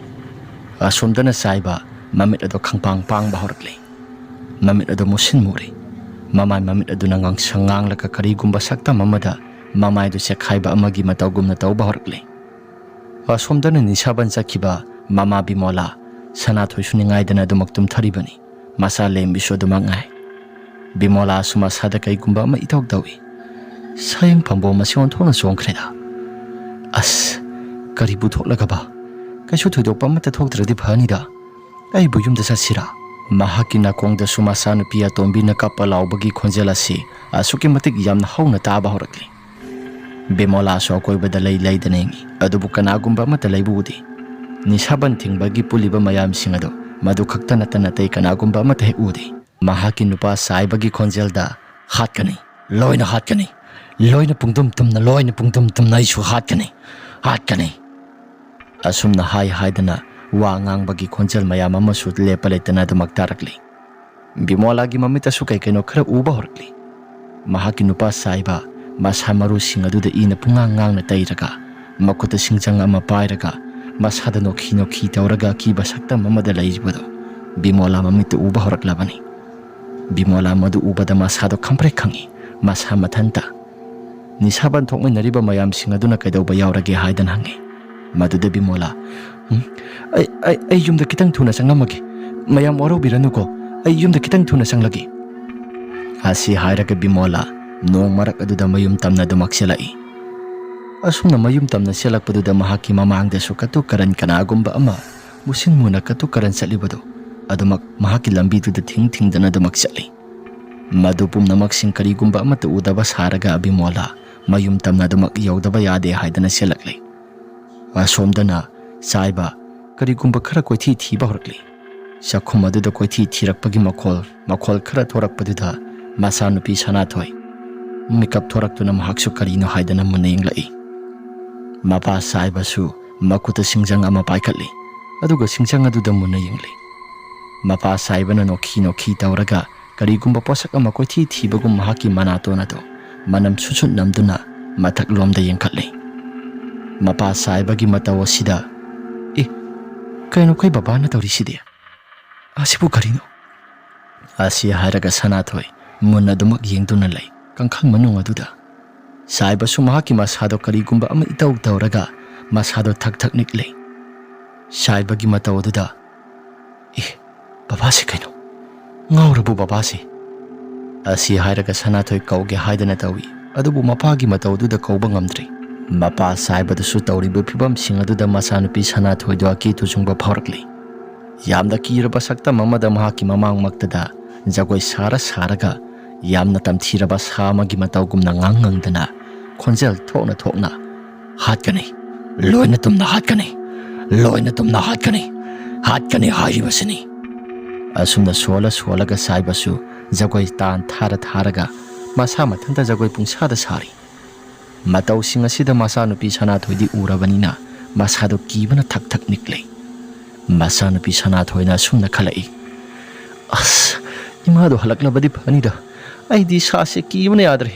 ꯑꯁꯣꯝꯗꯅ ꯆꯥꯏꯕ ꯃꯃꯤꯠ ꯑꯗꯨ ꯈꯪꯄꯥꯡ ꯄꯥꯡꯕ ꯍꯧꯔꯛꯂꯦ꯫ ꯃꯃꯤꯠ ꯑꯗꯨ ꯃꯨꯁꯤꯟ ꯃꯨꯔꯦ꯫ ꯃꯃꯥꯏ ꯃꯃꯤꯠ ꯑꯗꯨꯅ ꯉꯥꯡꯁꯪ ꯉꯥꯡꯂꯒ ꯀꯔꯤꯒꯨꯝꯕ ꯁꯛꯇꯝ ꯑꯃꯗ ꯃꯃꯥꯏꯗꯨ ꯆꯦꯛꯈꯥꯏꯕ ꯑꯃꯒꯤ ꯃꯇꯧꯒꯨꯝꯅ ꯇꯧꯕ ꯍꯧꯔꯛꯂꯦ꯫ ꯑꯁꯣꯝꯗꯅ ꯅꯤꯁꯥꯕꯟ ꯆꯠꯈꯤꯕ ꯃꯃꯥ ꯕꯤꯃꯣꯂꯥ ꯁꯅꯥꯊꯣꯏꯁꯨ ꯅꯤꯡꯉꯥꯏꯗꯅ ꯑꯗꯨꯃꯛ ꯇꯨꯝꯊꯔꯤꯕꯅꯤ꯫ ꯃꯆꯥ ꯂꯦꯝꯕꯤꯁꯨ ꯑꯗꯨꯃꯛ ꯉꯥꯏ꯫ ꯕꯤꯃꯣꯂꯥꯁꯨ ꯃꯁꯥꯗ ꯀꯩꯒꯨꯝꯕ ꯑꯃ ꯏꯇꯧ ꯇꯧꯏ꯫ ꯁꯌꯦꯡ ꯐꯝꯕꯣꯝ ꯑꯁꯤ ꯑꯣꯟꯊꯣꯛꯅ ꯆꯣꯡꯈ꯭ꯔꯦꯗ꯫ ꯑꯁ, ꯀꯔꯤꯕꯨ ꯊꯣꯛꯂꯒꯕ? ꯀꯩꯁꯨ ꯊꯣꯏꯗꯣꯛꯄ ꯑꯃꯠꯇ ꯊꯣꯛꯇ꯭ꯔꯗꯤ ꯐꯅꯤꯗ꯫ ꯑꯩꯕꯨ ꯌꯨꯝꯗ ꯆꯠꯁꯤꯔꯥ? ꯃꯍꯥꯛꯀꯤ ꯅꯥꯀꯣꯡꯗꯁꯨ ꯃꯆꯥꯅꯨꯄꯤ ꯑꯇꯣꯝꯕꯤꯅ ꯀꯞꯄ ꯂꯥꯎꯕꯒꯤ ꯈꯣꯟꯖꯦꯜ ꯑꯁꯤ ꯑꯁꯨꯛꯀꯤ ꯃꯇꯤꯛ ꯌꯥꯝꯅ ꯍꯧꯅ ꯇꯥꯕ ꯍꯧꯔꯛꯂꯤ꯫ ꯕꯤꯃꯣꯂꯥꯁꯨ ꯑꯀꯣꯏꯕꯗ ꯂꯩ ꯂꯩꯗꯅ ꯌꯦꯡꯏ, ꯑꯗꯨꯕꯨ ꯀꯅꯥꯒꯨꯝꯕ ꯑꯃꯠꯇ ꯂꯩꯕ ꯎꯗꯦ꯫ ꯅꯤꯁꯥꯕꯟ ꯊꯤꯡꯕꯒꯤ ꯄꯨꯜꯂꯤꯕ ꯃꯌꯥꯝꯁꯤꯡ ꯑꯗꯨ ꯃꯗꯨ ꯈꯛꯇ ꯅꯠꯇꯅ ꯑꯇꯩ ꯀꯅꯥꯒꯨꯝꯕ ꯑꯃꯠꯇ ꯍꯦꯛ ꯎꯗꯦ꯫ ꯃꯍꯥꯛꯀꯤ ꯅꯨꯄꯥ ꯆꯥꯏꯕꯒꯤ ꯈꯣꯟꯖꯦꯜꯗ, "ꯍꯥꯠꯀꯅꯤ, ꯂꯣꯏꯅ ꯍꯥꯠꯀꯅꯤ, ꯂꯣꯏꯅ ꯄꯨꯡꯗꯨꯝ ꯇꯨꯝꯅ, ꯂꯣꯏꯅ ꯄꯨꯡꯗꯨꯝ ꯇꯨꯝꯅ ꯑꯩꯁꯨ ꯍꯥꯠꯀꯅꯤ, ꯍꯥꯠꯀꯅꯤ!" ꯑꯁꯨꯝꯅ ꯍꯥꯏ ꯍꯥꯏꯗꯅ ꯋꯥ ꯉꯥꯡꯕꯒꯤ ꯈꯣꯟꯖꯦꯜ ꯃꯌꯥꯝ ꯑꯃꯁꯨ ꯂꯦꯞꯄ ꯂꯩꯇꯅ ꯑꯗꯨꯃꯛ ꯇꯥꯔꯛꯂꯤ꯫ ꯕꯤꯃꯣꯂꯥꯒꯤ ꯃꯃꯤꯠꯇꯁꯨ ꯀꯩ ꯀꯩꯅꯣ ꯈꯔ ꯎꯕ ꯍꯧꯔꯛꯂꯤ꯫ ꯃꯍꯥꯛꯀꯤ ꯅꯨꯄꯥ ꯆꯥꯏꯕ ꯃꯁꯥ ꯃꯔꯨꯁꯤꯡ ꯑꯗꯨꯗ ꯏꯅ ꯄꯨꯡꯉꯥꯡ ꯉꯥꯡꯅ ꯇꯩꯔꯒ, ꯃꯈꯨꯠꯇ ꯁꯤꯡꯖꯪ ꯑꯃ ꯄꯥꯏꯔꯒ, ꯃꯁꯥꯗ ꯅꯣꯛꯈꯤ ꯅꯣꯛꯈꯤ ꯇꯧꯔꯒ ꯑꯀꯤꯕ ꯁꯛꯇꯝ ꯑꯃꯗ ꯂꯩꯔꯤꯕꯗꯨ ꯕꯤꯃꯣꯂꯥ ꯃꯃꯤꯠꯇ ꯎꯕ ꯍꯧꯔꯛꯂꯕꯅꯤ꯫ ꯕꯤꯃꯣꯂꯥ ꯃꯗꯨ ꯎꯕꯗ ꯃꯁꯥꯗꯣ ꯈꯪꯄ꯭ꯔꯦꯛ ꯈꯪꯉꯤ꯫ ꯃꯁꯥ ꯃꯊꯟꯇ ꯅꯤꯁꯥꯕꯟ ꯊꯣꯛꯃꯤꯟꯅꯔꯤꯕ ꯃꯌꯥꯝꯁꯤꯡ ꯑꯗꯨꯅ ꯀꯩꯗꯧꯕ ꯌꯥꯎꯔꯒꯦ ꯍꯥꯏꯗꯅ ꯍꯪꯉꯤ꯫ ꯃꯗꯨꯗ ꯕꯤꯃꯣꯂꯥ, "ꯎꯝ, ꯑꯩ, ꯑꯩ, ꯑꯩ ꯌꯨꯝꯗ ꯈꯤꯇꯪ ꯊꯨꯅ ꯆꯪꯂꯝꯃꯒꯦ꯫ ꯃꯌꯥꯝ ꯋꯥꯔꯧꯕꯤꯔꯅꯨꯀꯣ, ꯑꯩ ꯌꯨꯝꯗ ꯈꯤꯇꯪ ꯊꯨꯅ ꯆꯪꯂꯒꯦ꯫" ꯑꯁꯤ ꯍꯥꯏꯔꯒ ꯕꯤꯃꯣꯂꯥ ꯅꯣꯡ ꯃꯔꯛ ꯑꯗꯨꯗ ꯃꯌꯨꯝ ꯇꯝꯅ ꯑꯗꯨꯃꯛ ꯆꯦꯜꯂꯛꯏ꯫ ꯑꯁꯨꯝꯅ ꯃꯌꯨꯝ ꯇꯝꯅ ꯆꯦꯜꯂꯛꯄꯗꯨꯗ ꯃꯍꯥꯛꯀꯤ ꯃꯃꯥꯡꯗꯁꯨ ꯀꯇꯨ ꯀꯔꯟ ꯀꯅꯥꯒꯨꯝꯕ ꯑꯃ ꯃꯨꯁꯤꯟ ꯃꯨꯅ ꯀꯇꯨ ꯀꯔꯟ ꯆꯠꯂꯤꯕꯗꯨ ꯑꯗꯨꯃꯛ ꯃꯍꯥꯛꯀꯤ ꯂꯝꯕꯤꯗꯨꯗ ꯊꯤꯡ ꯊꯤꯡꯗꯅ ꯑꯗꯨꯃꯛ ꯆꯠꯂꯤ꯫ ꯃꯗꯨ ꯄꯨꯝꯅꯃꯛꯁꯤꯡ ꯀꯔꯤꯒꯨꯝꯕ ꯑꯃꯠꯇ ꯎꯗꯕ ꯁꯥꯔꯒ ꯑꯕꯤꯃꯣꯂꯥ ꯃꯌꯨꯝ ꯇꯝꯅ ꯑꯗꯨꯃꯛ ꯌꯧꯗꯕ ꯌꯥꯗꯦ ꯍꯥꯏꯗꯅ ꯆꯦꯜꯂꯛꯂꯤ꯫ ꯑꯁꯣꯝꯗꯅ ꯆꯥꯏꯕ ꯀꯔꯤꯒꯨꯝꯕ ꯈꯔ ꯀꯣꯏꯊꯤ ꯊꯤꯕ ꯍꯧꯔꯛꯂꯤ꯫ ꯆꯥꯛꯈꯨꯝ ꯑꯗꯨꯗ ꯀꯣꯏꯊꯤ ꯊꯤꯔꯛꯄꯒꯤ ꯃꯈꯣꯜ, ꯃꯈꯣꯜ ꯈꯔ ꯊꯣꯔꯛꯄꯗꯨꯗ ꯃꯆꯥꯅꯨꯄꯤ ꯁꯅꯥꯊꯣꯏ ꯃꯤꯀꯞ ꯊꯣꯔꯛꯇꯨꯅ ꯃꯍꯥꯛꯁꯨ ꯀꯔꯤꯅꯣ ꯍꯥꯏꯗꯅ ꯃꯨꯟꯅ ꯌꯦꯡꯂꯛꯏ꯫ ꯃꯄꯥ ꯆꯥꯏꯕꯁꯨ ꯃꯈꯨꯠꯇ ꯁꯤꯡꯖꯪ ꯑꯃ ꯄꯥꯏꯈꯠꯂꯤ, ꯑꯗꯨꯒ ꯁꯤꯡꯖꯪ ꯑꯗꯨꯗ ꯃꯨꯟꯅ ꯌꯦꯡꯂꯤ꯫ ꯃꯄꯥ ꯆꯥꯏꯕꯅ ꯅꯣꯛꯈꯤ ꯅꯣꯛꯈꯤ ꯇꯧꯔꯒ ꯀꯔꯤꯒꯨꯝꯕ ꯄꯣꯠꯁꯛ ꯑꯃ ꯀꯣꯏꯊꯤ ꯊꯤꯕꯒꯨꯝ ꯃꯍꯥꯛꯀꯤ ꯃꯅꯥꯇꯣꯟ ꯑꯗꯨ ꯃꯅꯝ ꯁꯨꯠ ꯁꯨꯠ ꯅꯝꯗꯨꯅ ꯃꯊꯛꯂꯣꯝꯗ ꯌꯦꯡꯈꯠꯂꯤ꯫ ꯃꯄꯥ ꯆꯥꯏꯕꯒꯤ ꯃꯇꯧ ꯑꯁꯤꯗ, "ꯑꯦ, ꯀꯩꯅꯣ ꯑꯩꯈꯣꯏ ꯕꯕꯥꯅ ꯇꯧꯔꯤꯁꯤꯗꯤ? ꯑꯁꯤꯕꯨ ꯀꯔꯤꯅꯣ?" ꯑꯁꯤ ꯍꯥꯏꯔꯒ ꯁꯅꯥꯊꯣꯏ ꯃꯨꯟꯅ ꯑꯗꯨꯃꯛ ꯌꯦꯡꯗꯨꯅ ꯂꯩ ꯀꯥꯡꯈꯜ ꯃꯅꯨꯡ ꯑꯗꯨꯗ꯫ ꯆꯥꯏꯕꯁꯨ ꯃꯍꯥꯛꯀꯤ ꯃꯁꯥꯗꯣ ꯀꯔꯤꯒꯨꯝꯕ ꯑꯃ ꯏꯇꯧ ꯇꯧꯔꯒ ꯃꯁꯥꯗꯣ ꯊꯛ ꯊꯛ ꯅꯤꯛꯂꯤ꯫ ꯆꯥꯏꯕꯒꯤ ꯃꯇꯧ ꯑꯗꯨꯗ, "ꯑꯦ, ꯕꯕꯥꯁꯤ ꯀꯩꯅꯣ? ꯉꯥꯎꯔꯕꯣ ꯕꯕꯥꯁꯤ?" ꯑꯁꯤ ꯍꯥꯏꯔꯒ ꯁꯅꯥꯊꯣꯏ ꯀꯧꯒꯦ ꯍꯥꯏꯗꯅ ꯇꯧꯏ, ꯑꯗꯨꯕꯨ ꯃꯄꯥꯒꯤ ꯃꯇꯧ ꯑꯗꯨꯗ ꯀꯧꯕ ꯉꯝꯗ꯭ꯔꯤ꯫ ꯃꯄꯥ ꯆꯥꯏꯕꯗꯁꯨ ꯇꯧꯔꯤꯕ ꯐꯤꯕꯝꯁꯤꯡ ꯑꯗꯨꯗ ꯃꯆꯥꯅꯨꯄꯤ ꯁꯅꯥꯊꯣꯏꯗꯣ ꯑꯀꯤ ꯇꯨꯖꯨꯡꯕ ꯐꯥꯎꯔꯛꯂꯤ꯫ ꯌꯥꯝꯅ ꯀꯤꯔꯕ ꯁꯛꯇꯝ ꯑꯃꯗ ꯃꯍꯥꯛꯀꯤ ꯃꯃꯥꯡꯃꯛꯇꯗ ꯖꯒꯣꯏ ꯁꯥꯔ ꯁꯥꯔꯒ ꯌꯥꯝꯅ ꯇꯝꯊꯤꯔꯕ ꯁꯥ ꯑꯃꯒꯤ ꯃꯇꯧꯒꯨꯝꯅ ꯉꯥꯡ ꯉꯪꯗꯅ ꯈꯣꯟꯖꯦꯜ ꯊꯣꯛꯅ ꯊꯣꯛꯅ, "ꯍꯥꯠꯀꯅꯤ, ꯂꯣꯏꯅ ꯇꯨꯝꯅ ꯍꯥꯠꯀꯅꯤ, ꯂꯣꯏꯅ ꯇꯨꯝꯅ ꯍꯥꯠꯀꯅꯤ, ꯍꯥꯠꯀꯅꯤ ꯍꯥꯏꯔꯤꯕꯁꯤꯅꯤ"꯫ ꯑꯁꯨꯝꯅ ꯁꯣꯜꯂ ꯁꯣꯜꯂꯒ ꯆꯥꯏꯕꯁꯨ ꯖꯒꯣꯏ ꯇꯥꯟ ꯊꯥꯔ ꯊꯥꯔꯒ ꯃꯁꯥ ꯃꯊꯟꯇ ꯖꯒꯣꯏ ꯄꯨꯡꯁꯥꯗ ꯁꯥꯔꯤ꯫ ꯃꯇꯧꯁꯤꯡ ꯑꯁꯤꯗ ꯃꯆꯥꯅꯨꯄꯤ ꯁꯅꯥꯊꯣꯏꯗꯤ ꯎꯔꯕꯅꯤꯅ ꯃꯁꯥꯗꯣ ꯀꯤꯕꯅ ꯊꯛ ꯊꯛ ꯅꯤꯛꯂꯤ꯫ ꯃꯆꯥꯅꯨꯄꯤ ꯁꯅꯥꯊꯣꯏꯅ ꯑꯁꯨꯝꯅ ꯈꯜꯂꯛꯏ, "ꯑꯁ, ꯏꯃꯥꯗꯣ ꯍꯜꯂꯛꯂꯕꯗꯤ ꯐꯅꯤꯗ꯫ ꯑꯩꯗꯤ ꯏꯁꯥꯁꯦ ꯀꯤꯕꯅ ꯌꯥꯗ꯭ꯔꯦ꯫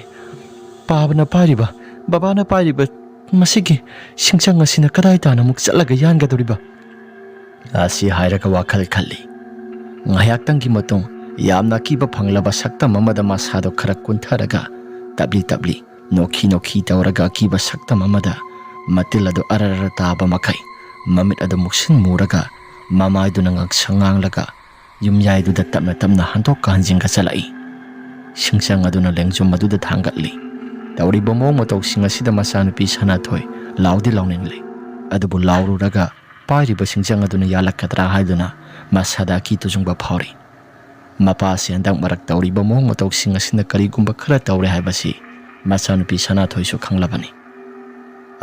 ꯄꯥꯕꯅ ꯄꯥꯏꯔꯤꯕ, ꯕꯕꯥꯅ ꯄꯥꯏꯔꯤꯕ ꯃꯁꯤꯒꯤ ꯁꯤꯡꯆꯪ ꯑꯁꯤꯅ ꯀꯗꯥꯏ ꯇꯥꯅ ꯑꯃꯨꯛ ꯆꯠꯂꯒ ꯌꯥꯟꯒꯗꯧꯔꯤꯕ?" ꯑꯁꯤ ꯍꯥꯏꯔꯒ ꯋꯥꯈꯜ ꯈꯜꯂꯤ꯫ ꯉꯥꯏꯍꯥꯛꯇꯪꯒꯤ ꯃꯇꯨꯡ ꯌꯥꯝꯅ ꯑꯀꯤꯕ ꯐꯪꯂꯕ ꯁꯛꯇꯝ ꯑꯃꯗ ꯃꯁꯥꯗꯣ ꯈꯔ ꯀꯨꯟꯊꯔꯒ ꯇꯞꯂꯤ ꯇꯞꯂꯤ ꯅꯣꯛꯈꯤ ꯅꯣꯛꯈꯤ ꯇꯧꯔꯒ ꯑꯀꯤꯕ ꯁꯛꯇꯝ ꯑꯃꯗ ꯃꯇꯤꯜ ꯑꯗꯨ ꯑꯔꯔ ꯇꯥꯕ ꯃꯈꯩ ꯃꯃꯤꯠ ꯑꯗꯨ ꯃꯨꯛꯁꯤꯟ ꯃꯨꯔꯒ ꯃꯃꯥꯏꯗꯨꯅ ꯉꯥꯡꯁꯪ ꯉꯥꯡꯂꯒ ꯌꯨꯝꯌꯥꯏꯗꯨꯗ ꯇꯞꯅ ꯇꯞꯅ ꯍꯟꯗꯣꯛꯀ ꯍꯟꯖꯤꯟꯒ ꯆꯠꯂꯛꯏ꯫ ꯁꯤꯡꯆꯪ ꯑꯗꯨꯅ ꯂꯦꯡꯖꯨꯝ ꯑꯗꯨꯗ ꯊꯥꯡꯒꯠꯂꯤ꯫ ꯇꯧꯔꯤꯕ ꯃꯑꯣꯡ ꯃꯇꯧꯁꯤꯡ ꯑꯁꯤꯗ ꯃꯆꯥꯅꯨꯄꯤ ꯁꯅꯥꯊꯣꯏ ꯂꯥꯎꯗꯤ ꯂꯥꯎꯅꯤꯡꯂꯤ, ꯑꯗꯨꯕꯨ ꯂꯥꯎꯔꯨꯔꯒ ꯄꯥꯏꯔꯤꯕ ꯁꯤꯡꯖꯪ ꯑꯗꯨꯅ ꯌꯥꯜꯂꯛꯀꯗ꯭ꯔꯥ ꯍꯥꯏꯗꯨꯅ ꯃꯁꯥꯗ ꯑꯀꯤ ꯇꯨꯖꯨꯡꯕ ꯐꯥꯎꯔꯤ꯫ ꯃꯄꯥꯁꯤ ꯍꯟꯗꯛ ꯃꯔꯛ ꯇꯧꯔꯤꯕ ꯃꯑꯣꯡ ꯃꯇꯧꯁꯤꯡ ꯑꯁꯤꯅ ꯀꯔꯤꯒꯨꯝꯕ ꯈꯔ ꯇꯧꯔꯦ ꯍꯥꯏꯕꯁꯤ ꯃꯆꯥꯅꯨꯄꯤ ꯁꯅꯥꯊꯣꯏꯁꯨ ꯈꯪꯂꯕꯅꯤ꯫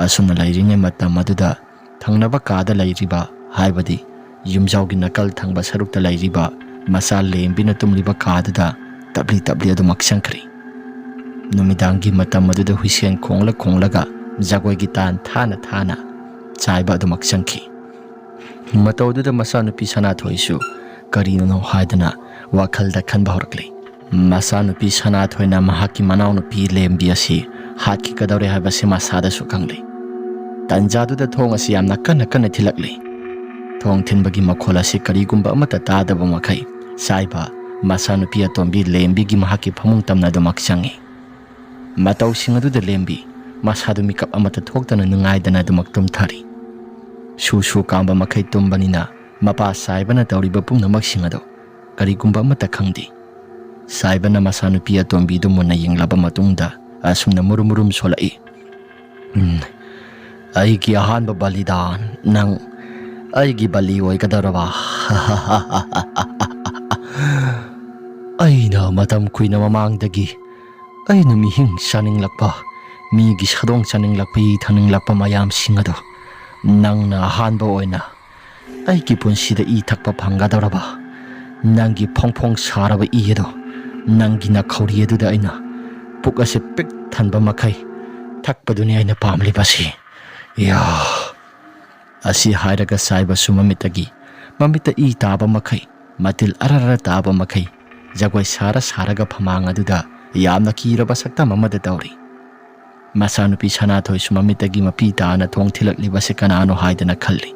ꯑꯁꯨꯝꯅ ꯂꯩꯔꯤꯉꯩ ꯃꯇꯝ ꯑꯗꯨꯗ ꯊꯪꯅꯕ ꯀꯥꯗ ꯂꯩꯔꯤꯕ, ꯍꯥꯏꯕꯗꯤ ꯌꯨꯝꯖꯥꯎꯒꯤ ꯅꯥꯀꯜ ꯊꯪꯕ ꯁꯔꯨꯛꯇ ꯂꯩꯔꯤꯕ ꯃꯆꯥ ꯂꯦꯝꯕꯤꯅ ꯇꯨꯝꯂꯤꯕ ꯀꯥꯗꯨꯗ ꯇꯞꯂꯤ ꯇꯞꯂꯤ ꯑꯗꯨꯃꯛ ꯆꯪꯈ꯭ꯔꯤ꯫ ꯅꯨꯃꯤꯗꯥꯡꯒꯤ ꯃꯇꯝ ꯑꯗꯨꯗ ꯍꯨꯏꯁꯦꯟ ꯈꯣꯡꯂ ꯈꯣꯡꯂꯒ ꯖꯒꯣꯏꯒꯤ ꯇꯥꯟ ꯊꯥꯅ ꯊꯥꯅ ꯆꯥꯏꯕ ꯑꯗꯨꯃꯛ ꯆꯪꯈꯤ꯫ ꯃꯇꯧꯗꯨꯗ ꯃꯆꯥꯅꯨꯄꯤ ꯁꯅꯥꯊꯣꯏꯁꯨ ꯀꯔꯤꯅꯣ ꯍꯥꯏꯗꯨꯅ ꯋꯥꯈꯜꯗ ꯈꯟꯕ ꯍꯧꯔꯛꯂꯤ꯫ ꯃꯆꯥꯅꯨꯄꯤ ꯁꯅꯥꯊꯣꯏꯅ ꯃꯍꯥꯛꯀꯤ ꯃꯅꯥꯎꯅꯨꯄꯤ ꯂꯦꯝꯕꯤ ꯑꯁꯤ ꯍꯥꯠꯈꯤꯒꯗꯧꯔꯦ ꯍꯥꯏꯕꯁꯤ ꯃꯁꯥꯗꯁꯨ ꯈꯪꯂꯤ꯫ ꯇꯟꯖꯥꯗꯨꯗ ꯊꯣꯡ ꯑꯁꯤ ꯌꯥꯝꯅ ꯀꯟꯅ ꯀꯟꯅ ꯊꯤꯜꯂꯛꯂꯤ꯫ ꯊꯣꯡ ꯊꯤꯟꯕꯒꯤ ꯃꯈꯣꯜ ꯑꯁꯤ ꯀꯔꯤꯒꯨꯝꯕ ꯑꯃꯠꯇ ꯇꯥꯗꯕ ꯃꯈꯩ ꯆꯥꯏꯕ ꯃꯆꯥꯅꯨꯄꯤ ꯑꯇꯣꯝꯕꯤ ꯂꯦꯝꯕꯤꯒꯤ ꯃꯍꯥꯛꯀꯤ ꯐꯃꯨꯡ ꯇꯝꯅ ꯑꯗꯨꯃꯛ ꯆꯪꯏ꯫ ꯃꯇꯧꯁꯤꯡ ꯑꯗꯨꯗ ꯂꯦꯝꯕꯤ ꯃꯁꯥꯗꯨ ꯃꯤꯀꯞ ꯑꯃꯠꯇ ꯊꯣꯛꯇꯅ ꯅꯨꯡꯉꯥꯏꯗꯅ ꯑꯗꯨꯃꯛ ꯇꯨꯝꯊꯔꯤ꯫ ꯁꯨ ꯁꯨ ꯀꯥꯝꯕ ꯃꯈꯩ ꯇꯨꯝꯕꯅꯤꯅ ꯃꯄꯥ ꯆꯥꯏꯕꯅ ꯇꯧꯔꯤꯕ ꯄꯨꯝꯅꯃꯛꯁꯤꯡ ꯑꯗꯨ ꯀꯔꯤꯒꯨꯝꯕ ꯑꯃꯠꯇ ꯈꯪꯗꯦ꯫ ꯆꯥꯏꯕꯅ ꯃꯆꯥꯅꯨꯄꯤ ꯑꯇꯣꯝꯕꯤꯗꯨ ꯃꯨꯟꯅ ꯌꯦꯡꯂꯕ ꯃꯇꯨꯡꯗ ꯑꯁꯨꯝꯅ ꯃꯨꯔꯨꯝ ꯃꯨꯔꯨꯝ ꯁꯣꯜꯂꯛꯏ꯫ "ꯎꯝ, ꯑꯩꯒꯤ ꯑꯍꯥꯟꯕ ꯕꯂꯤꯗꯥꯟ, ꯅꯪ ꯑꯩꯒꯤ ꯕꯂꯤ ꯑꯣꯏꯒꯗꯧꯔꯕ?" "ꯑꯩꯅ ꯃꯇꯝ ꯀꯨꯏꯅ ꯃꯃꯥꯡꯗꯒꯤ ꯑꯩꯅ ꯃꯤꯍꯤꯡ ꯆꯥꯅꯤꯡꯂꯛꯄ, ꯃꯤꯒꯤ ꯁꯥꯗꯣꯡ ꯆꯥꯅꯤꯡꯂꯛꯄ, ꯏ ꯊꯛꯅꯤꯡꯂꯛꯄ ꯃꯌꯥꯝꯁꯤꯡ ꯑꯗꯨ ꯅꯪꯅ ꯑꯍꯥꯟꯕ ꯑꯣꯏꯅ ꯑꯩꯒꯤ ꯄꯨꯟꯁꯤꯗ ꯏ ꯊꯛꯄ ꯐꯪꯒꯗꯧꯔꯕ? ꯅꯪꯒꯤ ꯐꯣꯡ ꯐꯣꯡ ꯁꯥꯔꯕ ꯏ ꯑꯗꯨ ꯅꯪꯒꯤ ꯅꯈꯧꯔꯤ ꯑꯗꯨꯗ ꯑꯩꯅ ꯄꯨꯛ ꯑꯁꯤ ꯄꯤꯛ ꯊꯟꯕ ꯃꯈꯩ ꯊꯛꯄꯗꯨꯅꯤ ꯑꯩꯅ ꯄꯥꯝꯂꯤꯕꯁꯤ꯫ ꯌꯥ!" ꯑꯁꯤ ꯍꯥꯏꯔꯒ ꯆꯥꯏꯕꯁꯨ ꯃꯃꯤꯠꯇꯒꯤ, ꯃꯃꯤꯠꯇ ꯏ ꯇꯥꯕ ꯃꯈꯩ, ꯃꯇꯤꯜ ꯑꯔ ꯑꯔ ꯇꯥꯕ ꯃꯈꯩ, ꯖꯒꯣꯏ ꯁꯥꯔ ꯁꯥꯔꯒ ꯐꯃꯥꯡ ꯑꯗꯨꯗ ꯌꯥꯝꯅ ꯀꯤꯔꯕ ꯁꯛꯇꯝ ꯑꯃꯗ ꯇꯧꯔꯤ꯫ ꯃꯆꯥꯅꯨꯄꯤ ꯁꯅꯥꯊꯣꯏꯁꯨ ꯃꯃꯤꯠꯇꯒꯤ ꯃꯄꯤ ꯇꯥꯅ ꯊꯣꯡ ꯊꯤꯜꯂꯛꯂꯤꯕꯁꯤ ꯀꯅꯥꯅꯣ ꯍꯥꯏꯗꯅ ꯈꯜꯂꯤ꯫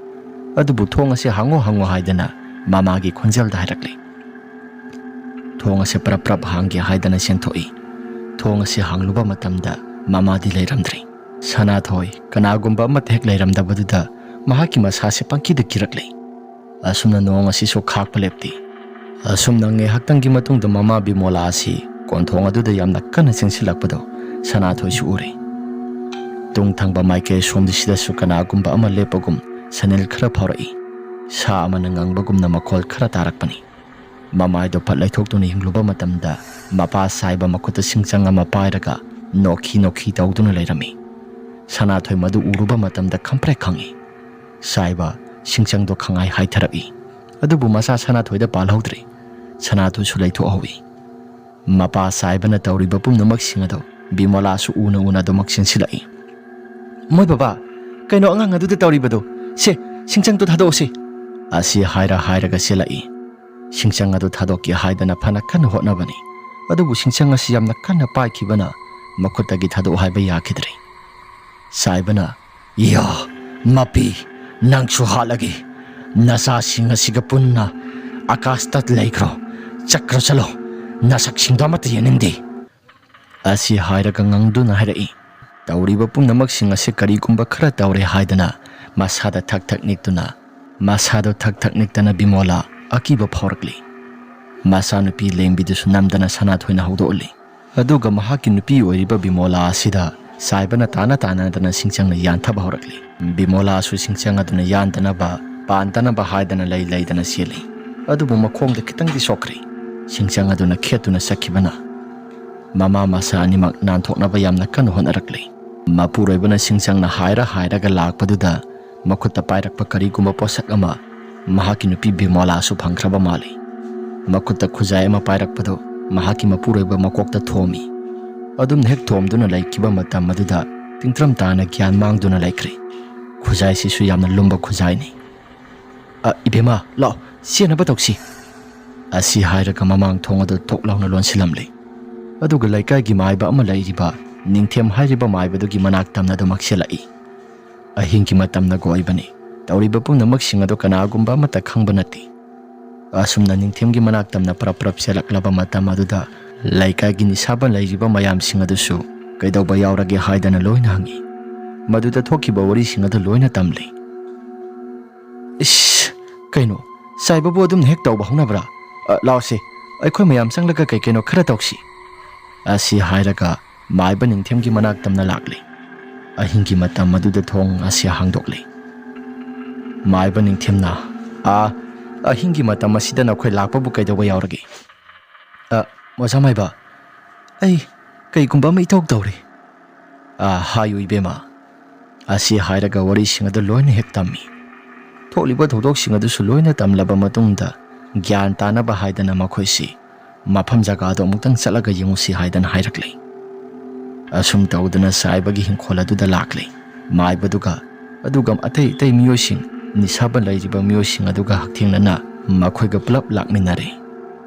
ꯑꯗꯨꯕꯨ "ꯊꯣꯡ ꯑꯁꯤ ꯍꯥꯡꯉꯣ, ꯍꯥꯡꯉꯣ" ꯍꯥꯏꯗꯅ ꯃꯃꯥꯒꯤ ꯈꯣꯟꯖꯦꯜꯗ ꯍꯥꯏꯔꯛꯂꯤ꯫ ꯊꯣꯡ ꯑꯁꯤ ꯄ꯭ꯔꯞ ꯄ꯭ꯔꯞ ꯍꯥꯡꯒꯦ ꯍꯥꯏꯗꯅ ꯆꯦꯟꯊꯣꯛꯏ꯫ ꯊꯣꯡ ꯑꯁꯤ ꯍꯥꯡꯂꯨꯕ ꯃꯇꯝꯗ ꯃꯃꯥꯗꯤ ꯂꯩꯔꯝꯗ꯭ꯔꯤ꯫ ꯁꯅꯥꯊꯣꯏ, ꯀꯅꯥꯒꯨꯝꯕ ꯑꯃꯠꯇ ꯍꯦꯛ ꯂꯩꯔꯝꯗꯕꯗꯨꯗ ꯃꯍꯥꯛꯀꯤ ꯃꯁꯥꯁꯦ ꯄꯪꯀꯤꯗ ꯀꯤꯔꯛꯂꯤ꯫ ꯑꯁꯨꯝꯅ ꯅꯣꯡ ꯑꯁꯤꯁꯨ ꯈꯥꯛꯄ ꯂꯦꯞꯇꯦ꯫ ꯑꯁꯨꯝꯅ ꯉꯥꯏꯍꯥꯛꯇꯪꯒꯤ ꯃꯇꯨꯡꯗ ꯃꯃꯥ ꯕꯤꯃꯣꯂꯥ ꯑꯁꯤ ꯀꯣꯟꯊꯣꯡ ꯑꯗꯨꯗ ꯌꯥꯝꯅ ꯀꯟꯅ ꯆꯦꯟꯁꯤꯜꯂꯛꯄꯗꯨ ꯁꯅꯥꯊꯣꯏꯁꯨ ꯎꯔꯦ꯫ ꯇꯨꯡ ꯊꯪꯕ ꯃꯥꯏꯀꯩ ꯁꯣꯝꯗ ꯁꯤꯗꯁꯨ ꯀꯅꯥꯒꯨꯝꯕ ꯑꯃ ꯂꯦꯞꯄꯒꯨꯝ ꯁꯅꯤꯜ ꯈꯔ ꯐꯥꯎꯔꯛꯏ꯫ ꯁꯥ ꯑꯃꯅ ꯉꯪꯕꯒꯨꯝꯅ ꯃꯈꯣꯜ ꯈꯔ ꯇꯥꯔꯛꯄꯅꯤ꯫ ꯃꯃꯥꯏꯗꯣ ꯐꯠ ꯂꯩꯊꯣꯛꯇꯨꯅ ꯌꯦꯡꯂꯨꯕ ꯃꯇꯝꯗ, ꯃꯄꯥ ꯁꯥꯏꯕ ꯃꯈꯨꯠꯇ ꯁꯤꯡꯆꯪ ꯑꯃ ꯄꯥꯏꯔꯒ ꯅꯣꯛꯈꯤ ꯅꯣꯛꯈꯤ ꯇꯧꯗꯨꯅ ꯂꯩꯔꯝꯃꯤ꯫ ꯁꯅꯥꯊꯣꯏ ꯃꯗꯨ ꯎꯔꯨꯕ ꯃꯇꯝꯗ ꯈꯪꯄ꯭ꯔꯦꯛ ꯈꯪꯉꯤ꯫ ꯁꯥꯏꯕ ꯁꯤꯡꯆꯪꯗꯣ ꯈꯪꯍꯥꯏ ꯍꯥꯏꯊꯔꯛꯏ꯫ ꯑꯗꯨꯕꯨ ꯃꯁꯥ ꯁꯅꯥꯊꯣꯏꯗ ꯄꯥꯜꯍꯧꯗ꯭ꯔꯦ꯫ ꯁꯅꯥꯊꯣꯏꯁꯨ ꯂꯩꯊꯣꯛꯍꯧꯏ꯫ ꯃꯄꯥ ꯁꯥꯏꯕꯅ ꯇꯧꯔꯤꯕ ꯄꯨꯝꯅꯃꯛꯁꯤꯡ ꯑꯗꯨ ꯕꯤꯃꯣꯂꯥꯁꯨ ꯎꯅ ꯎꯅ ꯑꯗꯨꯃꯛ ꯆꯦꯟꯁꯤꯜꯂꯛꯏ꯫ "ꯃꯣꯏ ꯕꯕꯥ, ꯀꯩꯅꯣ ꯑꯉꯥꯡ ꯑꯗꯨꯗ ꯇꯧꯔꯤꯕꯗꯣ? ꯁꯦ, ꯁꯤꯡꯆꯪꯗꯣ ꯊꯥꯗꯣꯛꯑꯣꯁꯦ!" ꯑꯁꯤ ꯍꯥꯏꯔ ꯍꯥꯏꯔꯒ ꯆꯦꯜꯂꯛꯏ꯫ ꯁꯤꯡꯆꯪ ꯑꯗꯨ ꯊꯥꯗꯣꯛꯀꯦ ꯍꯥꯏꯗꯅ ꯐꯅ ꯀꯟꯅ ꯍꯣꯠꯅꯕꯅꯤ꯫ ꯑꯗꯨꯕꯨ ꯁꯤꯡꯆꯪ ꯑꯁꯤ ꯌꯥꯝꯅ ꯀꯟꯅ ꯄꯥꯏꯈꯤꯕꯅ ꯃꯈꯨꯠꯇꯒꯤ ꯊꯥꯗꯣꯛ ꯍꯥꯏꯕ ꯌꯥꯈꯤꯗ꯭ꯔꯦ꯫ ꯁꯥꯏꯕꯅ, "ꯌꯥ, ꯃꯄꯤ, ꯅꯪꯁꯨ ꯍꯥꯠꯂꯒꯦ꯫ ꯅꯆꯥꯁꯤꯡ ꯑꯁꯤꯒ ꯄꯨꯟꯅ ꯑꯀꯥꯁꯇ ꯂꯩꯈ꯭ꯔꯣ꯫ ꯆꯠꯈ꯭ꯔꯣ ꯆꯠꯂꯣ꯫ ꯅꯁꯛꯁꯤꯡꯗꯣ ꯑꯃꯠꯇ ꯌꯦꯡꯅꯤꯡꯗꯦ" ꯑꯁꯤ ꯍꯥꯏꯔꯒ ꯉꯪꯗꯨꯅ ꯍꯥꯏꯔꯛꯏ꯫ ꯇꯧꯔꯤꯕ ꯄꯨꯝꯅꯃꯛꯁꯤꯡ ꯑꯁꯤ ꯀꯔꯤꯒꯨꯝꯕ ꯈꯔ ꯇꯧꯔꯦ ꯍꯥꯏꯗꯅ ꯃꯁꯥꯗ ꯊꯛ ꯊꯛ ꯅꯤꯛꯇꯨꯅ, ꯃꯁꯥꯗꯣ ꯊꯛ ꯊꯛ ꯅꯤꯛꯇꯅ ꯕꯤꯃꯣꯂꯥ ꯑꯀꯤꯕ ꯐꯥꯎꯔꯛꯂꯤ꯫ ꯃꯆꯥꯅꯨꯄꯤ ꯂꯦꯡꯕꯤꯗꯨꯁꯨ ꯅꯝꯗꯅ ꯁꯅꯥꯊꯣꯏꯅ ꯍꯧꯗꯣꯛꯍꯜꯂꯤ꯫ ꯑꯗꯨꯒ ꯃꯍꯥꯛꯀꯤ ꯅꯨꯄꯤ ꯑꯣꯏꯔꯤꯕ ꯕꯤꯃꯣꯂꯥ ꯑꯁꯤꯗ ꯁꯥꯏꯕꯅ ꯇꯥꯅ ꯇꯥꯅꯗꯅ ꯁꯤꯡꯆꯪꯅ ꯌꯥꯟꯊꯕ ꯍꯧꯔꯛꯂꯤ꯫ ꯕꯤꯃꯣꯂꯥꯁꯨ ꯁꯤꯡꯆꯪ ꯑꯗꯨꯅ ꯌꯥꯟꯗꯅꯕ, ꯄꯥꯟꯗꯅꯕ ꯍꯥꯏꯗꯅ ꯂꯩ ꯂꯩꯗꯅ ꯆꯦꯜꯂꯤ꯫ ꯑꯗꯨꯕꯨ ꯃꯈꯣꯡꯗ ꯈꯤꯇꯪꯗꯤ ꯁꯣꯛꯈ꯭ꯔꯦ꯫ ꯁꯤꯡꯆꯪ ꯑꯗꯨꯅ ꯈꯦꯠꯇꯨꯅ ꯆꯠꯈꯤꯕꯅ ꯃꯃꯥ ꯃꯆꯥ ꯑꯅꯤꯃꯛ ꯅꯥꯟꯊꯣꯛꯅꯕ ꯌꯥꯝꯅ ꯀꯟꯅ ꯍꯣꯠꯅꯔꯛꯂꯤ꯫ ꯃꯄꯨꯔꯣꯏꯕꯅ ꯁꯤꯡꯆꯪꯅ ꯍꯥꯏꯔ ꯍꯥꯏꯔꯒ ꯂꯥꯛꯄꯗꯨꯗ ꯃꯈꯨꯠꯇ ꯄꯥꯏꯔꯛꯄ ꯀꯔꯤꯒꯨꯝꯕ ꯄꯣꯠꯁꯛ ꯑꯃ ꯃꯍꯥꯛꯀꯤ ꯅꯨꯄꯤ ꯕꯤꯃꯣꯂꯥꯁꯨ ꯐꯪꯈ꯭ꯔꯕ ꯃꯥꯜꯂꯤ꯫ ꯃꯈꯨꯠꯇ ꯈꯨꯖꯥꯏ ꯑꯃ ꯄꯥꯏꯔꯛꯄꯗꯨ ꯃꯍꯥꯛꯀꯤ ꯃꯄꯨꯔꯣꯏꯕ ꯃꯀꯣꯛꯇ ꯊꯣꯝꯃꯤ꯫ ꯑꯗꯨꯝꯅ ꯍꯦꯛ ꯊꯣꯝꯗꯨꯅ ꯂꯩꯈꯤꯕ ꯃꯇꯝ ꯑꯗꯨꯗ ꯇꯤꯡꯇ꯭ꯔꯝ ꯇꯥꯅ ꯒ꯭ꯌꯥꯟ ꯃꯥꯡꯗꯨꯅ ꯂꯩꯈ꯭ꯔꯦ꯫ ꯈꯨꯖꯥꯏꯁꯤꯁꯨ ꯌꯥꯝꯅ ꯂꯨꯝꯕ ꯈꯨꯖꯥꯏꯅꯤ꯫ "ꯑ, ꯏꯕꯦꯝꯃ, ꯂꯥꯛꯑꯣ, ꯆꯦꯟꯅꯕ ꯇꯧꯁꯤ!" ꯑꯁꯤ ꯍꯥꯏꯔꯒ ꯃꯃꯥꯡ ꯊꯣꯡ ꯑꯗꯨ ꯊꯣꯛ ꯂꯥꯎꯅ ꯂꯣꯟꯁꯤꯜꯂꯝꯂꯦ꯫ ꯑꯗꯨꯒ ꯂꯩꯀꯥꯏꯒꯤ ꯃꯥꯏꯕ ꯑꯃ ꯂꯩꯔꯤꯕ ꯅꯤꯡꯊꯦꯝ ꯍꯥꯏꯔꯤꯕ ꯃꯥꯏꯕꯗꯨꯒꯤ ꯃꯅꯥꯛ ꯇꯝꯅ ꯑꯗꯨꯃꯛ ꯆꯦꯜꯂꯛꯏ꯫ ꯑꯍꯤꯡꯒꯤ ꯃꯇꯝꯅꯒ ꯑꯣꯏꯕꯅꯤ꯫ ꯇꯧꯔꯤꯕ ꯄꯨꯝꯅꯃꯛꯁꯤꯡ ꯑꯗꯨ ꯀꯅꯥꯒꯨꯝꯕ ꯑꯃꯠꯇ ꯈꯪꯕ ꯅꯠꯇꯦ꯫ ꯑꯁꯨꯝꯅ ꯅꯤꯡꯊꯦꯝꯒꯤ ꯃꯅꯥꯛ ꯇꯝꯅ ꯄꯔꯞ ꯄꯔꯞ ꯆꯦꯜꯂꯛꯂꯕ ꯃꯇꯝ ꯑꯗꯨꯗ ꯂꯩꯀꯥꯏꯒꯤ ꯅꯤꯁꯥꯕ ꯂꯩꯔꯤꯕ ꯃꯌꯥꯝꯁꯤꯡ ꯑꯗꯨꯁꯨ ꯀꯩꯗꯧꯕ ꯌꯥꯎꯔꯒꯦ ꯍꯥꯏꯗꯅ ꯂꯣꯏꯅ ꯍꯪꯉꯤ꯫ ꯃꯗꯨꯗ ꯊꯣꯛꯈꯤꯕ ꯋꯥꯔꯤꯁꯤꯡ ꯑꯗꯨ ꯂꯣꯏꯅ ꯇꯝꯂꯤ꯫ "ꯏꯁ, ꯀꯩꯅꯣ, ꯆꯥꯏꯕꯕꯨ ꯑꯗꯨꯝꯅ ꯍꯦꯛ ꯇꯧꯕ ꯍꯧꯅꯕ꯭ꯔꯥ? ꯑ, ꯂꯥꯛꯑꯣꯁꯦ, ꯑꯩꯈꯣꯏ ꯃꯌꯥꯝ ꯆꯪꯂꯒ ꯀꯩ ꯀꯩꯅꯣ ꯈꯔ ꯇꯧꯁꯤ" ꯑꯁꯤ ꯍꯥꯏꯔꯒ ꯃꯥꯏꯕ ꯅꯤꯡꯊꯦꯝꯒꯤ ꯃꯅꯥꯛ ꯇꯝꯅ ꯂꯥꯛꯂꯤ꯫ ꯑꯍꯤꯡꯒꯤ ꯃꯇꯝ ꯑꯗꯨꯗ ꯊꯣꯡ ꯑꯁꯤ ꯍꯥꯡꯗꯣꯛꯂꯤ꯫ ꯃꯥꯏꯕ ꯅꯤꯡꯊꯦꯝꯅ, "ꯑꯥ, ꯑꯍꯤꯡꯒꯤ ꯃꯇꯝ ꯑꯁꯤꯗ ꯅꯈꯣꯏ ꯂꯥꯛꯄꯕꯨ ꯀꯩꯗꯧꯕ ꯌꯥꯎꯔꯒꯦ?" "ꯑ, ꯑꯣꯖꯥ ꯃꯥꯏꯕ, ꯑꯩ ꯀꯩꯒꯨꯝꯕ ꯑꯃ ꯏꯇꯧ ꯇꯧꯔꯦ꯫" "ꯑ, ꯍꯥꯏꯌꯨ ꯏꯕꯦꯝꯃ꯫" ꯑꯁꯤ ꯍꯥꯏꯔꯒ ꯋꯥꯔꯤꯁꯤꯡ ꯑꯗꯨ ꯂꯣꯏꯅ ꯍꯦꯛ ꯇꯝꯃꯤ꯫ ꯊꯣꯛꯂꯤꯕ ꯊꯧꯗꯣꯛꯁꯤꯡ ꯑꯗꯨꯁꯨ ꯂꯣꯏꯅ ꯇꯝꯂꯕ ꯃꯇꯨꯡꯗ ꯒ꯭ꯌꯥꯟ ꯇꯥꯅꯕ ꯍꯥꯏꯗꯅ ꯃꯈꯣꯏꯁꯤ ꯃꯐꯝ ꯖꯒꯥꯗꯣ ꯑꯃꯨꯛꯇꯪ ꯆꯠꯂꯒ ꯌꯦꯡꯉꯨꯁꯤ ꯍꯥꯏꯗꯅ ꯍꯥꯏꯔꯛꯂꯦ꯫ ꯑꯁꯨꯝ ꯇꯧꯗꯅ ꯆꯥꯏꯕꯒꯤ ꯍꯤꯡꯈꯣꯜ ꯑꯗꯨꯗ ꯂꯥꯛꯂꯦ꯫ ꯃꯥꯏꯕꯗꯨꯒ ꯑꯗꯨꯒ ꯑꯇꯩ ꯑꯇꯩ ꯃꯤꯑꯣꯏꯁꯤꯡ, ꯅꯤꯁꯥꯕ ꯂꯩꯔꯤꯕ ꯃꯤꯑꯣꯏꯁꯤꯡ ꯑꯗꯨꯒ ꯍꯛꯊꯦꯡꯅꯅ ꯃꯈꯣꯏꯒ ꯄꯨꯂꯞ ꯂꯥꯛꯃꯤꯟꯅꯔꯦ꯫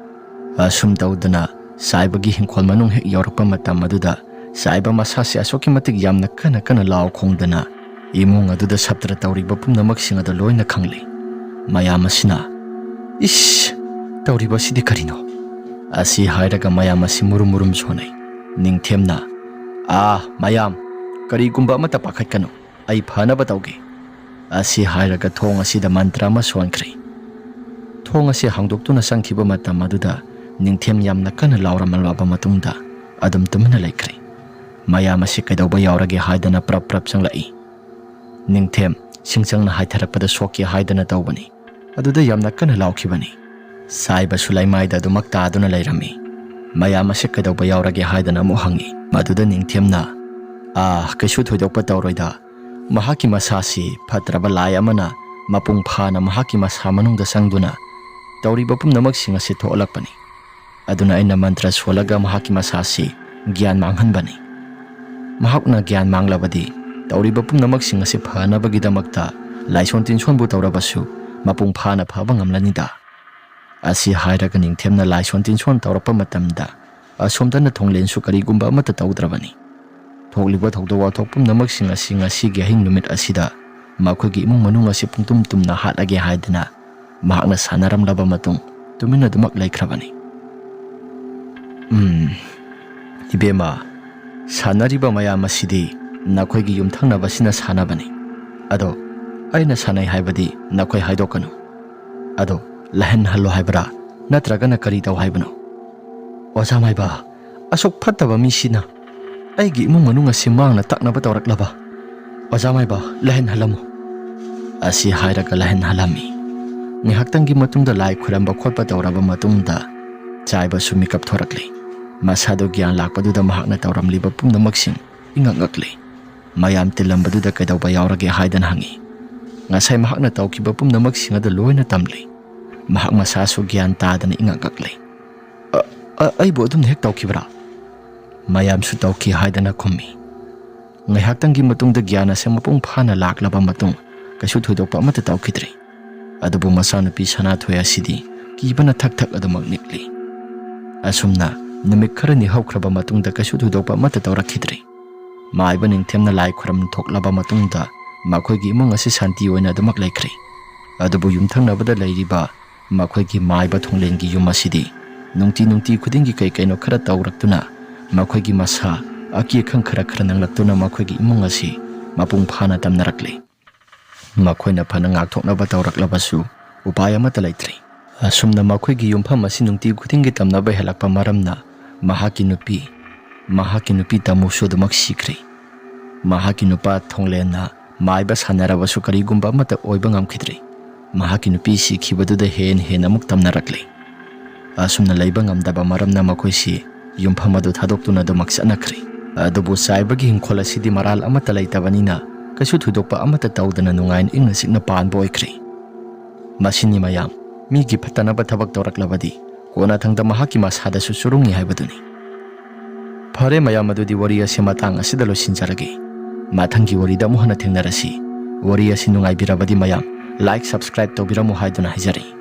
ꯑꯁꯨꯝ ꯇꯧꯗꯅ ꯆꯥꯏꯕꯒꯤ ꯍꯤꯡꯈꯣꯜ ꯃꯅꯨꯡ ꯍꯦꯛ ꯌꯧꯔꯛꯄ ꯃꯇꯝ ꯑꯗꯨꯗ ꯆꯥꯏꯕ ꯃꯁꯥꯁꯦ ꯑꯁꯨꯛꯀꯤ ꯃꯇꯤꯛ ꯌꯥꯝꯅ ꯀꯟꯅ ꯀꯟꯅ ꯂꯥꯎ ꯈꯣꯡꯗꯅ ꯏꯃꯨꯡ ꯑꯗꯨꯗ ꯁꯞꯇ꯭ꯔ ꯇꯧꯔꯤꯕ ꯄꯨꯝꯅꯃꯛꯁꯤꯡ ꯑꯗꯨ ꯂꯣꯏꯅ ꯈꯪꯂꯦ꯫ ꯃꯌꯥꯝ ꯑꯁꯤꯅ, "ꯏꯁ, ꯇꯧꯔꯤꯕ ꯑꯁꯤꯗꯤ ꯀꯔꯤꯅꯣ?" ꯑꯁꯤ ꯍꯥꯏꯔꯒ ꯃꯌꯥꯝ ꯑꯁꯤ ꯃꯨꯔꯨꯝ ꯃꯨꯔꯨꯝ ꯁꯣꯟꯅꯩ꯫ ꯅꯤꯡꯊꯦꯝꯅ, "ꯑꯥ, ꯃꯌꯥꯝ, ꯀꯔꯤꯒꯨꯝꯕ ꯑꯃꯠꯇ ꯄꯥꯈꯠꯀꯅꯨ, ꯑꯩ ꯐꯅꯕ ꯇꯧꯒꯦ꯫" ꯑꯁꯤ ꯍꯥꯏꯔꯒ ꯊꯣꯡ ꯑꯁꯤꯗ ꯃꯟꯇ꯭ꯔ ꯑꯃ ꯁꯣꯟꯈ꯭ꯔꯦ꯫ ꯊꯣꯡ ꯑꯁꯤ ꯍꯥꯡꯗꯣꯛꯇꯨꯅ ꯆꯪꯈꯤꯕ ꯃꯇꯝ ꯑꯗꯨꯗ ꯅꯤꯡꯊꯦꯝ ꯌꯥꯝꯅ ꯀꯟꯅ ꯂꯥꯎꯔꯝꯂꯕ ꯃꯇꯨꯡꯗ ꯑꯗꯨꯝ ꯇꯨꯃꯤꯟꯅ ꯂꯩꯈ꯭ꯔꯦ꯫ ꯃꯌꯥꯝ ꯑꯁꯤ ꯀꯩꯗꯧꯕ ꯌꯥꯎꯔꯒꯦ ꯍꯥꯏꯗꯅ ꯄ꯭ꯔꯞ ꯄ꯭ꯔꯞ ꯆꯪꯂꯛꯏ꯫ ꯅꯤꯡꯊꯦꯝ ꯁꯤꯡꯆꯪꯅ ꯍꯥꯏꯊꯔꯛꯄꯗ ꯁꯣꯛꯀꯦ ꯍꯥꯏꯗꯅ ꯇꯧꯕꯅꯤ꯫ ꯑꯗꯨꯗ ꯌꯥꯝꯅ ꯀꯟꯅ ꯂꯥꯎꯈꯤꯕꯅꯤ꯫ ꯆꯥꯏꯕꯁꯨ ꯂꯩꯃꯥꯏꯗ ꯑꯗꯨꯃꯛ ꯇꯥꯗꯨꯅ ꯂꯩꯔꯝꯃꯤ꯫ ꯃꯌꯥꯝ ꯑꯁꯤ ꯀꯩꯗꯧꯕ ꯌꯥꯎꯔꯒꯦ ꯍꯥꯏꯗꯅ ꯑꯃꯨꯛ ꯍꯪꯉꯤ꯫ ꯃꯗꯨꯗ ꯅꯤꯡꯊꯦꯝꯅ, "ꯑꯥ, ꯀꯩꯁꯨ ꯊꯣꯏꯗꯣꯛꯄ ꯇꯧꯔꯣꯏꯗ꯫ ꯃꯍꯥꯛꯀꯤ ꯃꯁꯥꯁꯤ ꯐꯠꯇ꯭ꯔꯕ ꯂꯥꯏ ꯑꯃꯅ ꯃꯄꯨꯡ ꯐꯥꯅ ꯃꯍꯥꯛꯀꯤ ꯃꯁꯥ ꯃꯅꯨꯡꯗ ꯆꯪꯗꯨꯅ ꯇꯧꯔꯤꯕ ꯄꯨꯝꯅꯃꯛꯁꯤꯡ ꯑꯁꯤ ꯊꯣꯛꯍꯜꯂꯛꯄꯅꯤ꯫ ꯑꯗꯨꯅ ꯑꯩꯅ ꯃꯟꯇ꯭ꯔ ꯁꯣꯜꯂꯒ ꯃꯍꯥꯛꯀꯤ ꯃꯁꯥꯁꯤ ꯒ꯭ꯌꯥꯟ ꯃꯥꯡꯍꯟꯕꯅꯤ꯫ ꯃꯍꯥꯛꯅ ꯒ꯭ꯌꯥꯟ ꯃꯥꯡꯂꯕꯗꯤ ꯇꯧꯔꯤꯕ ꯄꯨꯝꯅꯃꯛꯁꯤꯡ ꯑꯁꯤ ꯐꯅꯕꯒꯤꯗꯃꯛꯇ ꯂꯥꯏꯁꯣꯟ ꯇꯤꯟꯁꯣꯟꯕꯨ ꯇꯧꯔꯕꯁꯨ ꯃꯄꯨꯡ ꯐꯥꯅ ꯐꯕ ꯉꯝꯂꯅꯤꯗ꯫" ꯑꯁꯤ ꯍꯥꯏꯔꯒ ꯅꯤꯡꯊꯦꯝꯅ ꯂꯥꯏꯁꯣꯟ ꯇꯤꯟꯁꯣꯟ ꯇꯧꯔꯛꯄ ꯃꯇꯝꯗ ꯑꯁꯣꯝꯗꯅ ꯊꯣꯡꯂꯦꯟꯁꯨ ꯀꯔꯤꯒꯨꯝꯕ ꯑꯃꯠꯇ ꯇꯧꯗ꯭ꯔꯕꯅꯤ꯫ ꯊꯣꯛꯂꯤꯕ ꯊꯧꯗꯣꯛ ꯋꯥꯊꯣꯛ ꯄꯨꯝꯅꯃꯛꯁꯤꯡ ꯑꯁꯤ ꯉꯁꯤꯒꯤ ꯑꯍꯤꯡ ꯅꯨꯃꯤꯠ ꯑꯁꯤꯗ ꯃꯈꯣꯏꯒꯤ ꯏꯃꯨꯡ ꯃꯅꯨꯡ ꯑꯁꯤ ꯄꯨꯡꯇꯨꯝ ꯇꯨꯝꯅ ꯍꯥꯠꯂꯒꯦ ꯍꯥꯏꯗꯅ ꯃꯍꯥꯛꯅ ꯁꯥꯟꯅꯔꯝꯂꯕ ꯃꯇꯨꯡ ꯇꯨꯃꯤꯟꯅ ꯑꯗꯨꯃꯛ ꯂꯩꯈ꯭ꯔꯕꯅꯤ꯫ "ꯎꯝ, ꯏꯕꯦꯝꯃ, ꯁꯥꯟꯅꯔꯤꯕ ꯃꯌꯥꯝ ꯑꯁꯤꯗꯤ ꯅꯈꯣꯏꯒꯤ ꯌꯨꯝꯊꯪꯅꯕꯁꯤꯅ ꯁꯥꯟꯅꯕꯅꯤ꯫ ꯑꯗꯣ ꯑꯩꯅ ꯁꯥꯟꯅꯩ ꯍꯥꯏꯕꯗꯤ ꯅꯈꯣꯏ ꯍꯥꯏꯗꯣꯛꯀꯅꯨ꯫ ꯑꯗꯣ ꯂꯥꯏꯍꯟꯍꯜꯂꯣ ꯍꯥꯏꯕ꯭ꯔꯥ, ꯅꯠꯇ꯭ꯔꯒꯅ ꯀꯔꯤ ꯇꯧ ꯍꯥꯏꯕꯅꯣ?" "ꯑꯣꯖꯥ ꯃꯥꯏꯕ, ꯑꯁꯨꯛ ꯐꯠꯇꯕ ꯃꯤꯁꯤꯅ ꯑꯩꯒꯤ ꯏꯃꯨꯡ ꯃꯅꯨꯡ ꯑꯁꯤ ꯃꯥꯡꯅ ꯇꯥꯛꯅꯕ ꯇꯧꯔꯛꯂꯕ? ꯑꯣꯖꯥ ꯃꯥꯏꯕ, ꯂꯥꯏꯍꯟꯍꯜꯂꯝꯃꯨ꯫" ꯑꯁꯤ ꯍꯥꯏꯔꯒ ꯂꯥꯏꯍꯟꯍꯜꯂꯝꯃꯤ꯫ ꯉꯥꯏꯍꯥꯛꯇꯪꯒꯤ ꯃꯇꯨꯡꯗ ꯂꯥꯏ ꯈꯨꯔꯝꯕ ꯈꯣꯠꯄ ꯇꯧꯔꯕ ꯃꯇꯨꯡꯗ ꯆꯥꯏꯕꯁꯨ ꯃꯤꯀꯞ ꯊꯣꯔꯛꯂꯤ꯫ ꯃꯁꯥꯗꯨ ꯒ꯭ꯌꯥꯟ ꯂꯥꯛꯄꯗꯨꯗ ꯃꯍꯥꯛꯅ ꯇꯧꯔꯝꯂꯤꯕ ꯄꯨꯝꯅꯃꯛꯁꯤꯡ ꯏꯉꯛ ꯉꯛꯂꯤ꯫ ꯃꯌꯥꯝ ꯇꯤꯜꯂꯝꯕꯗꯨꯗ ꯀꯩꯗꯧꯕ ꯌꯥꯎꯔꯒꯦ ꯍꯥꯏꯗꯅ ꯍꯪꯉꯤ꯫ ꯉꯁꯥꯏ ꯃꯍꯥꯛꯅ ꯇꯧꯈꯤꯕ ꯄꯨꯝꯅꯃꯛꯁꯤꯡ ꯑꯗꯨ ꯂꯣꯏꯅ ꯇꯝꯂꯤ꯫ ꯃꯍꯥꯛ ꯃꯁꯥꯁꯨ ꯒ꯭ꯌꯥꯟ ꯇꯥꯗꯅ ꯏꯉꯛ ꯉꯛꯂꯤ꯫ "ꯑ-, ꯑ-, ꯑꯩꯕꯨ ꯑꯗꯨꯝꯅ ꯍꯦꯛ ꯇꯧꯈꯤꯕ꯭ꯔꯥ?" ꯃꯌꯥꯝꯁꯨ ꯇꯧꯈꯤ ꯍꯥꯏꯗꯅ ꯈꯨꯝꯃꯤ꯫ ꯉꯥꯏꯍꯥꯛꯇꯪꯒꯤ ꯃꯇꯨꯡꯗ ꯒ꯭ꯌꯥꯟ ꯑꯁꯦ ꯃꯄꯨꯡ ꯐꯥꯅ ꯂꯥꯛꯂꯕ ꯃꯇꯨꯡ ꯀꯩꯁꯨ ꯊꯣꯏꯗꯣꯛꯄ ꯑꯃꯠꯇ ꯇꯧꯈꯤꯗ꯭ꯔꯤ꯫ ꯑꯗꯨꯕꯨ ꯃꯆꯥꯅꯨꯄꯤ ꯁꯅꯥꯊꯣꯏ ꯑꯁꯤꯗꯤ ꯀꯤꯕꯅ ꯊꯛ ꯊꯛ ꯑꯗꯨꯃꯛ ꯅꯤꯛꯂꯤ꯫ ꯑꯁꯨꯝꯅ ꯅꯨꯃꯤꯠ ꯈꯔꯅꯤ ꯍꯧꯈ꯭ꯔꯕ ꯃꯇꯨꯡꯗ ꯀꯩꯁꯨ ꯊꯣꯏꯗꯣꯛꯄ ꯑꯃꯠꯇ ꯇꯧꯔꯛꯈꯤꯗ꯭ꯔꯤ꯫ ꯃꯥꯏꯕ ꯅꯤꯡꯊꯦꯝꯅ ꯂꯥꯏ ꯈꯨꯔꯨꯝ ꯊꯣꯛꯂꯕ ꯃꯇꯨꯡꯗ ꯃꯈꯣꯏꯒꯤ ꯏꯃꯨꯡ ꯑꯁꯤ ꯁꯥꯟꯇꯤ ꯑꯣꯏꯅ ꯑꯗꯨꯃꯛ ꯂꯩꯈ꯭ꯔꯦ꯫ ꯑꯗꯨꯕꯨ ꯌꯨꯝꯊꯪꯅꯕꯗ ꯂꯩꯔꯤꯕ ꯃꯈꯣꯏꯒꯤ ꯃꯥꯏꯕ ꯊꯣꯡꯂꯦꯟꯒꯤ ꯌꯨꯝ ꯑꯁꯤꯗꯤ ꯅꯨꯡꯇꯤ ꯅꯨꯡꯇꯤ ꯈꯨꯗꯤꯡꯒꯤ ꯀꯩ ꯀꯩꯅꯣ ꯈꯔ ꯇꯧꯔꯛꯇꯨꯅ ꯃꯈꯣꯏꯒꯤ ꯃꯁꯥ ꯑꯀꯤ ꯑꯈꯪ ꯈꯔ ꯈꯔ ꯅꯪꯂꯛꯇꯨꯅ ꯃꯈꯣꯏꯒꯤ ꯏꯃꯨꯡ ꯑꯁꯤ ꯃꯄꯨꯡ ꯐꯥꯅ ꯇꯝꯅꯔꯛꯂꯤ꯫ ꯃꯈꯣꯏꯅ ꯐꯅ ꯉꯥꯛꯊꯣꯛꯅꯕ ꯇꯧꯔꯛꯂꯕꯁꯨ ꯎꯄꯥꯏ ꯑꯃꯠꯇ ꯂꯩꯇ꯭ꯔꯤ꯫ ꯑꯁꯨꯝꯅ ꯃꯈꯣꯏꯒꯤ ꯌꯨꯝꯐꯝ ꯑꯁꯤ ꯅꯨꯡꯇꯤ ꯈꯨꯗꯤꯡꯒꯤ ꯇꯝꯅꯕ ꯍꯦꯜꯂꯛꯄ ꯃꯔꯝꯅ ꯃꯍꯥꯛꯀꯤ ꯅꯨꯄꯤ, ꯃꯍꯥꯛꯀꯤ ꯅꯨꯄꯤ ꯇꯥꯃꯨꯁꯨ ꯑꯗꯨꯃꯛ ꯁꯤꯈ꯭ꯔꯦ꯫ ꯃꯍꯥꯛꯀꯤ ꯅꯨꯄꯥ ꯊꯣꯡꯂꯦꯟꯅ ꯃꯥꯏꯕ ꯁꯥꯟꯅꯔꯕꯁꯨ ꯀꯔꯤꯒꯨꯝꯕ ꯑꯃꯠꯇ ꯑꯣꯏꯕ ꯉꯝꯈꯤꯗ꯭ꯔꯦ꯫ ꯃꯍꯥꯛꯀꯤ ꯅꯨꯄꯤ ꯁꯤꯈꯤꯕꯗꯨꯗ ꯍꯦꯟ ꯍꯦꯟꯅ ꯑꯃꯨꯛ ꯇꯝꯅꯔꯛꯂꯦ꯫ ꯑꯁꯨꯝꯅ ꯂꯩꯕ ꯉꯝꯗꯕ ꯃꯔꯝꯅ ꯃꯈꯣꯏꯁꯤ ꯌꯨꯝꯐꯝ ꯑꯗꯨ ꯊꯥꯗꯣꯛꯇꯨꯅ ꯑꯗꯨꯃꯛ ꯆꯠꯅꯈ꯭ꯔꯦ꯫ ꯑꯗꯨꯕꯨ ꯆꯥꯏꯕꯒꯤ ꯍꯤꯡꯈꯣꯜ ꯑꯁꯤꯗꯤ ꯃꯔꯥꯜ ꯑꯃꯠꯇ ꯂꯩꯇꯕꯅꯤꯅ ꯀꯩꯁꯨ ꯊꯣꯏꯗꯣꯛꯄ ꯑꯃꯠꯇ ꯇꯧꯗꯅ ꯅꯨꯡꯉꯥꯏꯅ ꯏꯪꯅ ꯆꯤꯛꯅ ꯄꯥꯟꯕ ꯑꯣꯏꯈ꯭ꯔꯦ꯫ ꯃꯁꯤꯅꯤ ꯃꯌꯥꯝ, ꯃꯤꯒꯤ ꯐꯠꯇꯅꯕ ꯊꯕꯛ ꯇꯧꯔꯛꯂꯕꯗꯤ ꯀꯣꯟꯅꯊꯪꯗ ꯃꯍꯥꯛꯀꯤ ꯃꯁꯥꯗꯁꯨ ꯆꯨꯔꯨꯡꯏ ꯍꯥꯏꯕꯗꯨꯅꯤ꯫ ꯐꯔꯦ ꯃꯌꯥꯝ, ꯑꯗꯨꯗꯤ ꯋꯥꯔꯤ ꯑꯁꯤ ꯃꯇꯥꯡ ꯑꯁꯤꯗ ꯂꯣꯏꯁꯤꯟꯖꯔꯒꯦ꯫ ꯃꯊꯪꯒꯤ ꯋꯥꯔꯤꯗ ꯑꯃꯨꯛ ꯍꯟꯅ ꯊꯦꯡꯅꯔꯁꯤ꯫ ꯋꯥꯔꯤ ꯑꯁꯤ ꯅꯨꯡꯉꯥꯏꯕꯤꯔꯕꯗꯤ ꯃꯌꯥꯝ like, subscribe ꯇꯧꯕꯤꯔꯝꯃꯨ ꯍꯥꯏꯗꯨꯅ ꯍꯥꯏꯖꯔꯤ꯫